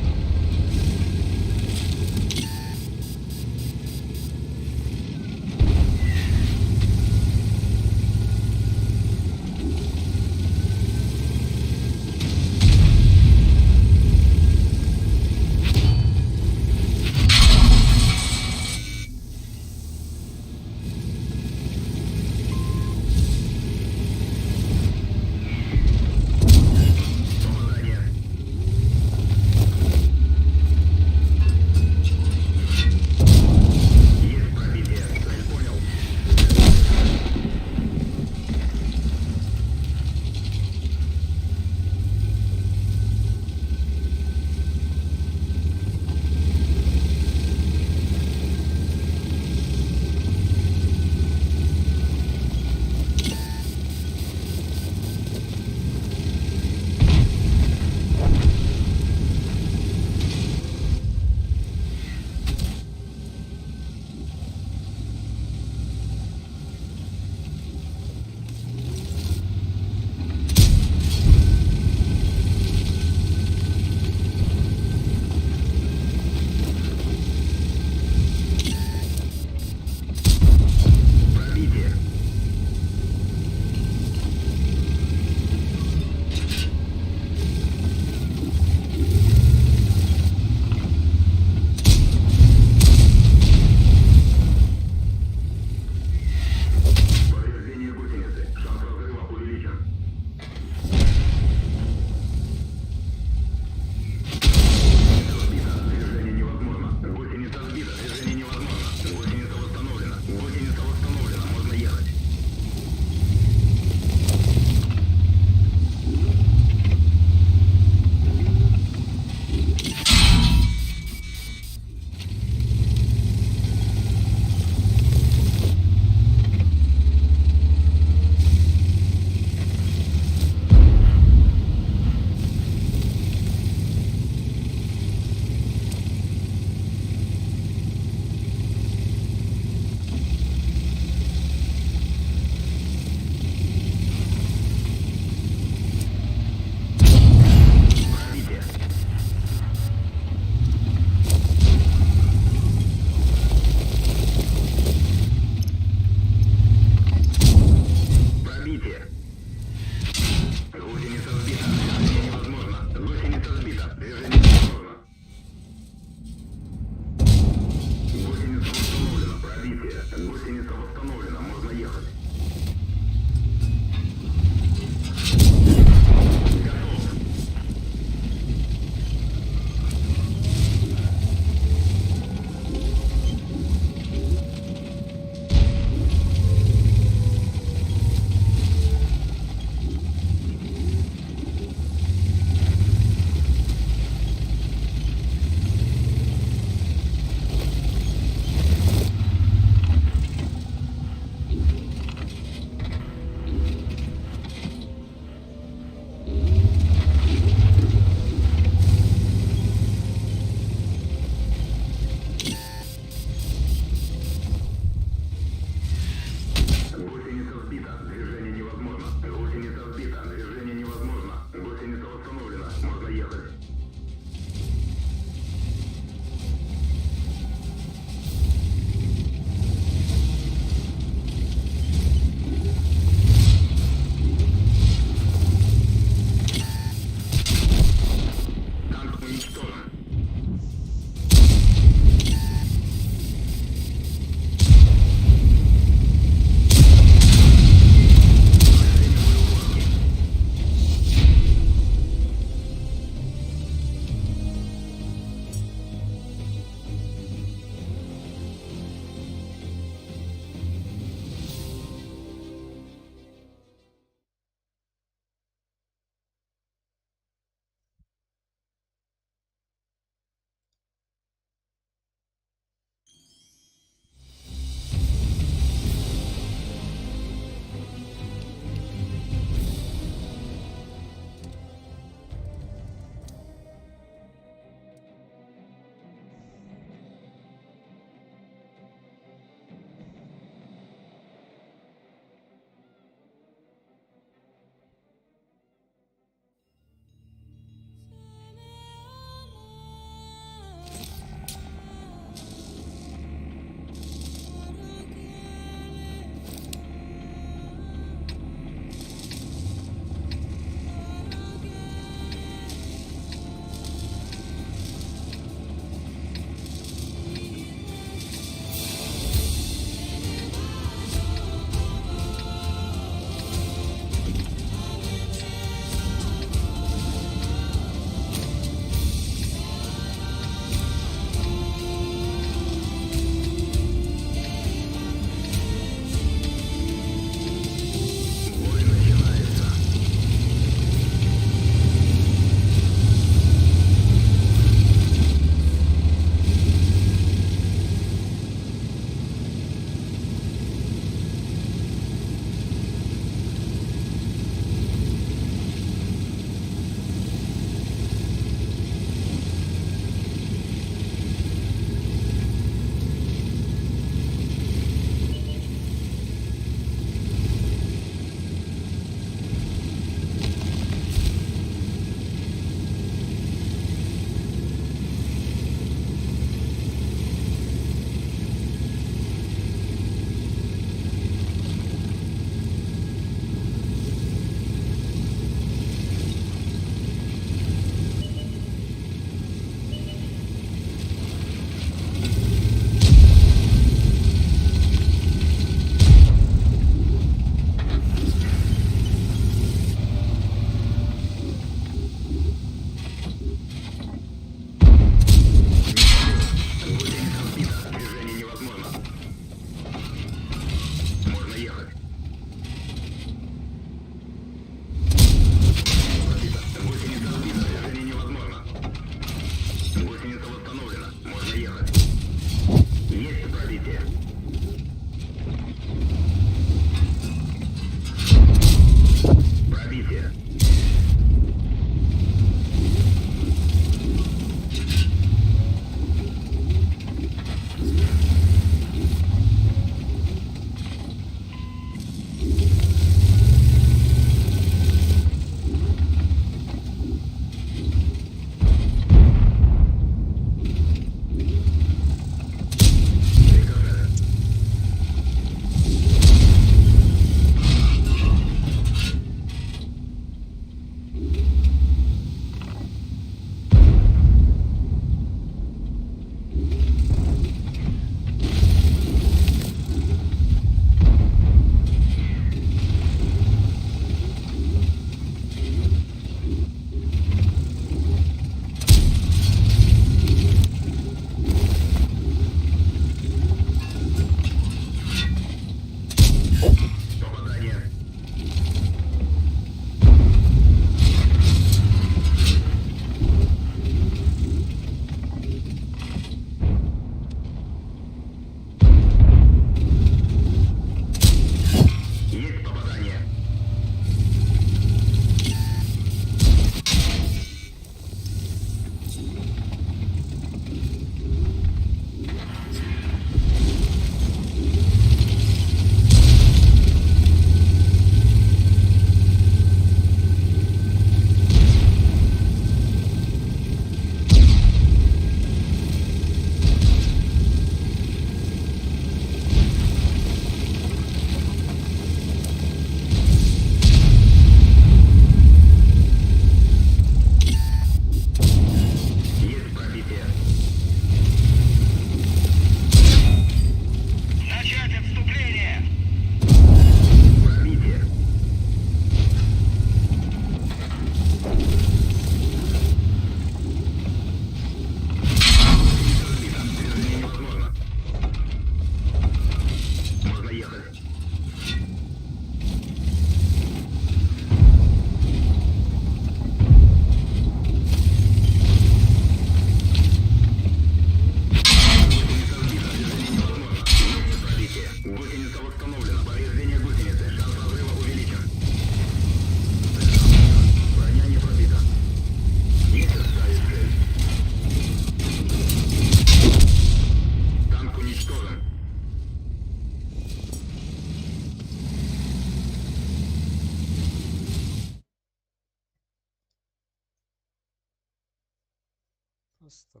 Просто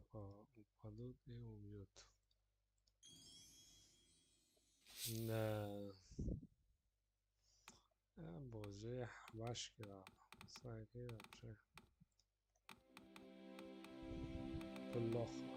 упадут и убьют. Да. Боже, башки. Сайки вообще. Плохо.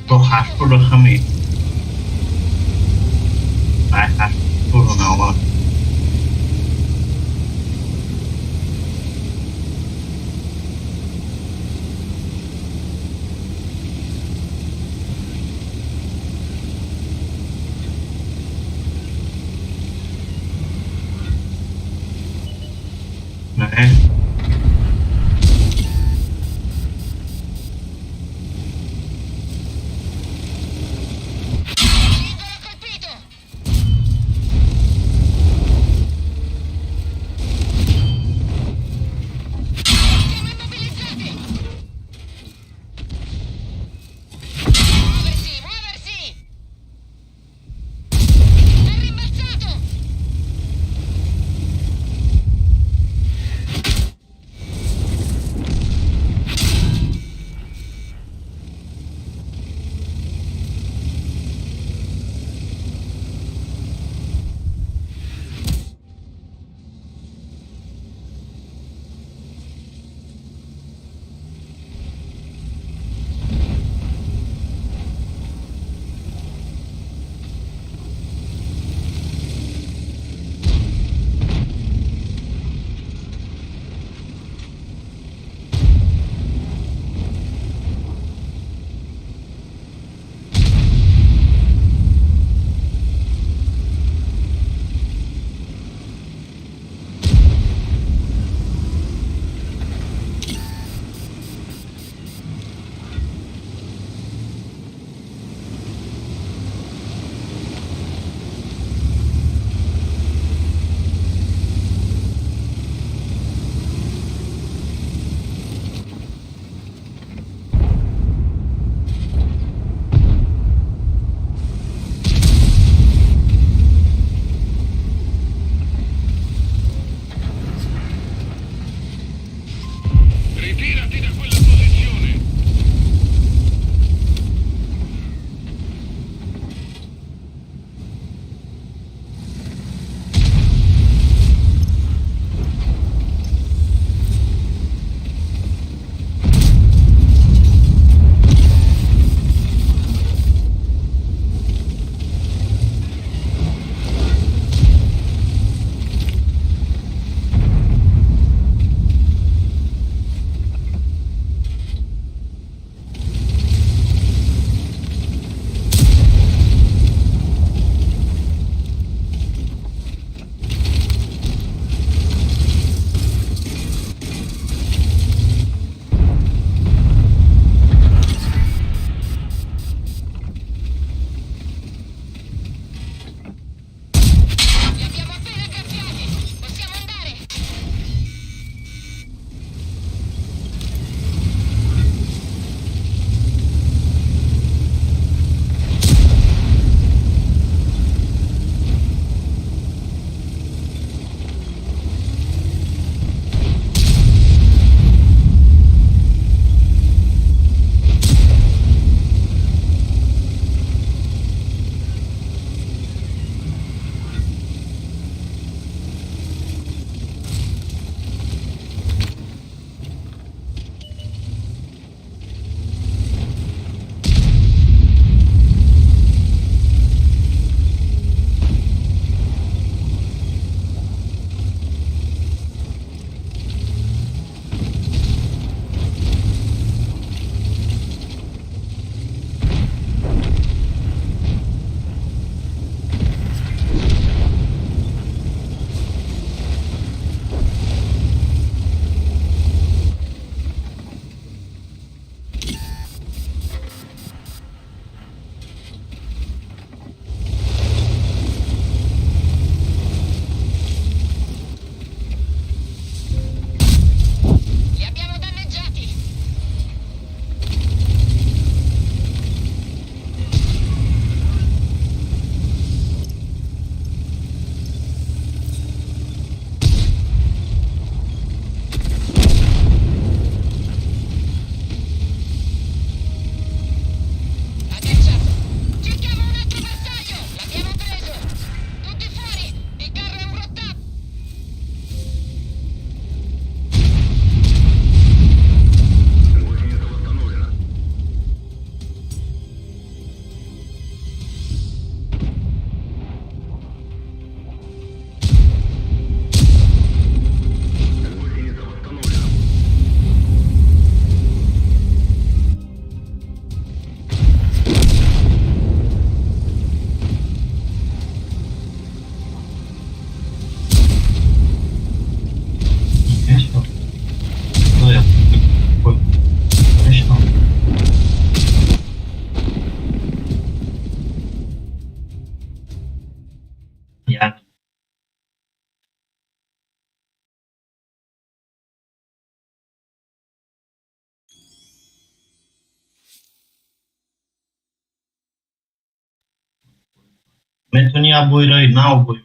То ҳаштоду хами. Ай 89. Не.
Cingolo colpito!
Метавонӣ як бойраи нав бой.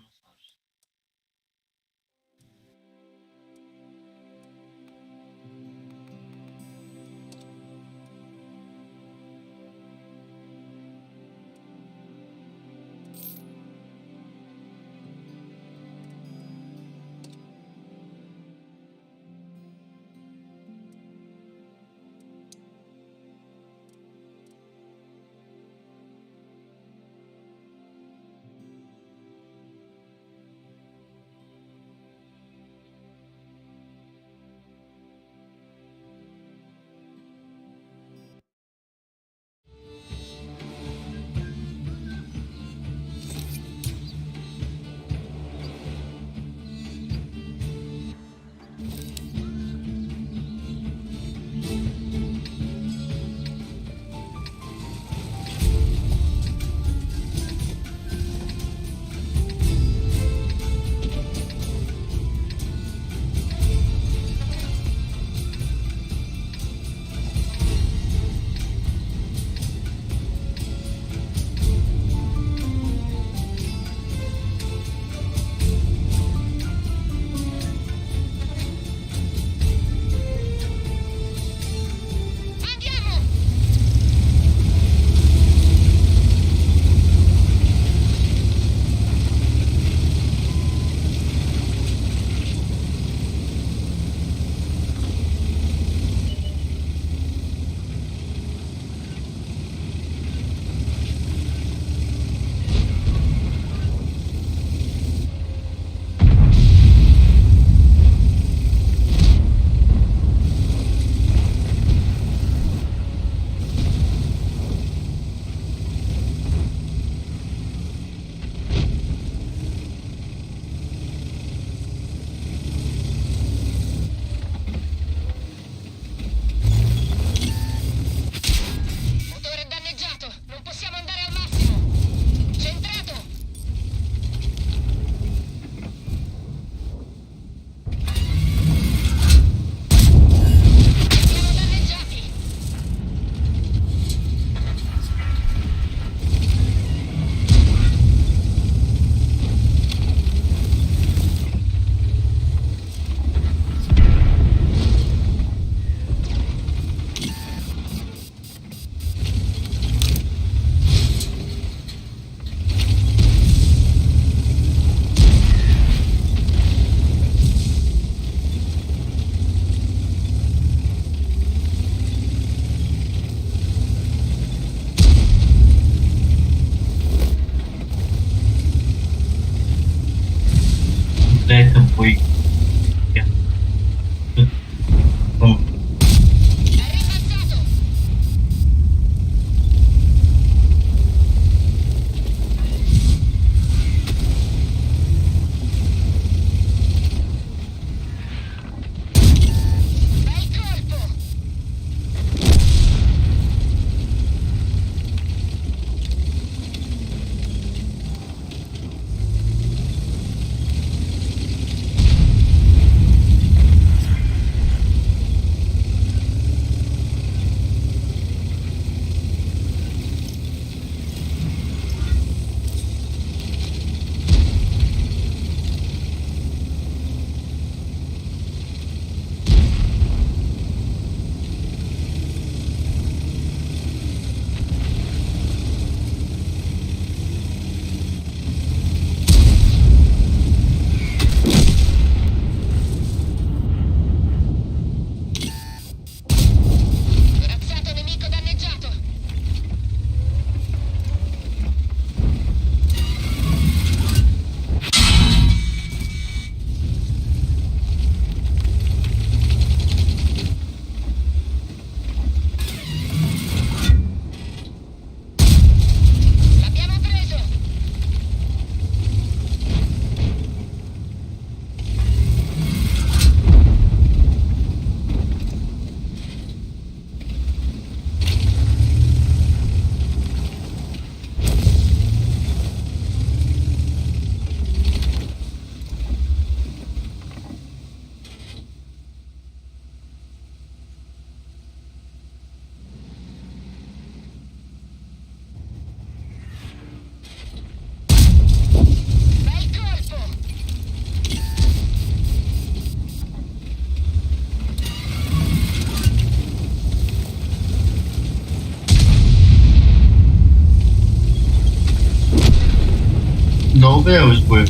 Долго я успею?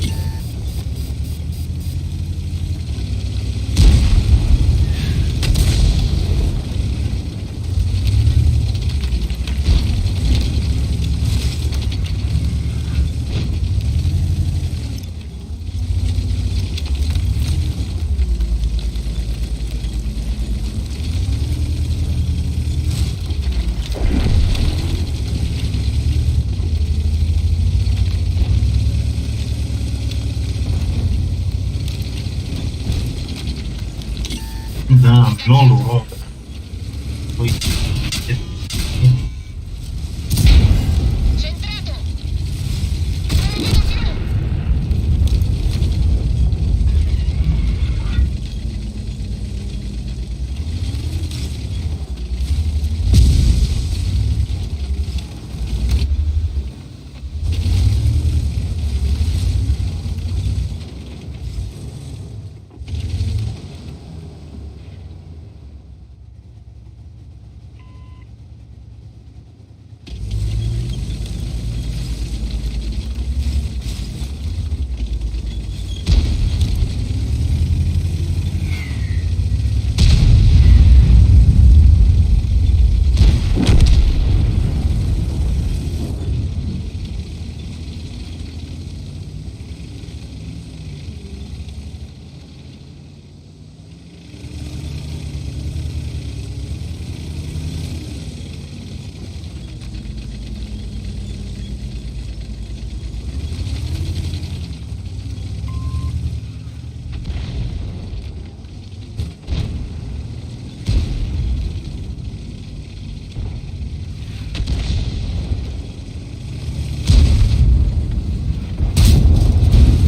Да, много урок. Ой.
Centrato! Non lo vedo più!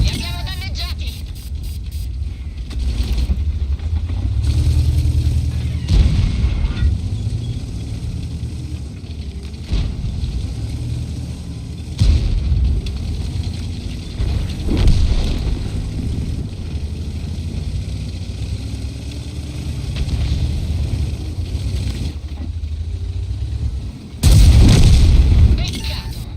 Li abbiamo danneggiati! Peccato!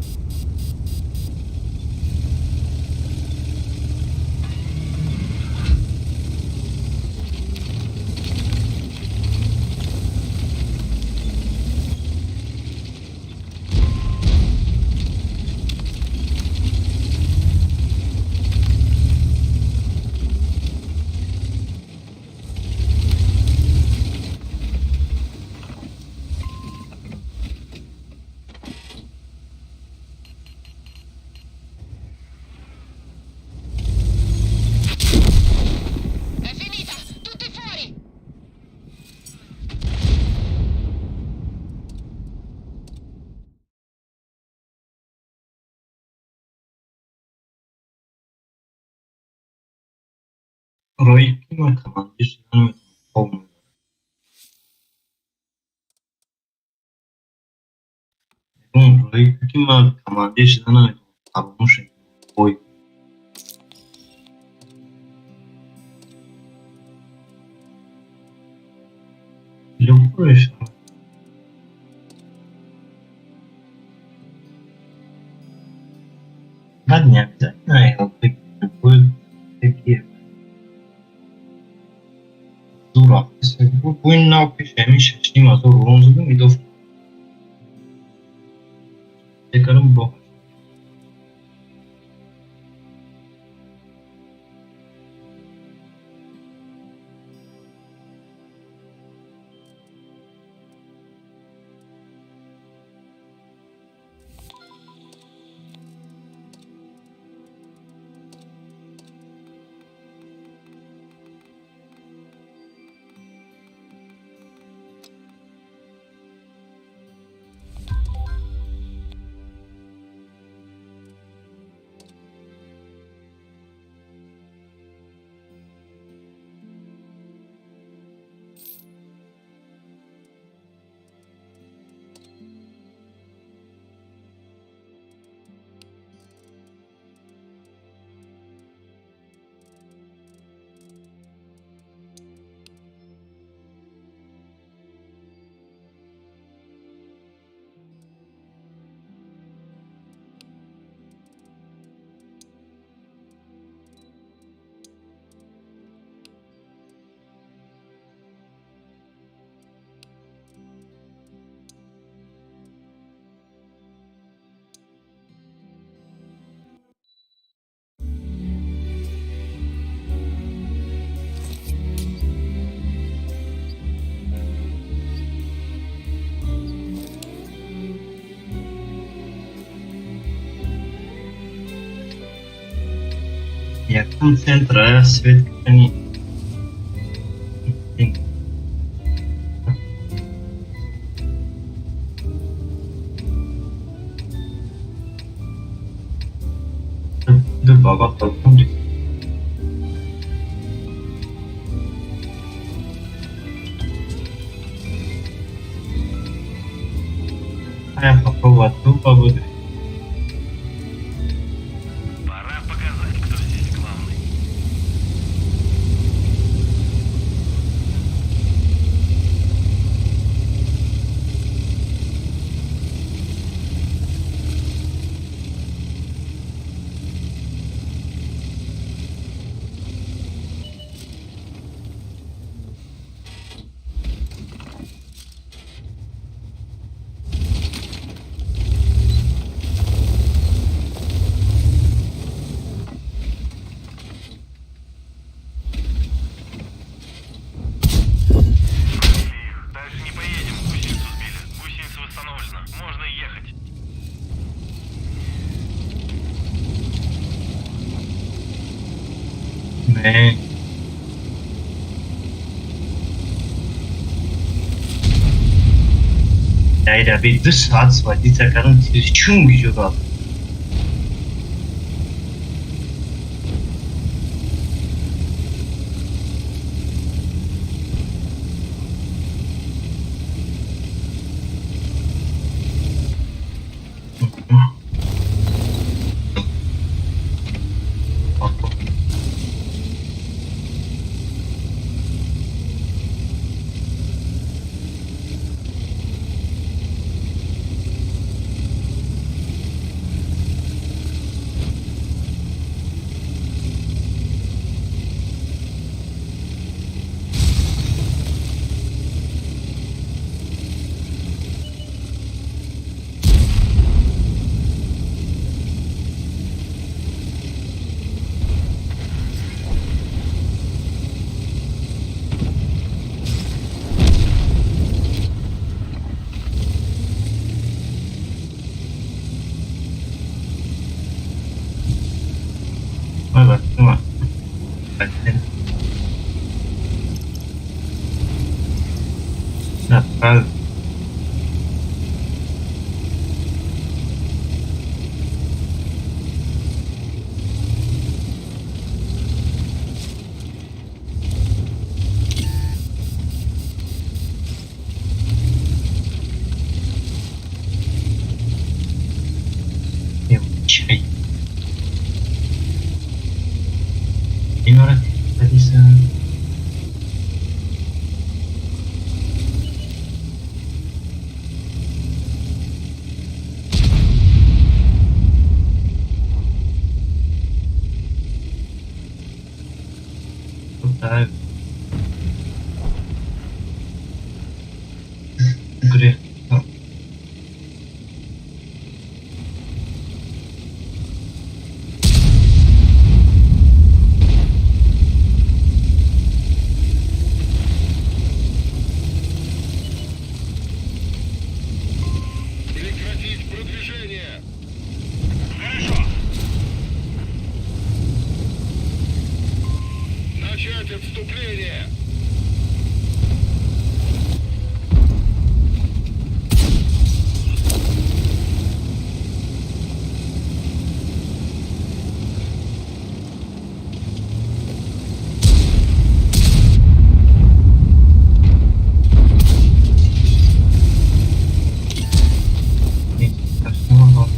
È finita! Tutti fuori!
Рои ки ман командир шуда наметавонам, хоб мебарад. Мегӯям, рои ки ман командир шуда наметавонам, фаромӯш ой. Любой шумо. Да, не обязательно ЛПГ, любой ТГ. Дура. Буин нав пеш ҳамин 6,5 ҳазор урон задам, идоф. Фикр бо. Якум центра свет кани. Ду баба қалқум. Я попробовать тупо буду.
Пора показать, кто здесь главный. Их. Дальше не поедем. Гусеницу сбили. Гусеница восстановлена. Можно ехать.
Не. Айда би 2 соат сводиться кардам, чун гиҷо. Ой, Да, правильно. Чай. Инора Алиса. Так. Грех.
Прекратить продвижение. Хорошо. Начать отступление.
Страшного.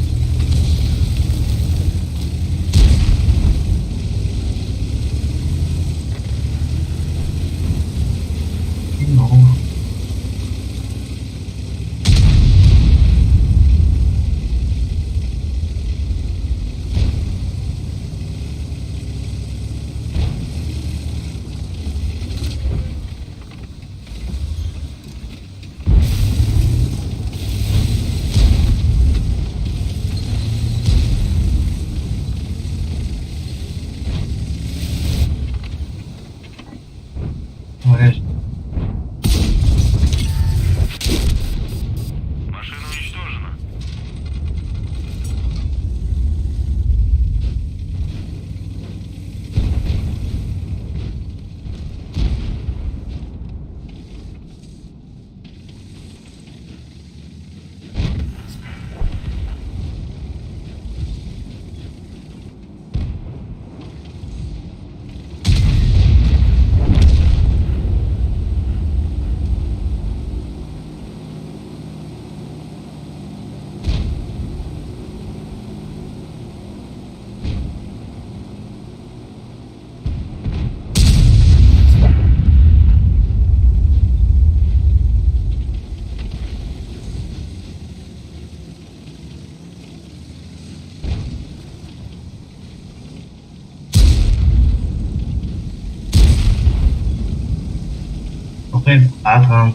Охе, фақат ҳам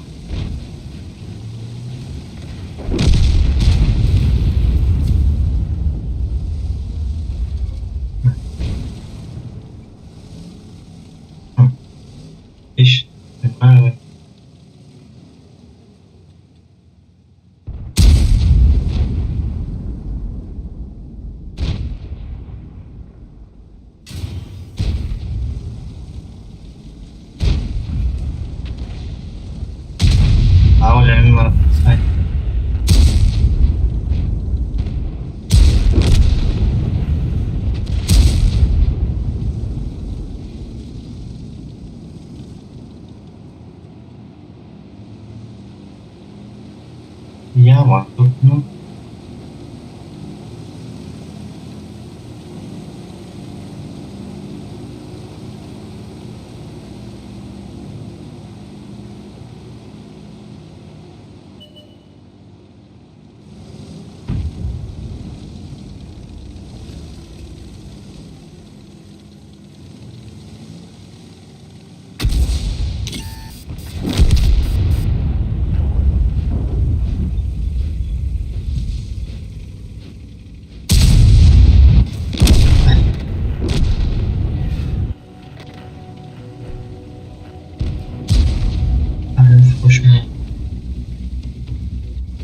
Ich Я ну.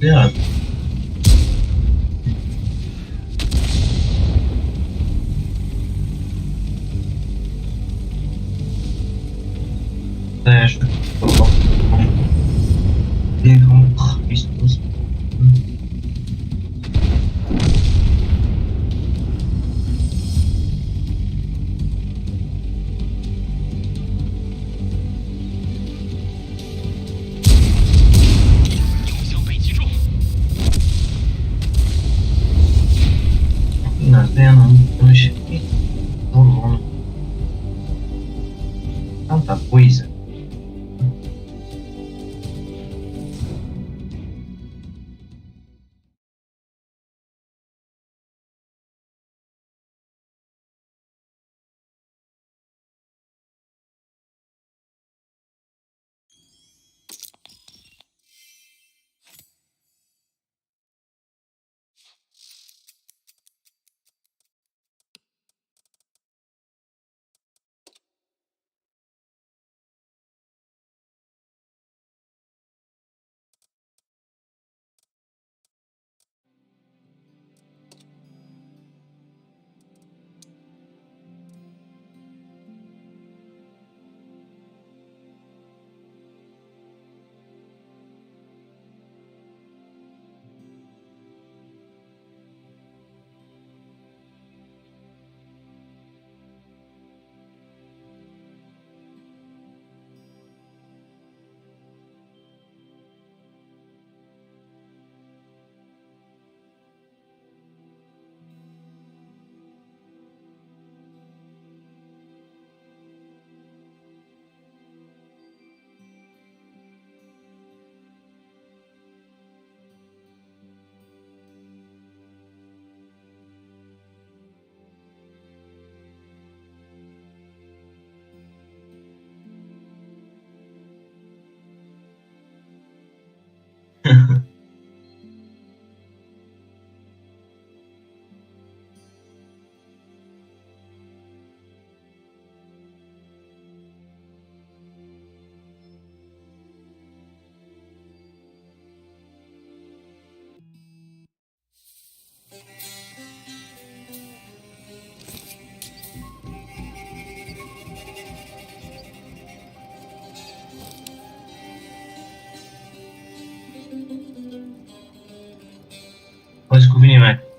Ja. Sehr schön. Den hoch ist das. Tanta coisa.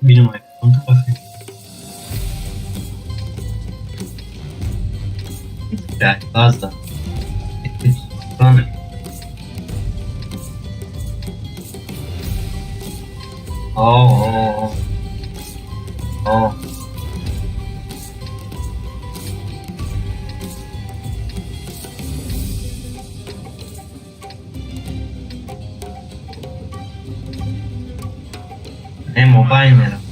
Bine mai contă va fi. Da, asta. Oh, oh, oh. É mobile, né?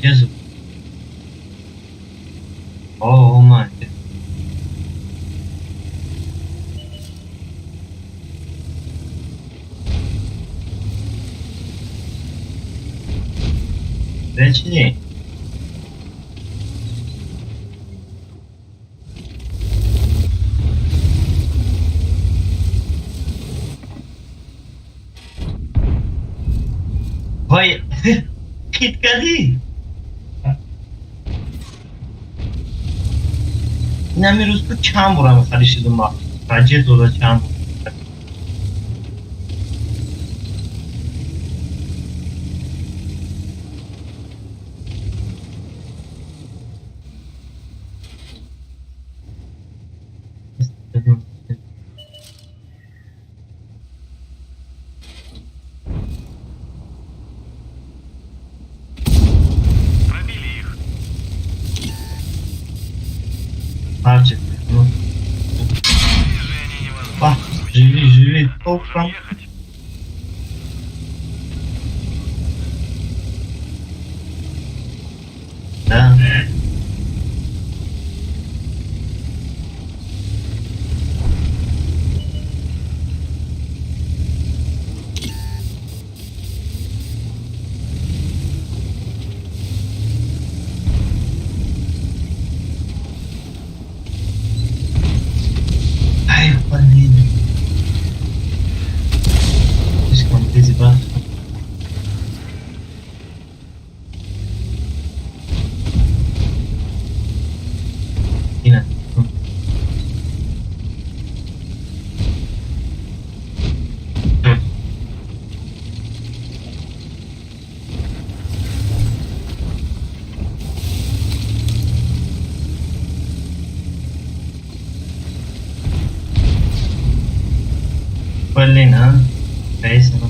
Где звук? О, мать. Речи. Вай, хит кади. Инами рӯз ту чанд бора мехари шидум ма? Раҷе дода чанд бор.
Пробили их.
Парче. Ну,
Движение невозможно.
ба, живи, живи,
Можем
толком.
ехать.
Да. Ай, блин. Слишком близ, ба. Ина. Блин, а? Весело.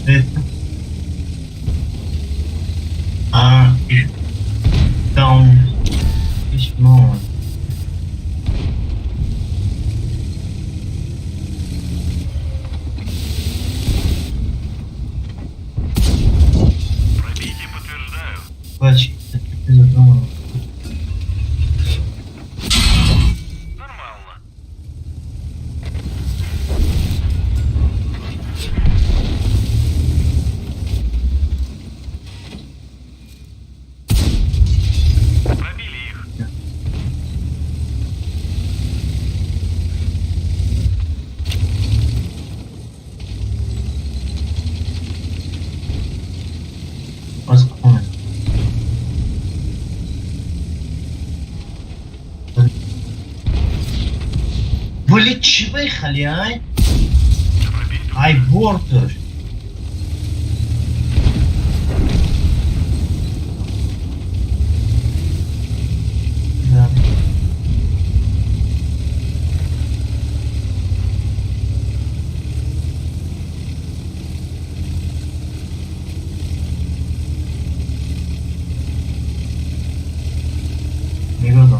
Это. А, down. Письмо.
Пробитие подтверждаю.
Плачь. Ты задумал.
Нормально. Пробили их.
Оскомин. Вали чӣ бехали, ай?
Пробить.
Ай, борташ. Да. Нигоҳ.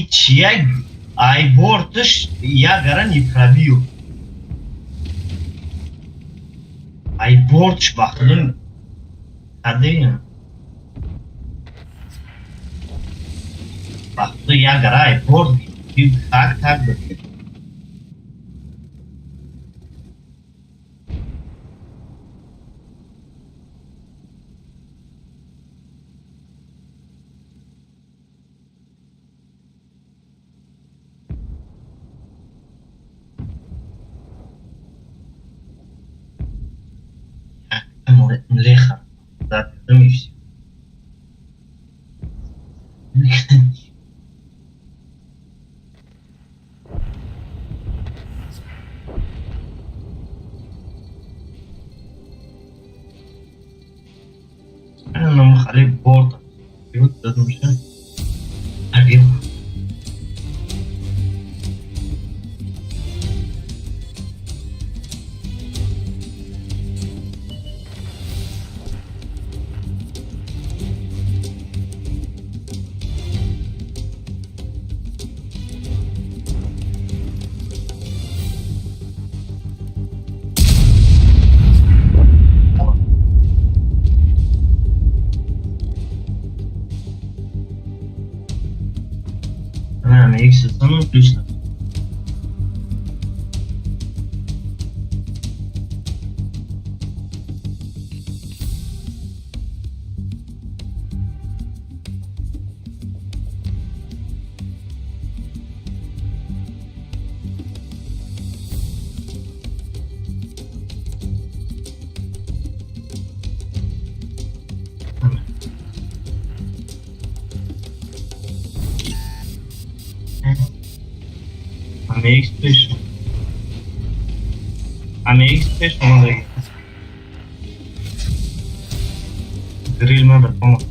И чия ай борташ я гара не пробил. Ай бортш бахтудун кадея. Бахту я гара ай борт как так бы. Леха. Да, там и все. Нам хали борта. И вот это все. Отлично. AMX пеш омадаги. Гриль надо помог.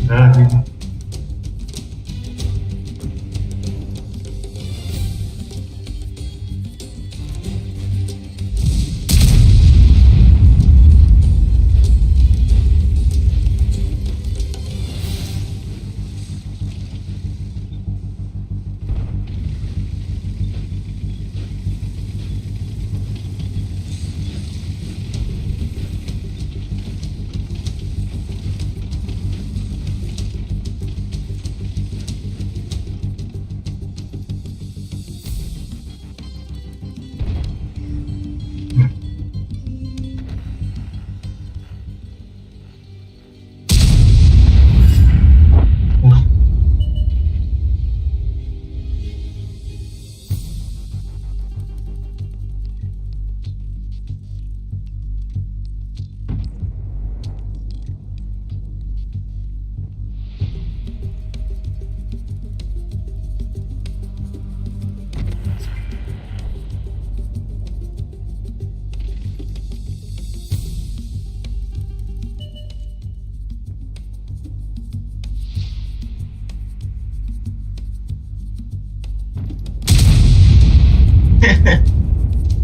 Да, видно.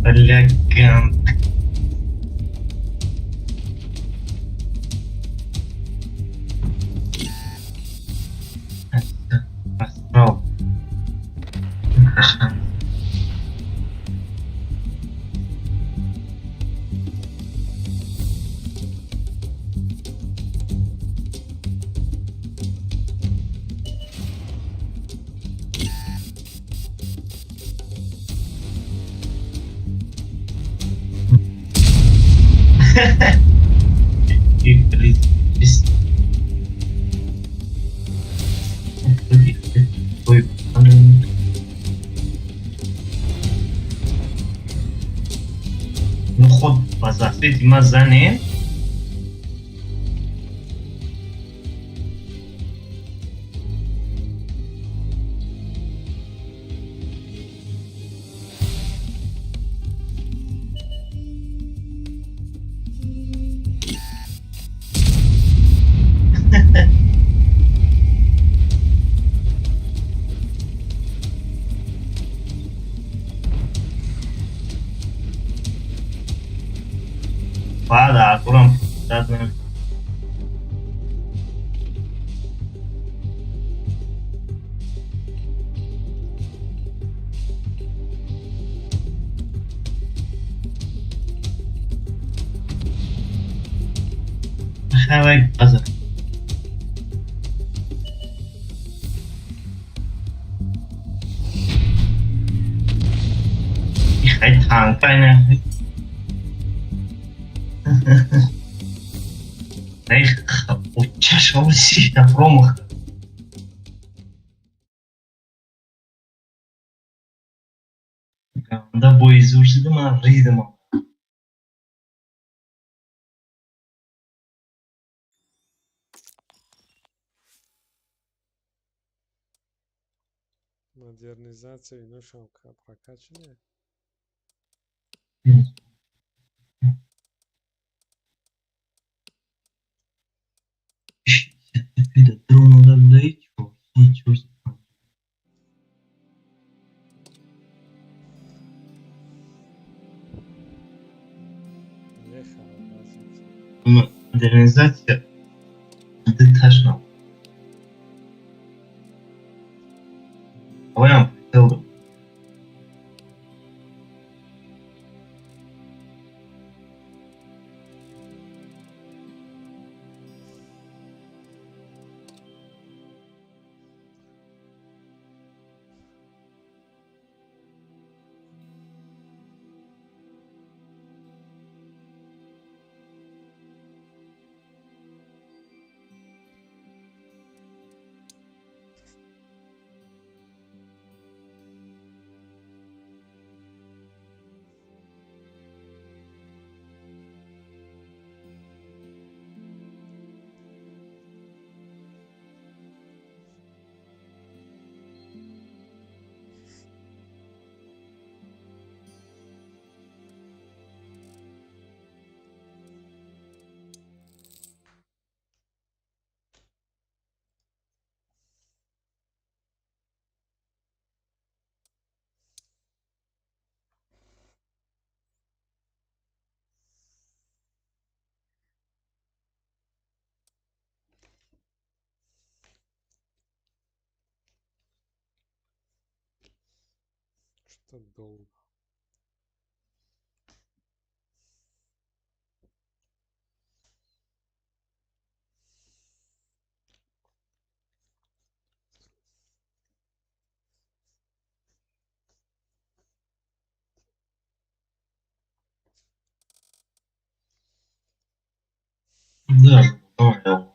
Бля, ган. Астрал. Ну ход ба засвети ма занем. Баъд Хай база. Хай танкай не. Чашма сита промах. Да бой зур шида, ман ридам.
Модернизация иношам прокачанная.
Дрона да чё. Модернизация ташна. Оям прицел.
Что долго.
Да, давай.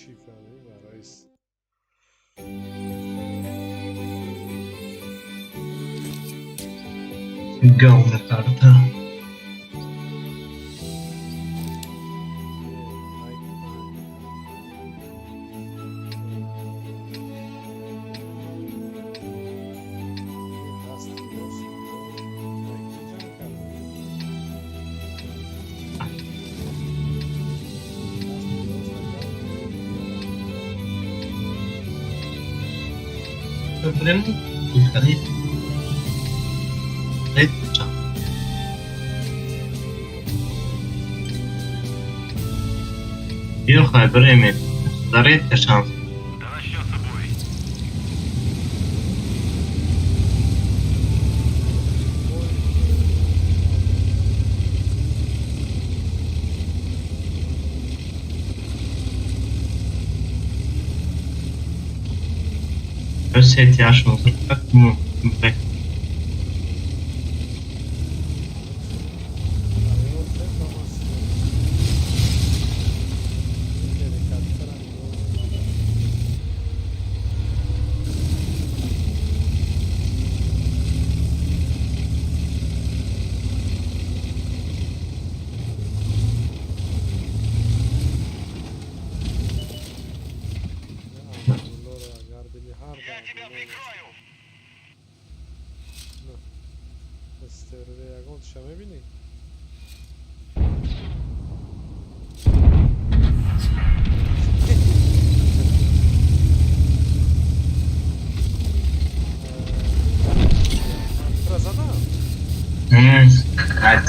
Чӣ фаҳмӣ барои
Говно карта. Прям выходить. Это Юхай время. Дарите шанс.
Да начнется бой.
Все шанс. Как ну, блядь.
Я тебя прикрою!
Стерве ягон ша мебинӣ? Тура задам?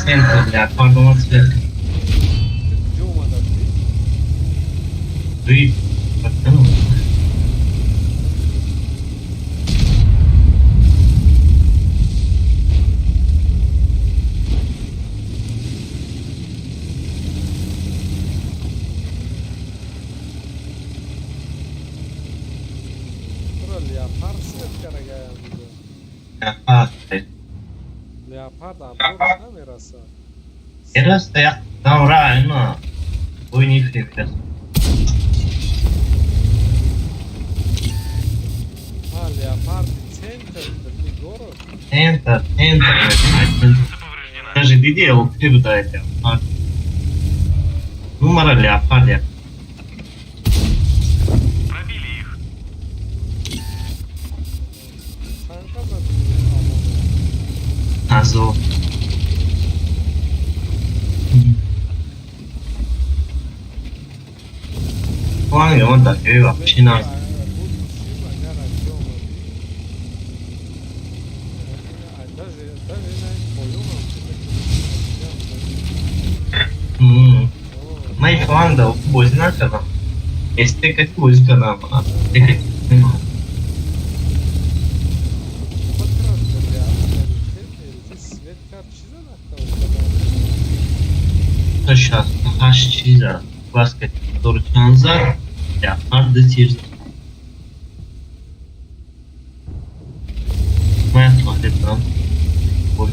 Центр леопард омад свет.
Ту куҷо омада будӣ?
Дуи.
Тура леопард свет карагаям буду.
Леопард.
Леопард обзорш намерасад.
Мераса, як там реально. Бой не фрекас.
А, леопарди центр, не город.
Центр, центр.
Гусеница повреждена.
Даже диди ЛТ буда леопард. Ну, мара леопард я.
Пробили их.
Танка задӣ амоно?
Азо. Фланг он дафъи вообще на.
Буд шим, агар аҷо омадӣ. Даже ина поёнам
Ман фланг да бозӣ накардам. СТ кати бозӣ кардам. СТ кати.
Свет кард, чӣ зад?
То 68 чиза. Класс кати чанд зад. Леопард ду тир зад. Ман туалет дорам. Ой.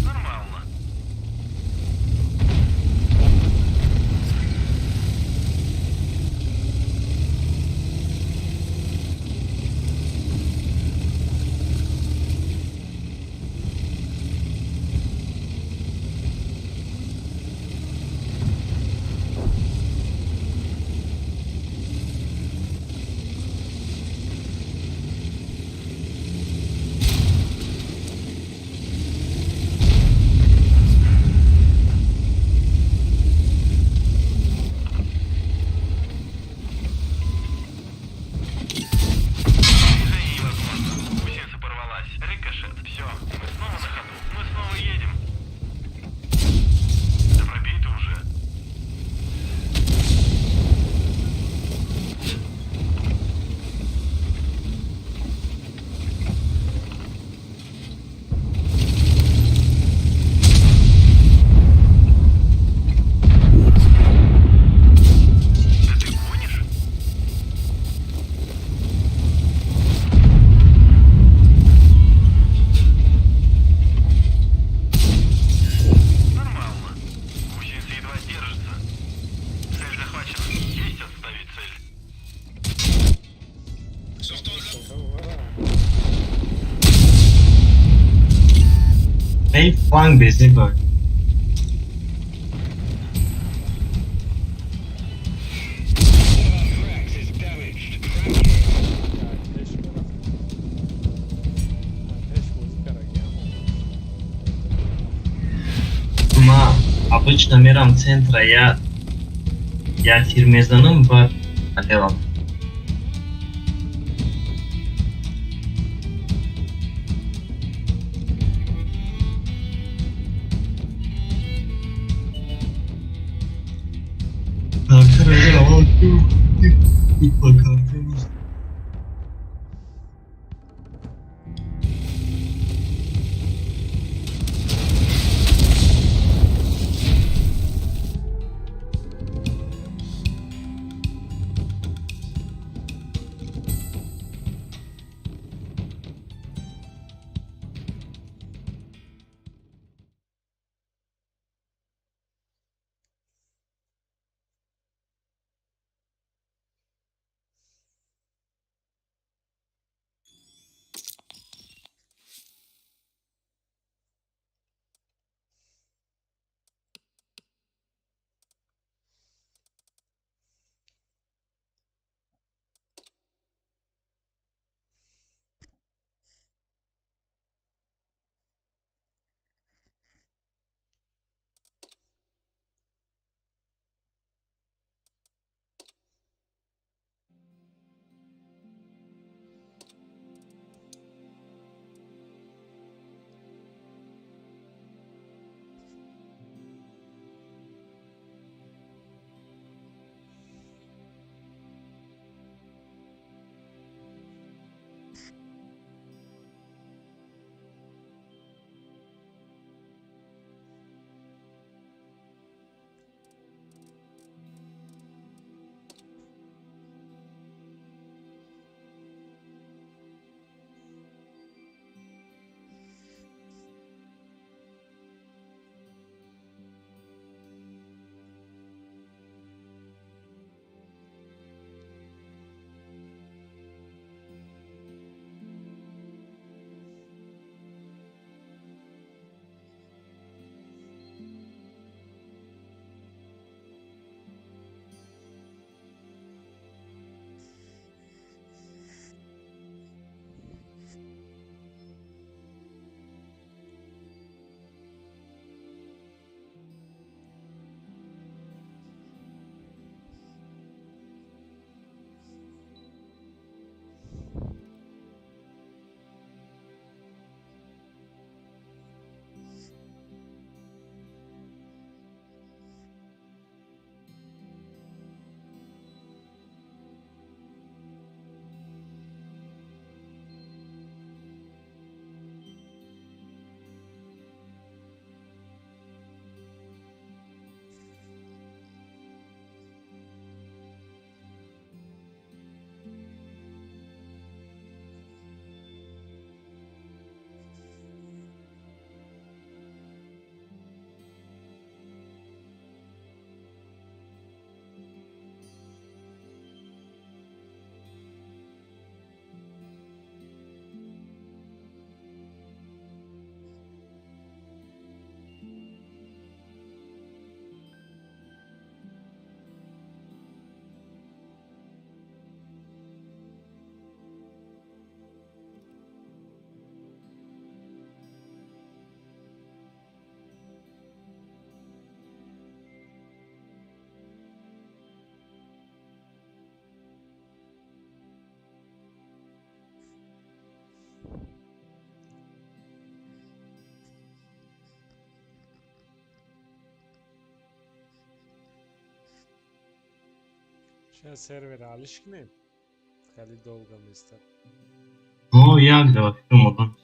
Нормально. Движение невозможно. Гусеница порвалась. Рикошет. Все. Мы снова на ходу. Мы снова едем. Да пробей ты уже. Да ты гонишь? Нормально. Гусеница едва держится. Цель захвачена. Есть отставить цель.
Эй, фланг безӣ ба.
Пеш мерафт, пеш бозӣ карагиам.
Ма обычно мерам центра, я тир мезанам, баъд алелам. Карта аввал карта.
Сейчас сервер алиш кунем, хеле долго местад.
О, як да, фикрам одам.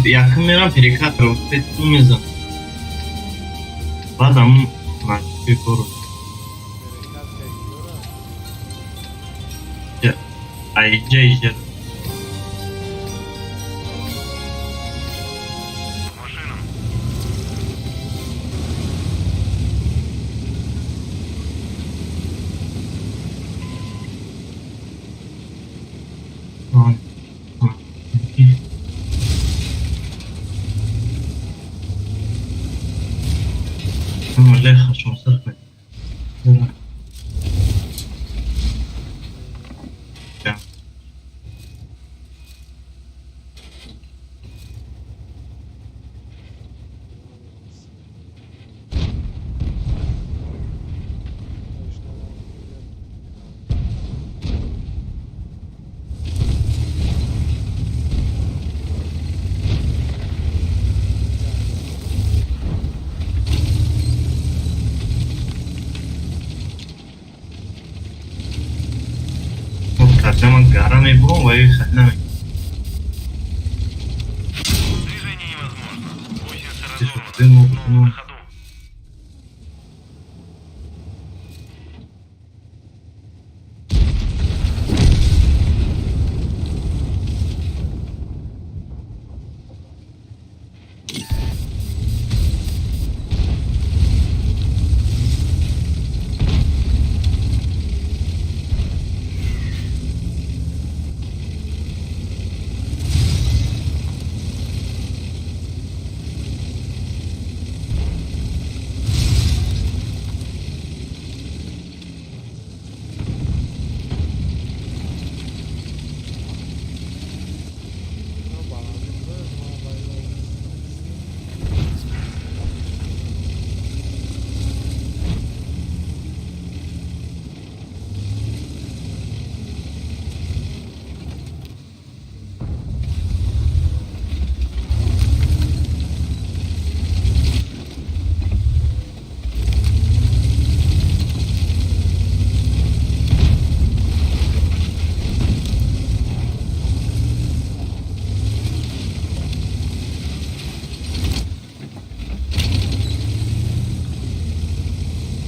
Якум мерам перекат ро мезанам. Баъд ҳамун маҷбури кору.
Перекат кай?
Аиҷа иҷа.
По машинам.
Леха 600 метров. Да. Кардаман гара мебурам ва хат намекунам.
Движение невозможно. Гусеница
Ты
разорвана.
что, ты мог,
Снова
ну.
на ходу.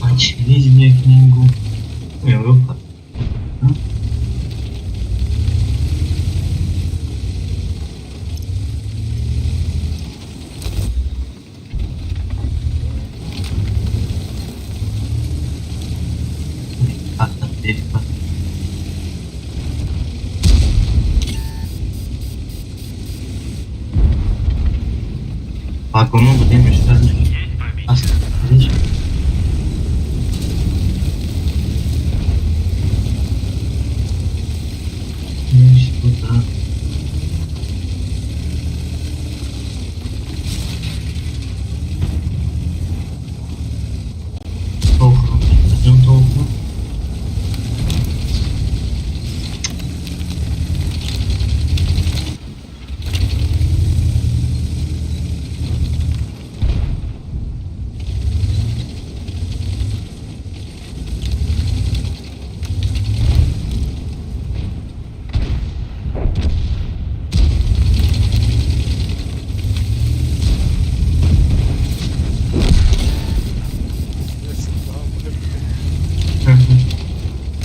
Ман через книгу. Европа. Вагону будем мешад.
Есть пробитие.
Аст. Видишь? Ну, сюда. Толком. Идем толком.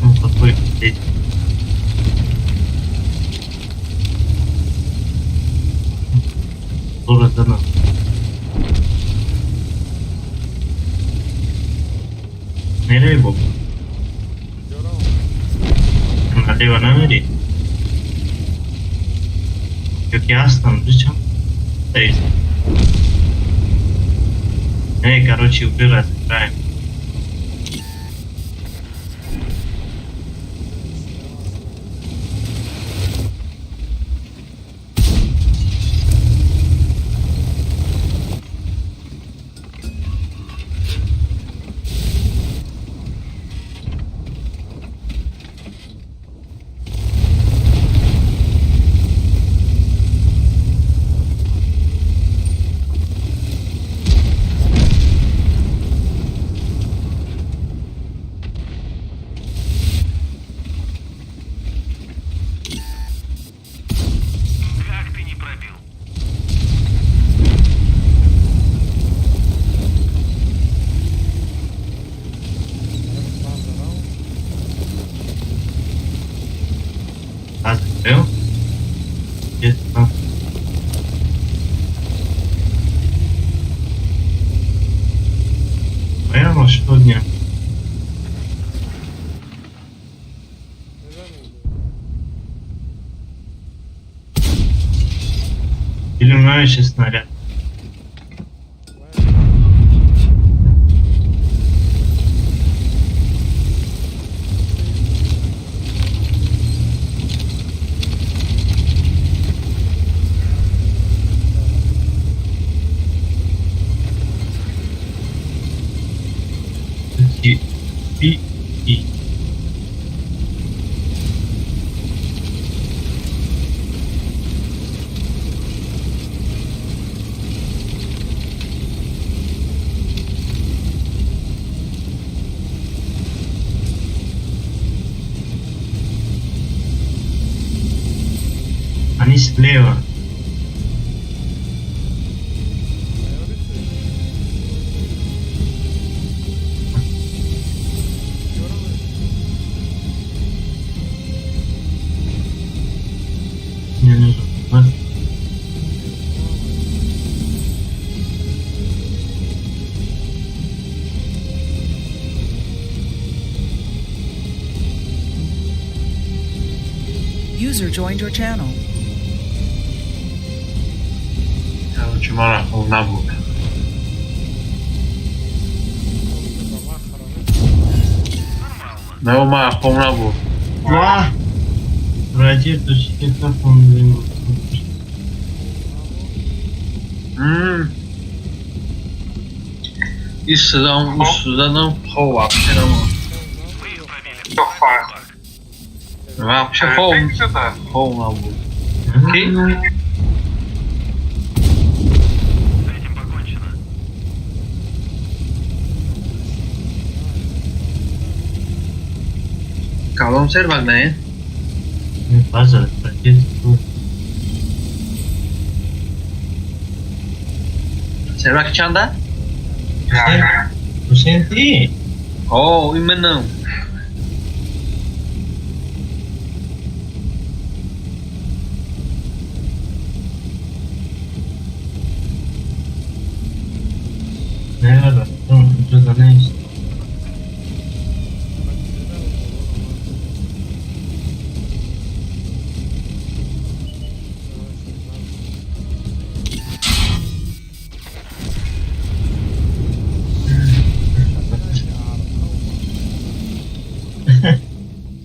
Ну, какой здесь. Тоже за нас. Мерей боб. Налево намери. Как ясно, зачем? Эй, короче, уже разыграем.
Как ты не пробил?
А, закрыл? Где-то там. Прямо что дня? Или у еще снаряд? И, и, и. Они слева. Мне нужно. Вот.
User joined your channel.
Короче, мара набуд. Не, ма хом набуд.
Ва! Ракету он.
Исседам, уссуданам, хо вообще нам. Вообще хом. Хом набуд. Окей?
С этим покончено.
Калом сервак не?
База, ракету.
Сервак чанда?
Хусейн, ты?
О, именно.
Наверное, ну, что-то знаешь.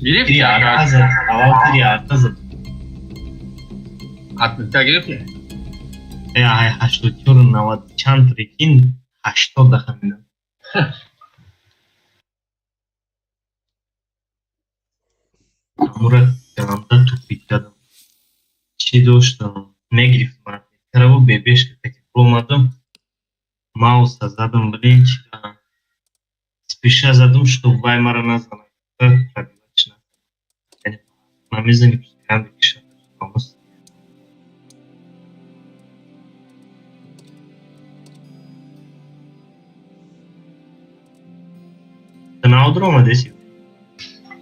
Гирифти?
Тири арта зад. Аввал тири арта зад.
Отметка гирифти?
Ай, 84, 90 чанд, прикинь, 80 дахамидам. Амура ганда тупить кардам. Чӣ доштам? Мегирифтам отметкараву бебешка таки омадам. Мауса задам, блин, чира. Спеша задам, что вай мара назанад. Пробивать накард. Намезани, пускай бикшад. Номус. Ту навдро омадеси?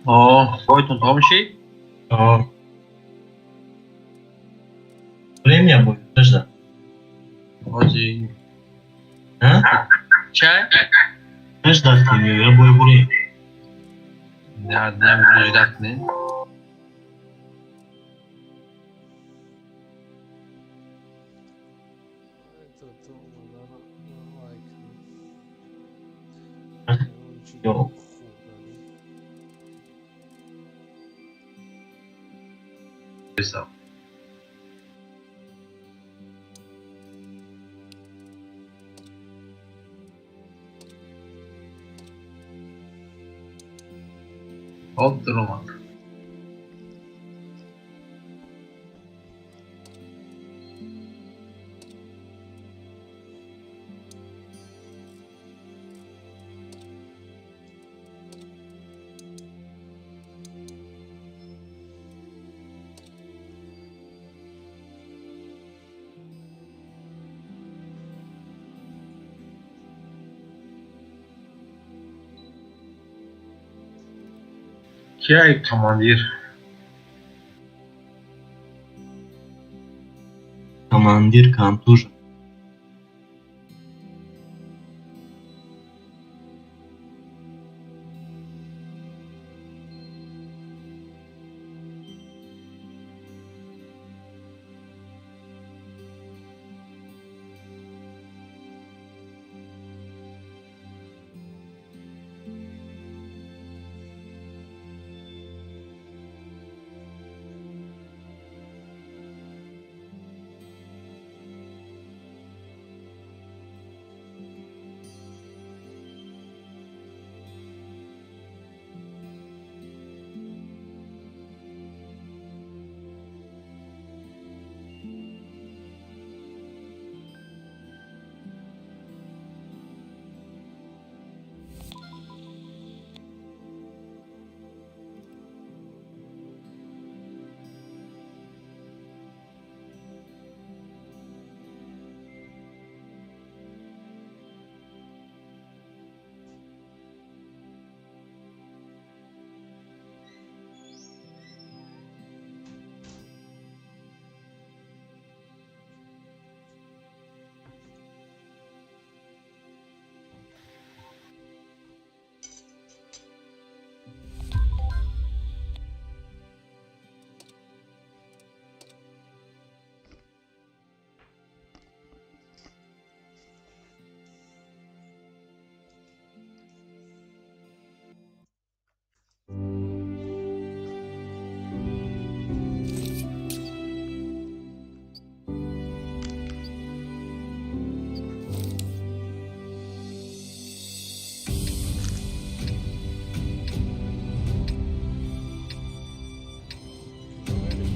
О, бойтон тамом шид?
О. Премия будет, подожди.
Ҳоҷи.
А?
Чай?
Ждать кунем, я бой бурем.
Не, не, ждать не.
То омадана вай кунем. Ягон чи
Ё.
хӯрданӣ.
Писал. Ҳоб, дуромад. Кияй командир?
Командир контужен.
Куҷо мерем?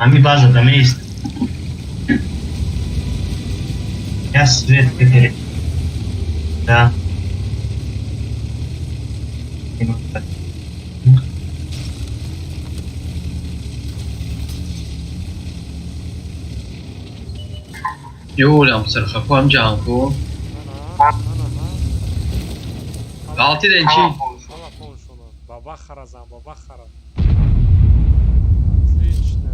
Ҳами база дамеист. Я свет теперь. Да. Минута.
Юлям сирхаку ҳам ҷанку.
Ана, ана, ҳа.
Ғалтиден чӣ?
Ҳама поншона. Баба хара зан, баба хара. Отлично.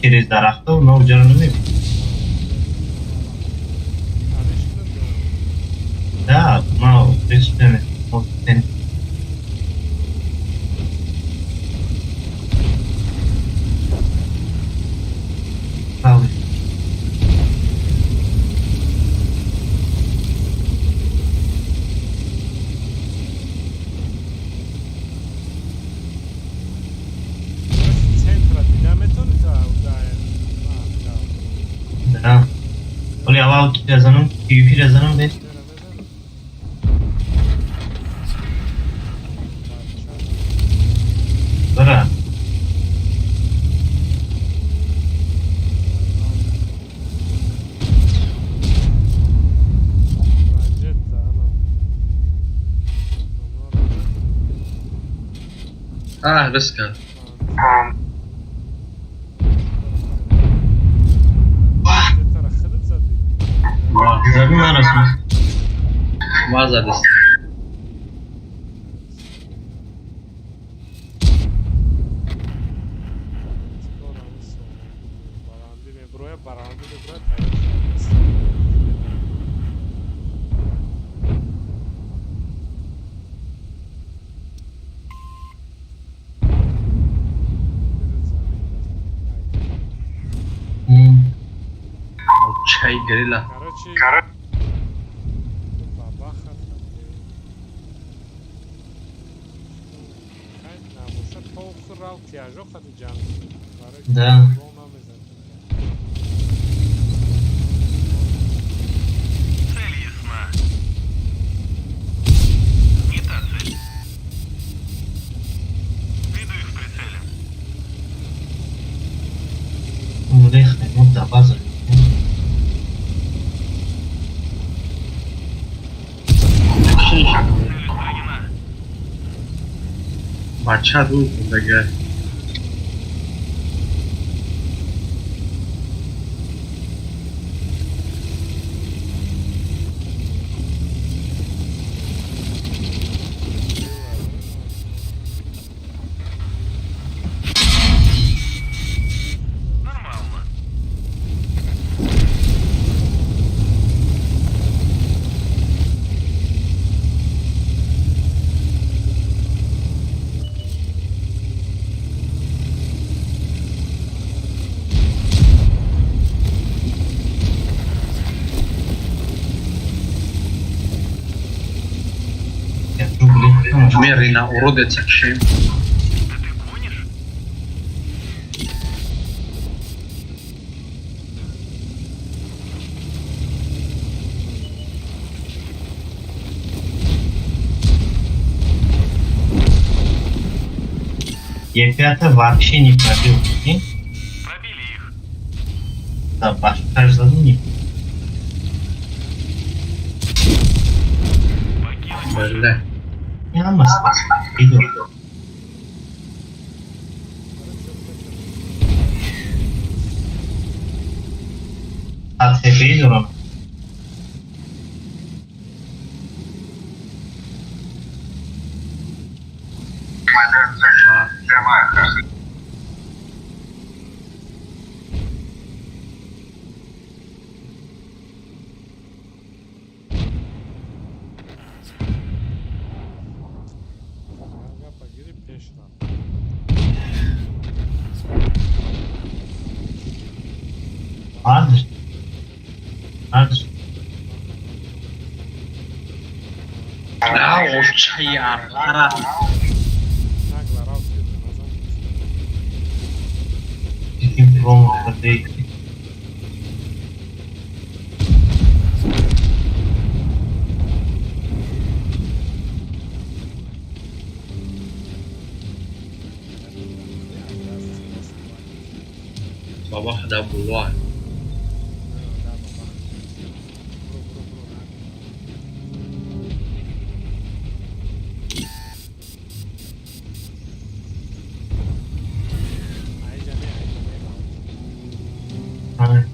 Через дарахта но уҷаро намебинӣ. Да, ма присутствие. Правый.
Центра дида метавонӣ та?
Да. Оли аввал ки занам, PvP занам бе. Бара.
Раҷета ана.
А, рис кард.
Раҷетара худат задӣ?
Заби ман расмус.
Ма задист.
Баландӣ меброя, баландӣ меброя, тайёр шудааст.
Чай горилла.
Короче, бабаха набоша то охир рав тяжо хати ҷанг.
Да.
Намезад.
Цель ясна. Не та цель. Веду их в прицеле.
Мулех мо да база.
Цель устранена.
Бача ду дага.
Нормально.
Я блин.
Мерина уродец акшем.
Да ты гонишь?
Е5 вообще не пробил, прикинь?
Пробили их.
Да, башка зада не.
Покинуть машину.
Бале.
Ямас. Иду. АТБ дорам.
Гапа гири, пеш рафт.
Vardır. Vardır.
А, очая.
Нагла рафт, назад.
Bizim promoda değil.
Баба да булва.
Hani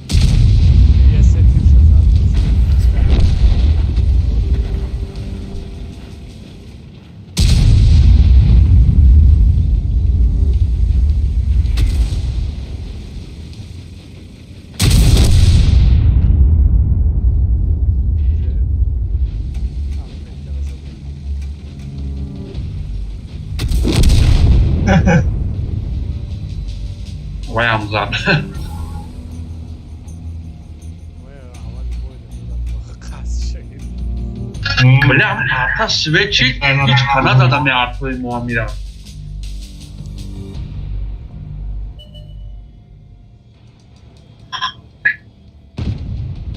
Ваям зад.
Аввали бой қасша.
Бля, арта свечи ҳеҷ назада, меартои мо мира.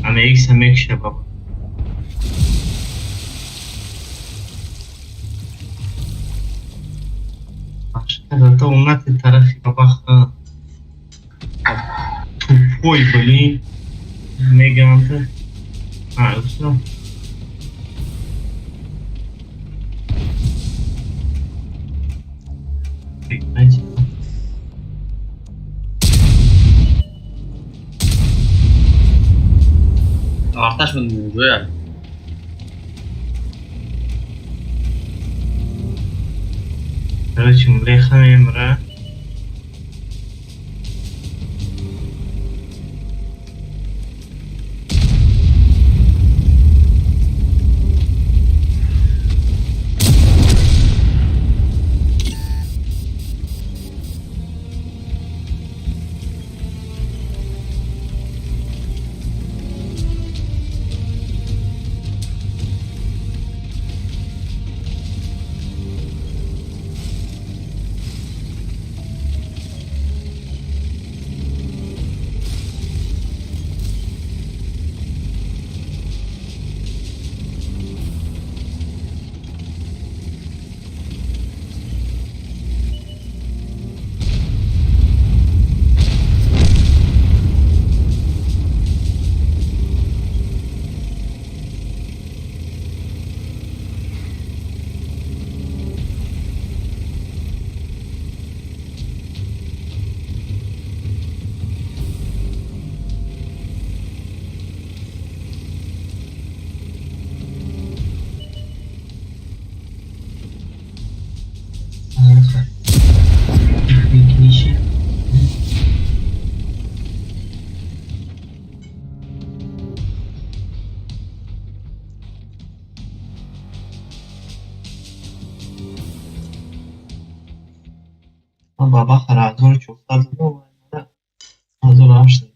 Ама икса мекша, баба. Зато у тарафи бабаха тупой, блин. Меганта. А, всё. Знаете,
Арташ мунҷоя.
Короче, млеха мемра. Техникнише. Баба 1400, 1800.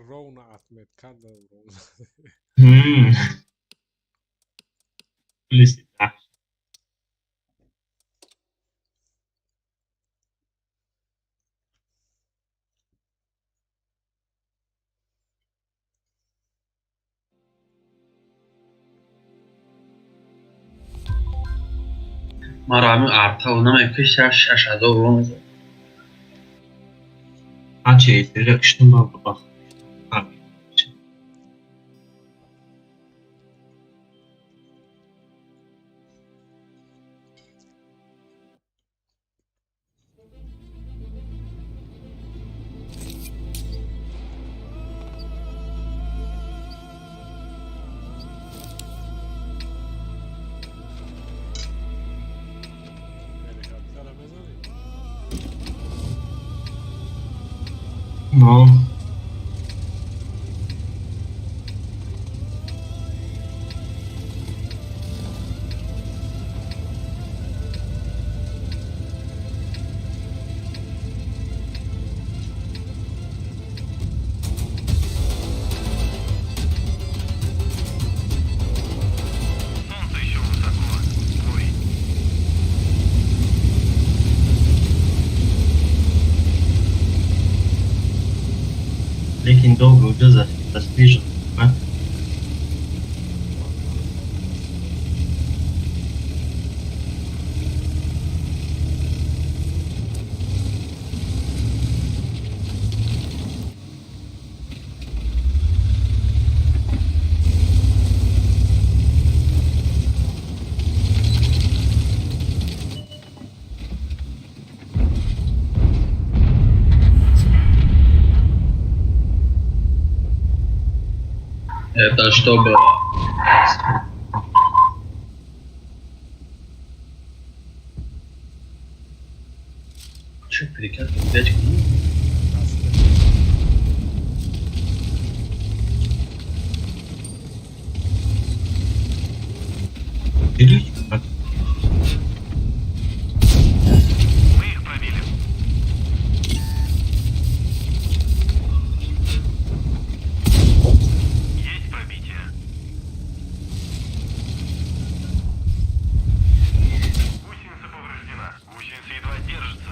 Ровно отметка да.
Плюс.
Маро ҳамин артау намекушта, 6000 рон зад.
Ачи, киштум, баба.
Ҳеликоптера мезанӣ?
Но.
Солнце еще высоко. Ой.
Лекин долго уже заслижен. А?
Это что было? Чё? Перекат взять кунам.
Мы их пробили. Есть пробитие. Гусеница повреждена. Гусеница едва держится.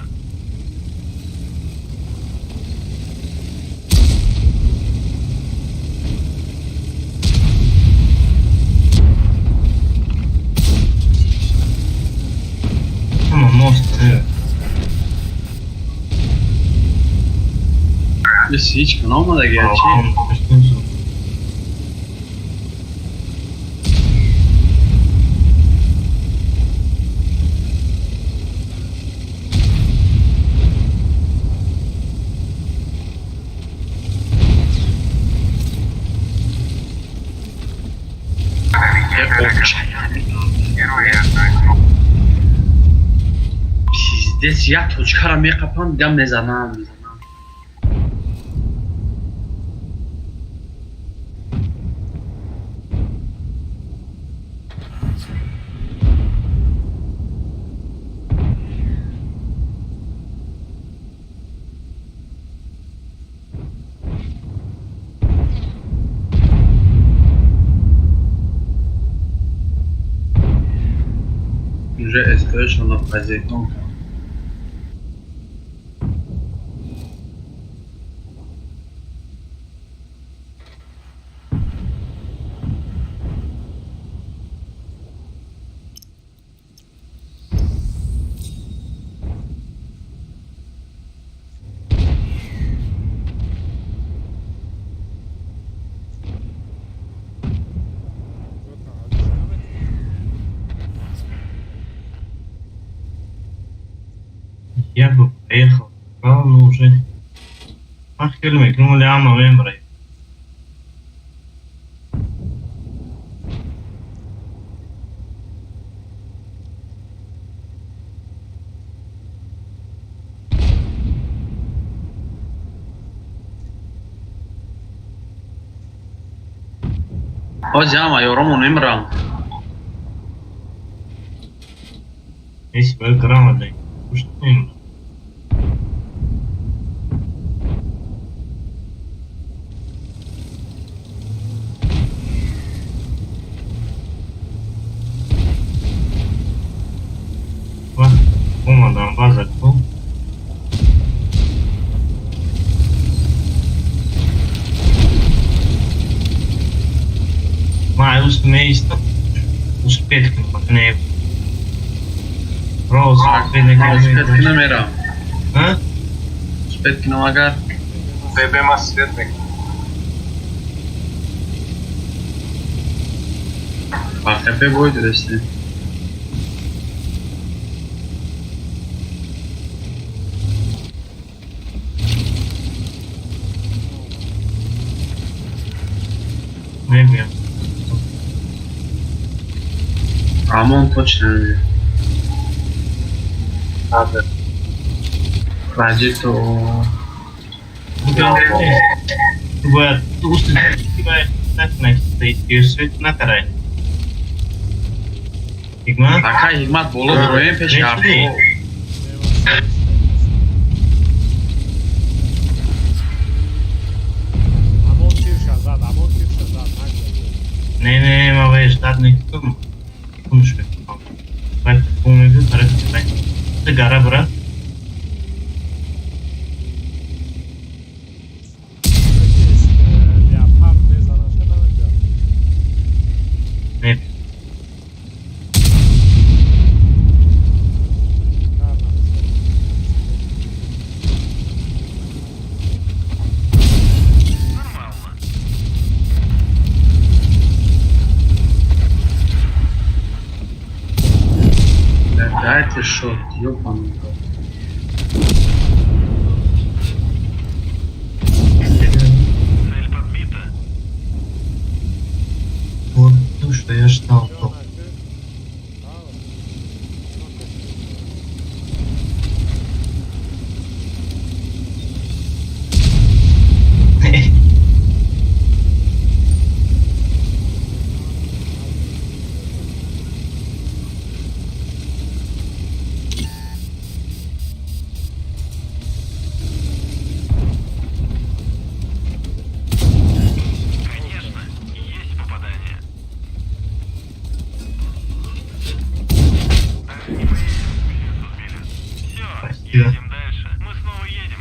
Ама мост, э.
Ҳеҷ кун омадаги чи? Пиздец, як точкаро меқапам, дигам мезанам, мезанам. Уже СТО-шонро хазитон кард.
Я бы поехал, но уже. Ман хел мекунам, вале ҳама мемра.
Ҳози ҳама ёромон мемирам.
Если бы грамотно, что им? Омадам база ку. Ма меистам. Успеть кунам, не. Роз,
Успеть кунам мерам.
А?
Успеть кунам агар.
Бебе ма свет мекунам.
Ба бой додастем.
Мебиям.
Амон точно намеяд.
Надо.
Раҷито.
Бояд свет накарай. Ҳикмат?
Акай Ҳикмат боло дуроем пеши ҳарфо.
Амон тирша зад, амон тирша зад.
Не, не, ма веш дад некум. Кунш мекунам. Баъд кун мебиёд тарафи бай. Ты гара брат.
Леопард мезанаша намебиёд.
Не.
Кар намезанад.
Нормально.
Дайте шот, ёбаный рот.
Цель подбита.
Вот то, что я ждал.
Ҷон ака.
Едем дальше. Мы снова едем.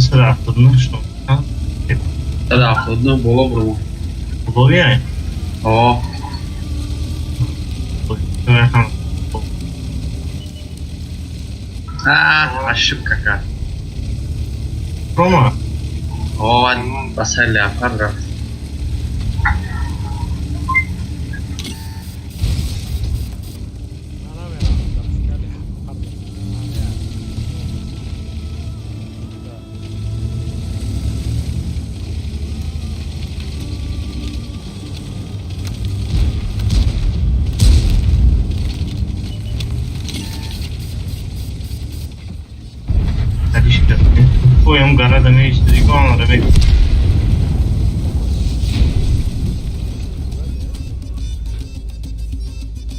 Сара 79 что?
179 боло бру.
Боло?
О. А, ошибка какая.
Рома.
О, басай леопард рафт.
Поем гора да ми истригон да ми.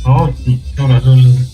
О, чё тоже.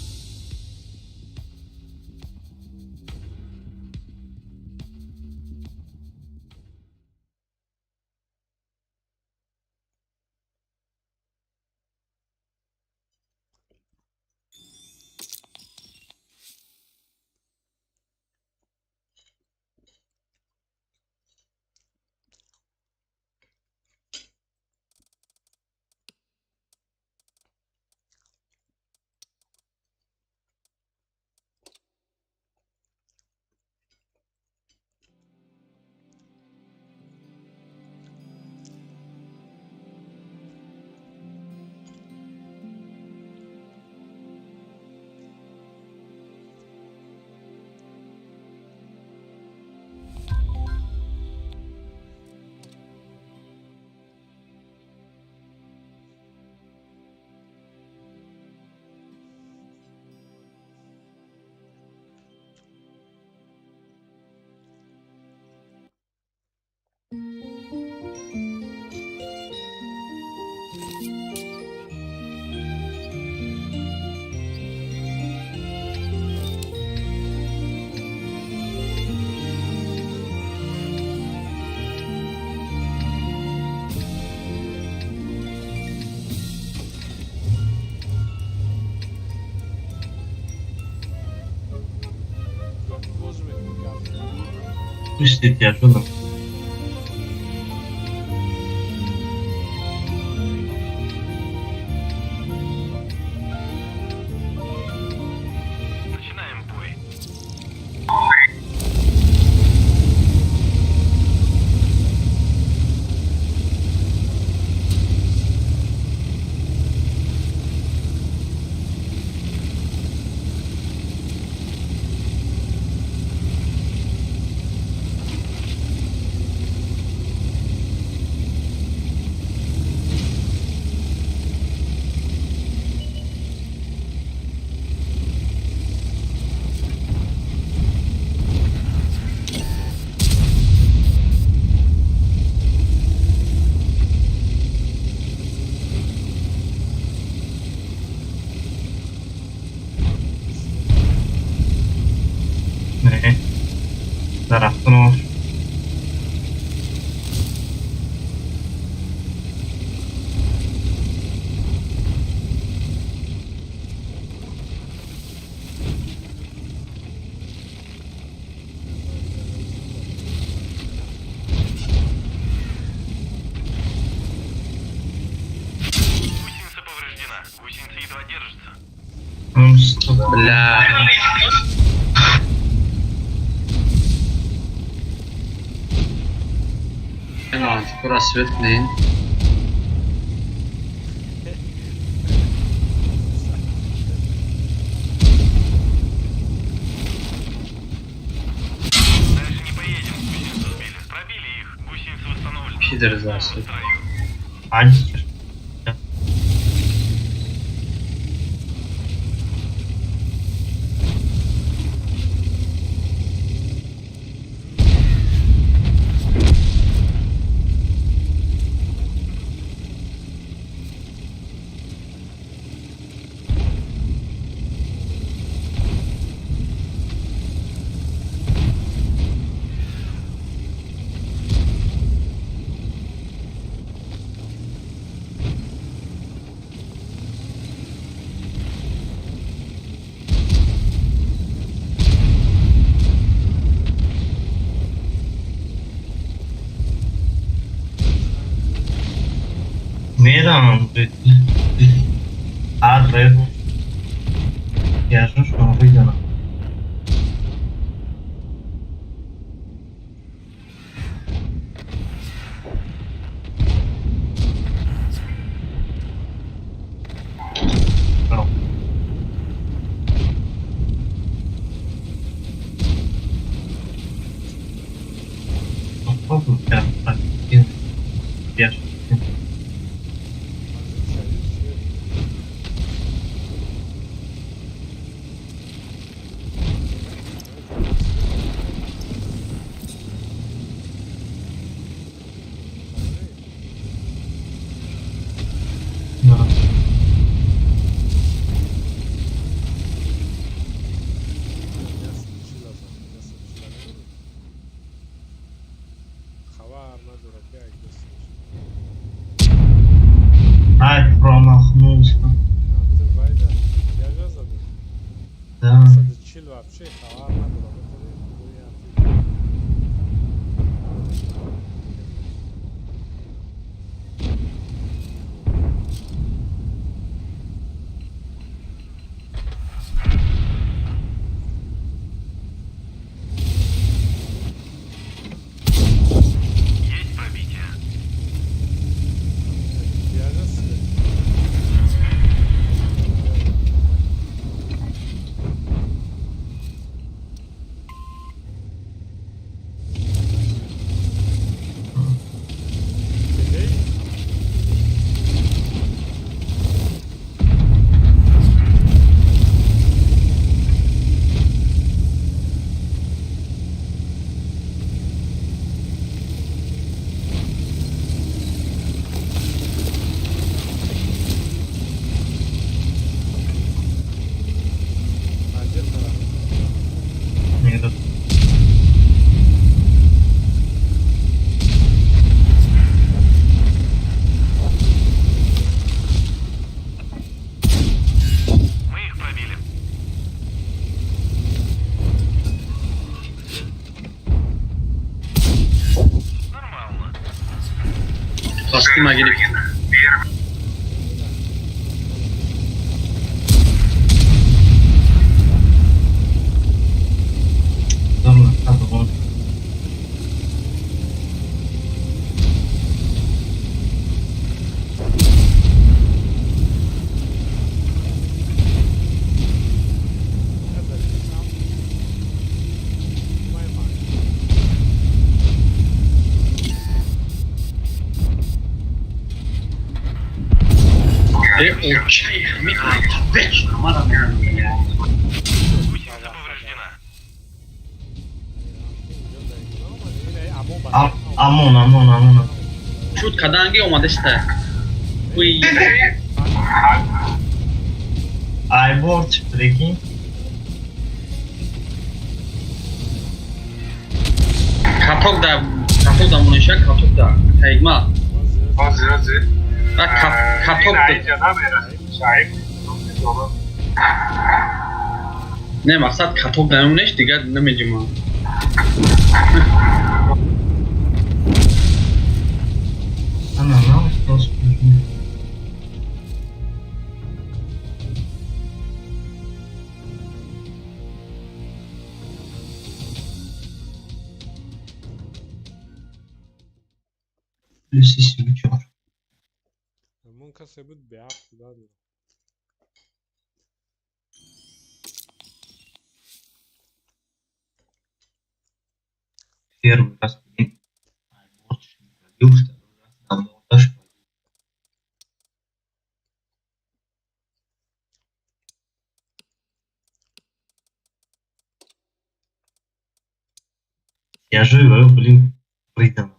Пустите, что там?
Начинаем бой.
Не. Дарафтон.
Гусеница повреждена. Гусеница едва держится.
Бля. Рассвет, блин.
Дальше не поедем. Гусеницу сбили. Пробили их. Гусеница восстановлена.
Пидор
Снова в
засуд.
строю.
Античер. Там, А, требу. Я же что выйдено. Ай, промахнулся.
А, ты вайда? Я же задал.
Да.
Чил вообще хабар надорам.
Есть пробитие.
Я же свет.
Нет.
Мы их пробили. Нормально.
Таснима гирифт.
Там надо вон.
Очай ҳами веч мара мегам.
Гусеница повреждена.
Амон, амон, амон.
Шуд каданги омадаста. Уй.
Ай, борт, прикинь.
Каток да, каток да муниша, каток да. Тайгма.
Ози, ози.
А каток да.
Инҷа намера. Шаиб.
Не, мақсад каток да муниш, дигар намеҷима.
Она нам просто. Плюс 74.
Мон касе буд беақл надорам.
Первый раз пробил, второй раз на монтаж. Я живу, блин, придумал.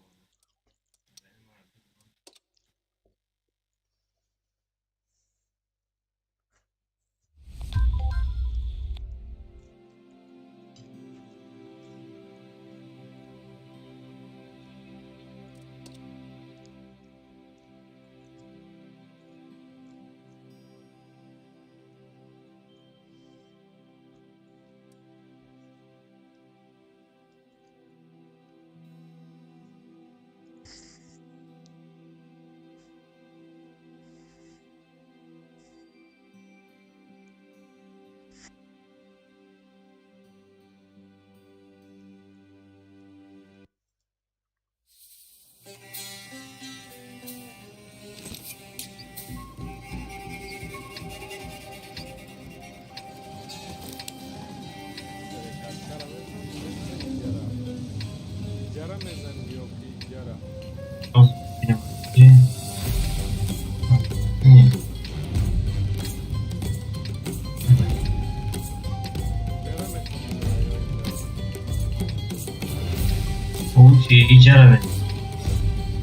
Чи иҷара медиҳ?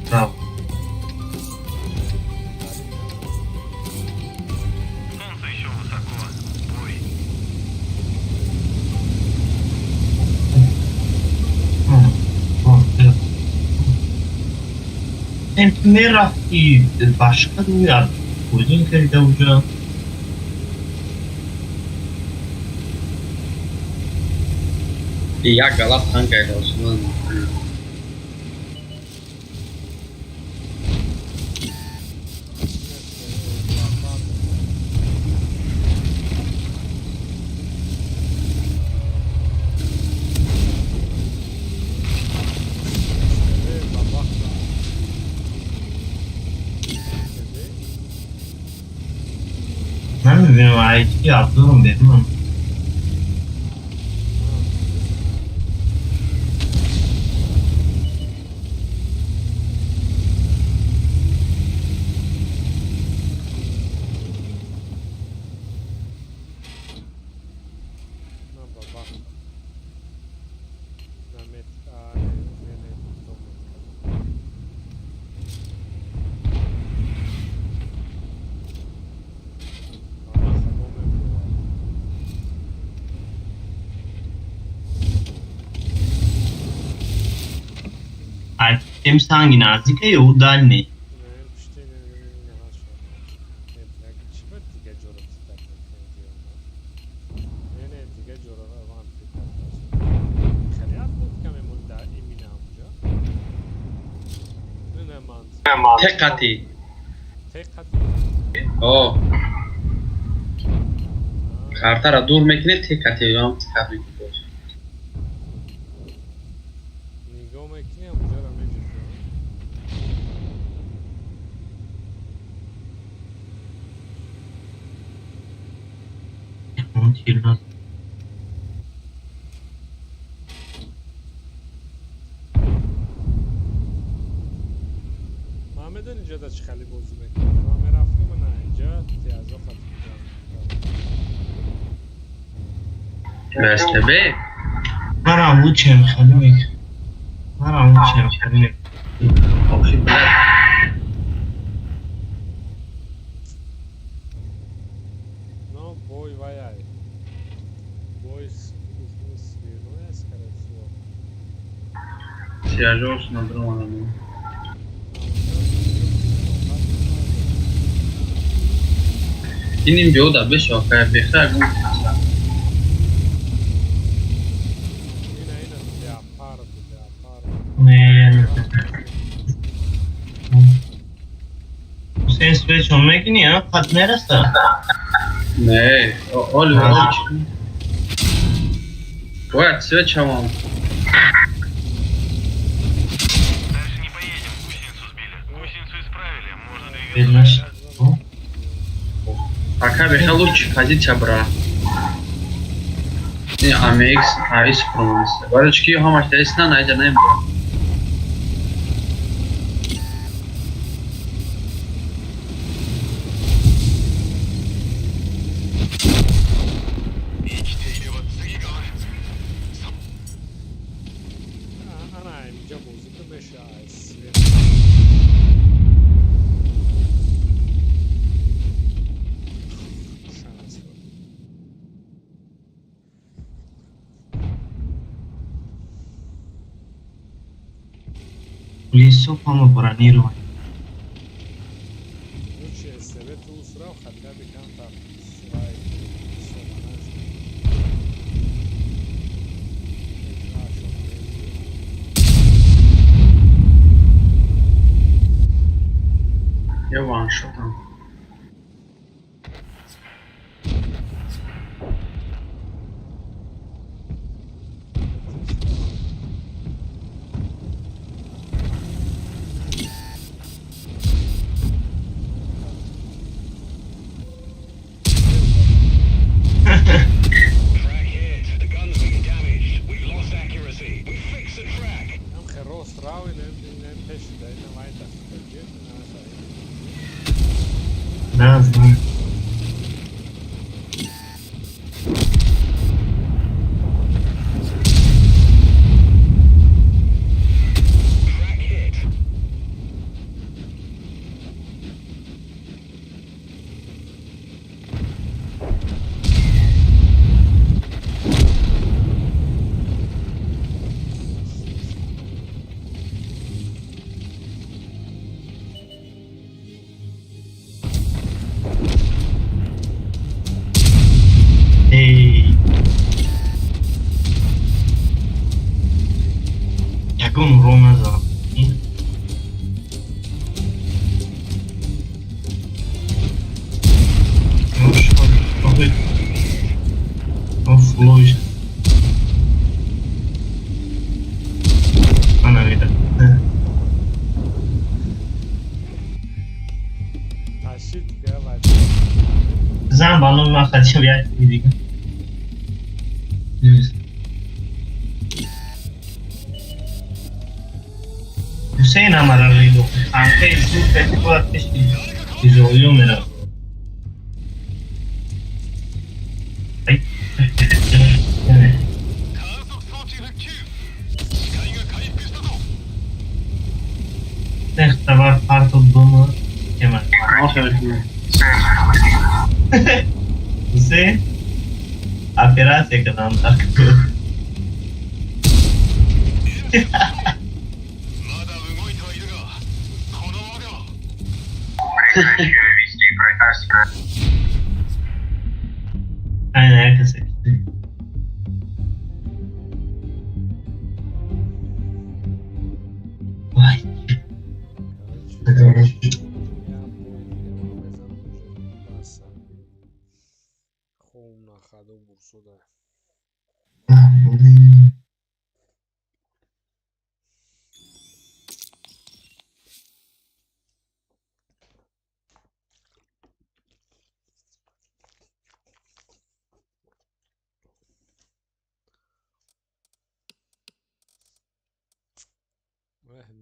Право.
Солнце еще высоко. Бой.
Мерафти башка куҷо кардида уҷа?
Як гала танк айда Осман.
Намебинам, айти Абдурам бебинам.
На бабах. На мет, а, не, не, не, то метка. Бабаха номер бува.
Ай тем санги наздика ё дальний?
Не, пишти, не, не, не, не, наша. Не, так, чи бад дига ҷоро тидар мекунем диёна? Не, не, дига ҷоро ван тидар. Хеле отметка мемонда именно ҳамҷа. Не, не, ман.
Теқати.
Теқати.
О, картара дур мекунед, текати ам текат мекунед.
Нигоҳ мекунӣ, ҳамҷаро меҷӯшӣ.
Он тирназ.
Ман медонӣ ҷода чӣ хеле бозӣ мекунам. Ман мерафтам на инҷа тиазо хат.
СТБ.
Манам лучшем хеле мек. Манам лучшем хеле мек.
Охи, блядь.
Но бой ваяй. Бой свиной, скорее всего.
Тиражош надромана. Иним биода бешо, кая беха гум.
Ина, ина, леопард, леопард.
Не. Ҳусейн, свечон мекунӣ, а? Хат мераса?
Не, оли оли. Бояд свечамон.
Дальше не поедем. Гусеницу сбили. Гусеницу исправили. Можно двигаться
Беднаш.
дальше.
Пока беха лучше позиция бра. Не, AMX, AIS проманса. Барои чӣ ки ҳамаш даст на найда нем.
Ана инҷа бозӣ меша свет. Шанс.
Лицо ҳама бронирован.
Лучше СТБ ту усрав хотя бы камтар свай соманаш. Иҷраашон меҷӯ.
Я ваншотам.
Track hit. The gun's been damaged. We've lost accuracy. We fixed the track.
Ам хе рост рав и не, не пеши да не вајта.
Ягон урон назанам. Флоиш. Ана вида.
Ташид ка
Зан ба номи ман хотя бы як дига. Ҳусейн ҳамара ридо. Анкаи зуд кати бояд пеши изолиё меравад. Тахтавар парту дума кема. Ҳусейн операция кардам дар Айна касе. Вай.
Хом нахаду бурсуда.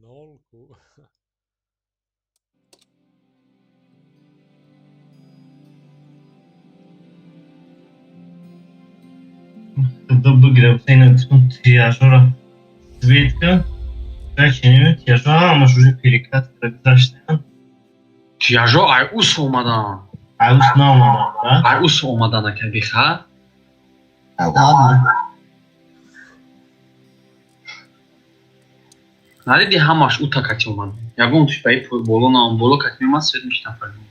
Нол ку.
Да бигира Ҳусейна гуфтум тиражора светка ченими тиражо ҳамаш уже перекат гузаштан.
Тиражо ай ус омадан.
Ай ус наомадан, да?
Ай ус омадан ака биха. Надиди ҳамаш ута кати омад. Ягон туш ба боло наом, боло кати мемад свет мешитам фармон.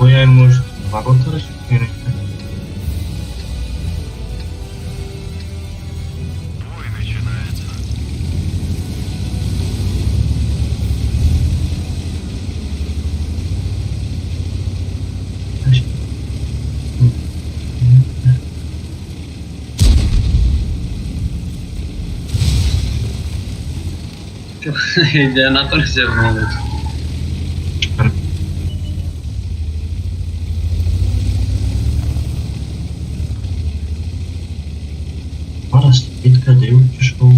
Оя может ворота расширить?
Бой начинается.
Натурся в
Битка даю, чешол.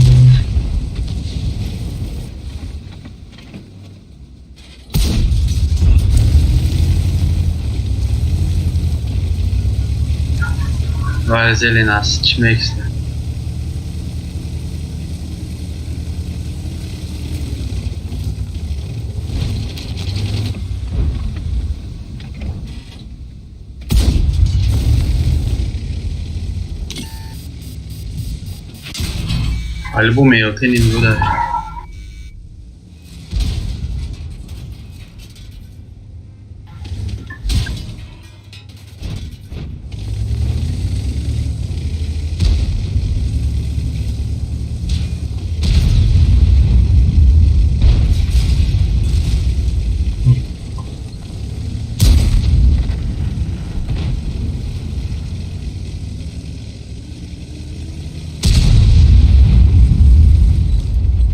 Вай зелена чмекс. Альбом я ты не буду.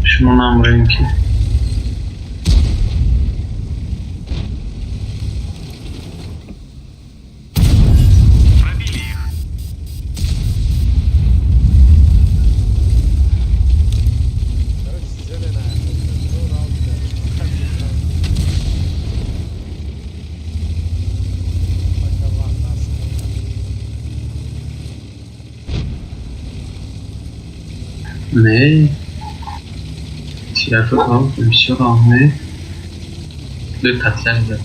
Шумо намроем ки.
Пробили их.
Короче, зелена.
Не. Тиякам бисёрам не. Ду татлян зад.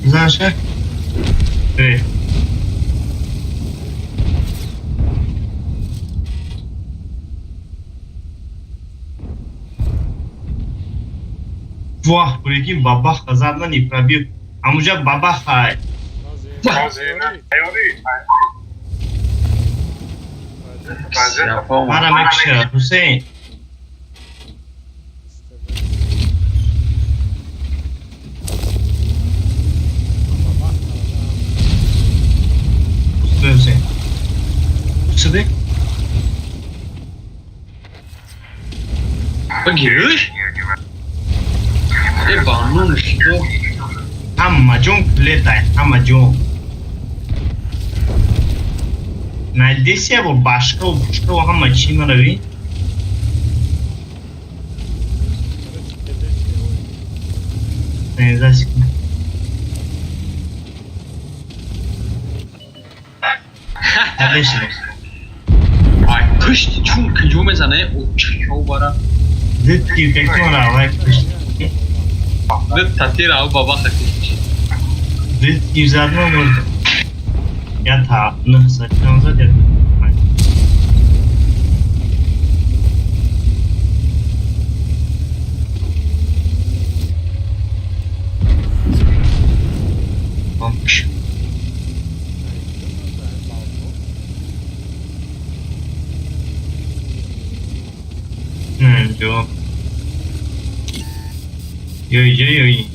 Знаешь как? Эй. Вах, прикинь, бабаха задна не пробил. А мужа бабаха. Мара мекша, Хусейн. Хусейн. Сюди?
Гириш? Э, банун что?
Ҳама ҷон летай, ҳама ҷон. Найдеси бо башка ва пушка ва ҳама чӣ марави? Не, засекунду.
Ай, пушти чун киҷо мезане, о чо бара.
Дид ки какора, вай пушти.
Дид татира ау бабаха киш.
Дид ки заодно можно. Я та, ну, сачан зад, я Помощь. Ё. Ё-ё-ё.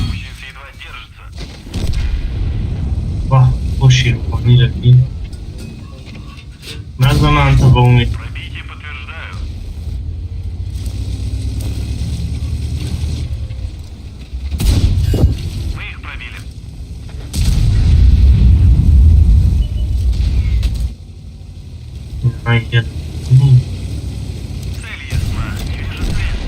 Гусеница едва держится.
Вах, пошир, погнили. Назва волны.
Пробитие подтверждаю. Мы их пробили. Цель ясна. Не вижу средств.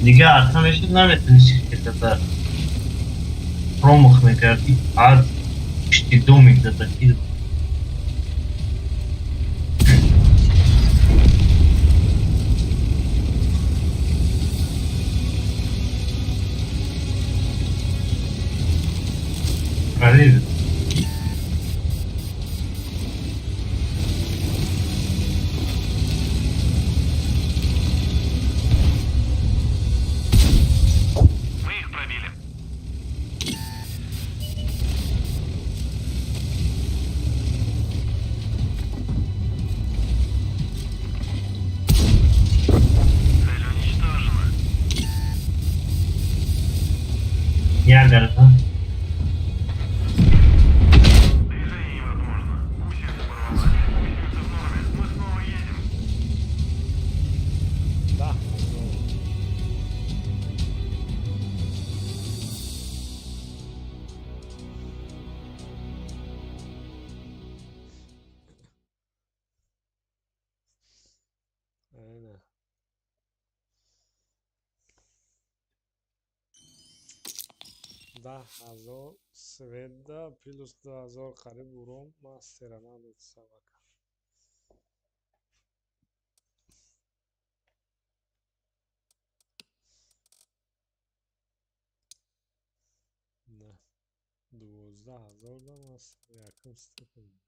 Дига арта мешуд, наметонисти ки промах мекарди, ад пишти домик зада ки. Правильно.
Мы их пробили. Цель уничтожена.
Я горда.
Движение невозможно. Гусеница порвалась. Гусеница в норме. Мы снова едем.
Да, азор. Айна. 10 000 светда плюс 2000 қариб урон мастера надод собака. На 12 000 да мастер якум степень.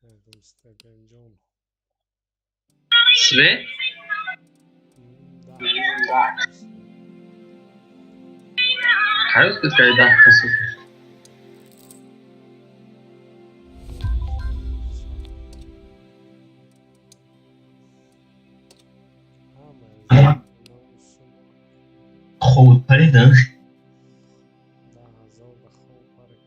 Якум степень ҷон.
Свет?
Да.
Кайос кай 10 та супер.
Ҳама.
хоб паридан.
10 000 да хоб парид.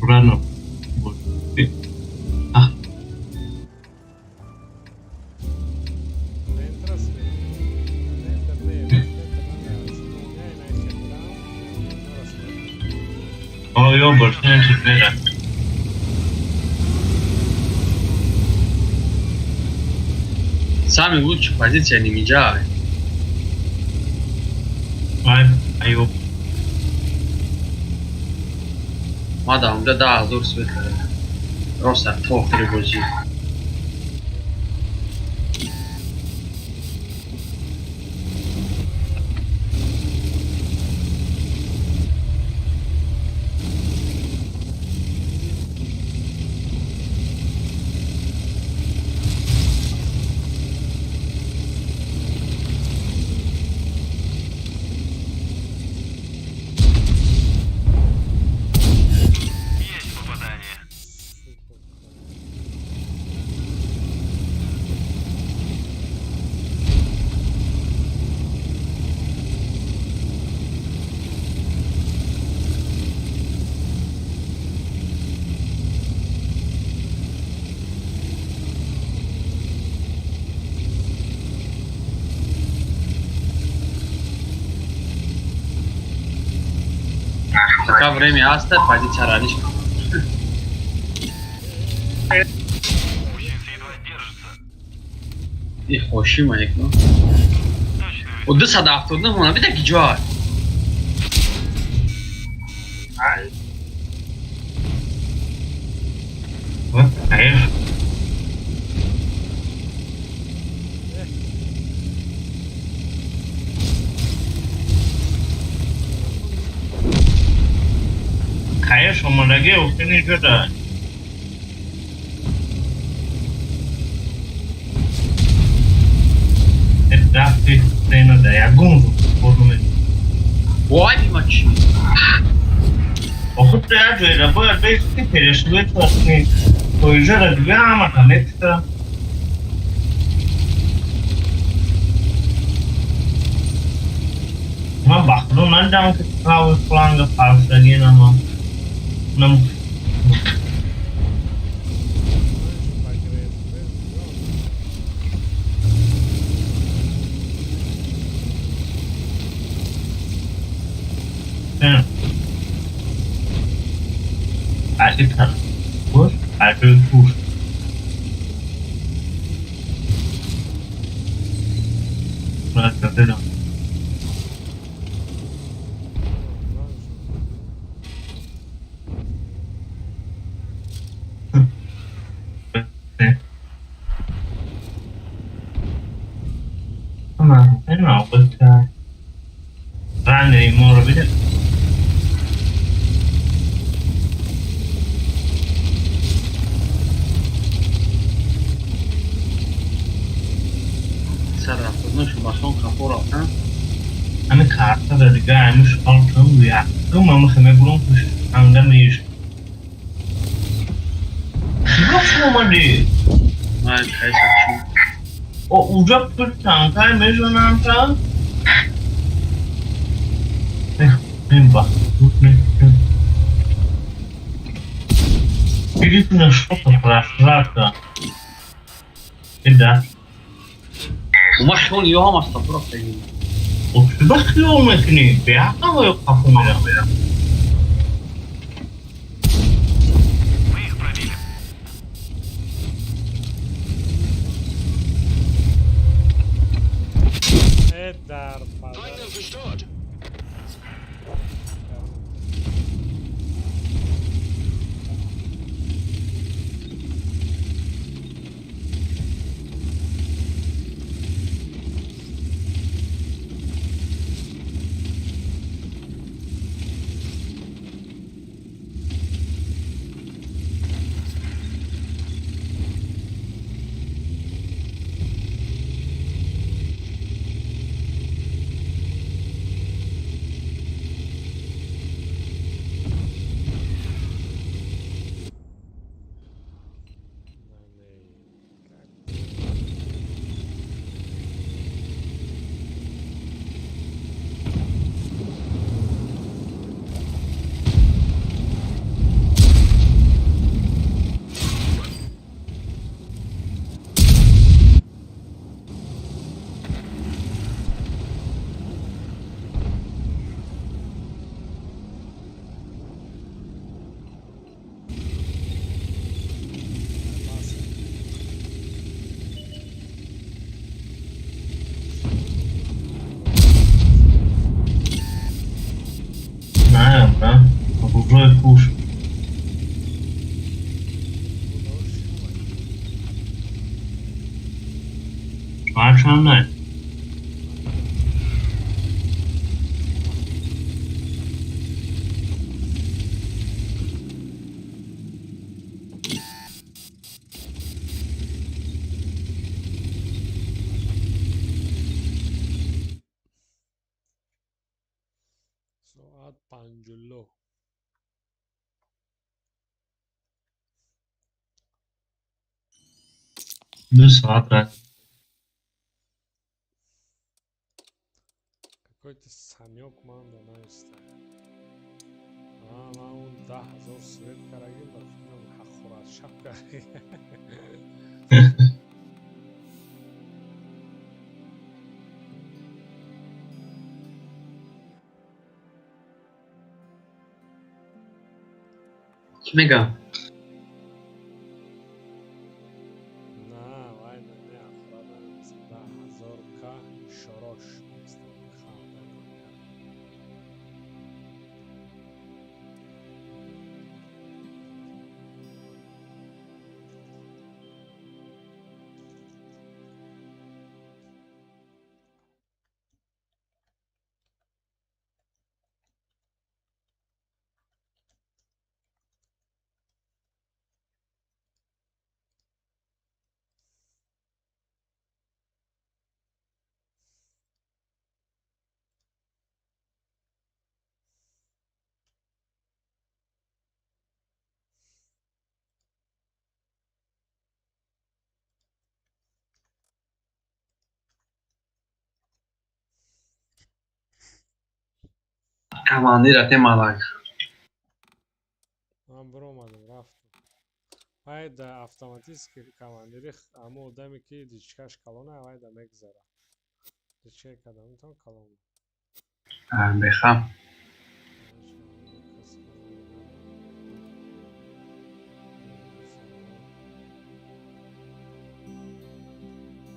Аккуратно. А,
Центра сме. Център не е, център на исполняй най-хетрам,
о, ё, больше не.
Самый лучший позиция нимиджа.
Ай, ай,
Мада унҷа 10 000 свет роста то охири бозӣ.
Есть попадание.
Супер.
Пока время аста, позиция раниш.
Гусеница едва держится.
И хошима як, ну.
Точный
О, 279 мона бида ки ҷой.
Ай,
вот, конечно. Конечно, омадаги охини ҷода. Рафти сцена да ягон форме.
Вой, бима чӣ?
Охир то як ҷойра бояд беисти, перешлетни то иҷора дига ҳама метра. Ман ба худо надидам, ки правый фланга паршагинама. Нам
Ба греф.
Ашита. Пуш, аши пуш. Ма, no, perché grande morbide.
179 шумасон қафо рафтан.
Ами карта да дига ами шалтам якум ами хаме бурум пуш анга меш. Гуфт омади.
Ман кайса чӣ?
О, уже пур танкай мешонам та. Ба. Видите, что-то просрака. Да.
Ума хиёл ё ҳам аста бурафтагӣ.
О, чиба хиёл мекунӣ? Беақл ё қафо мерам.
Мы их пробили.
Э, дар падар.
куш. Соат чанда?
Соат панҷулло.
2 соат рафт.
Какой-то Санёк манда нависта. Ман он 10 000 свет карагим, ба фикрам ҳақорат шаб карди.
Чӣ мегам?
На, вай не ҳақорат нанависта. 10 000 ка шорош ханда.
Командир ате малак.
Ман биромадам, рафтам. Вай да автоматически командири, ҳамо одаме ки дичкаш калона, вай да мегзара. Дичкаи кадамтон калон.
Бехам.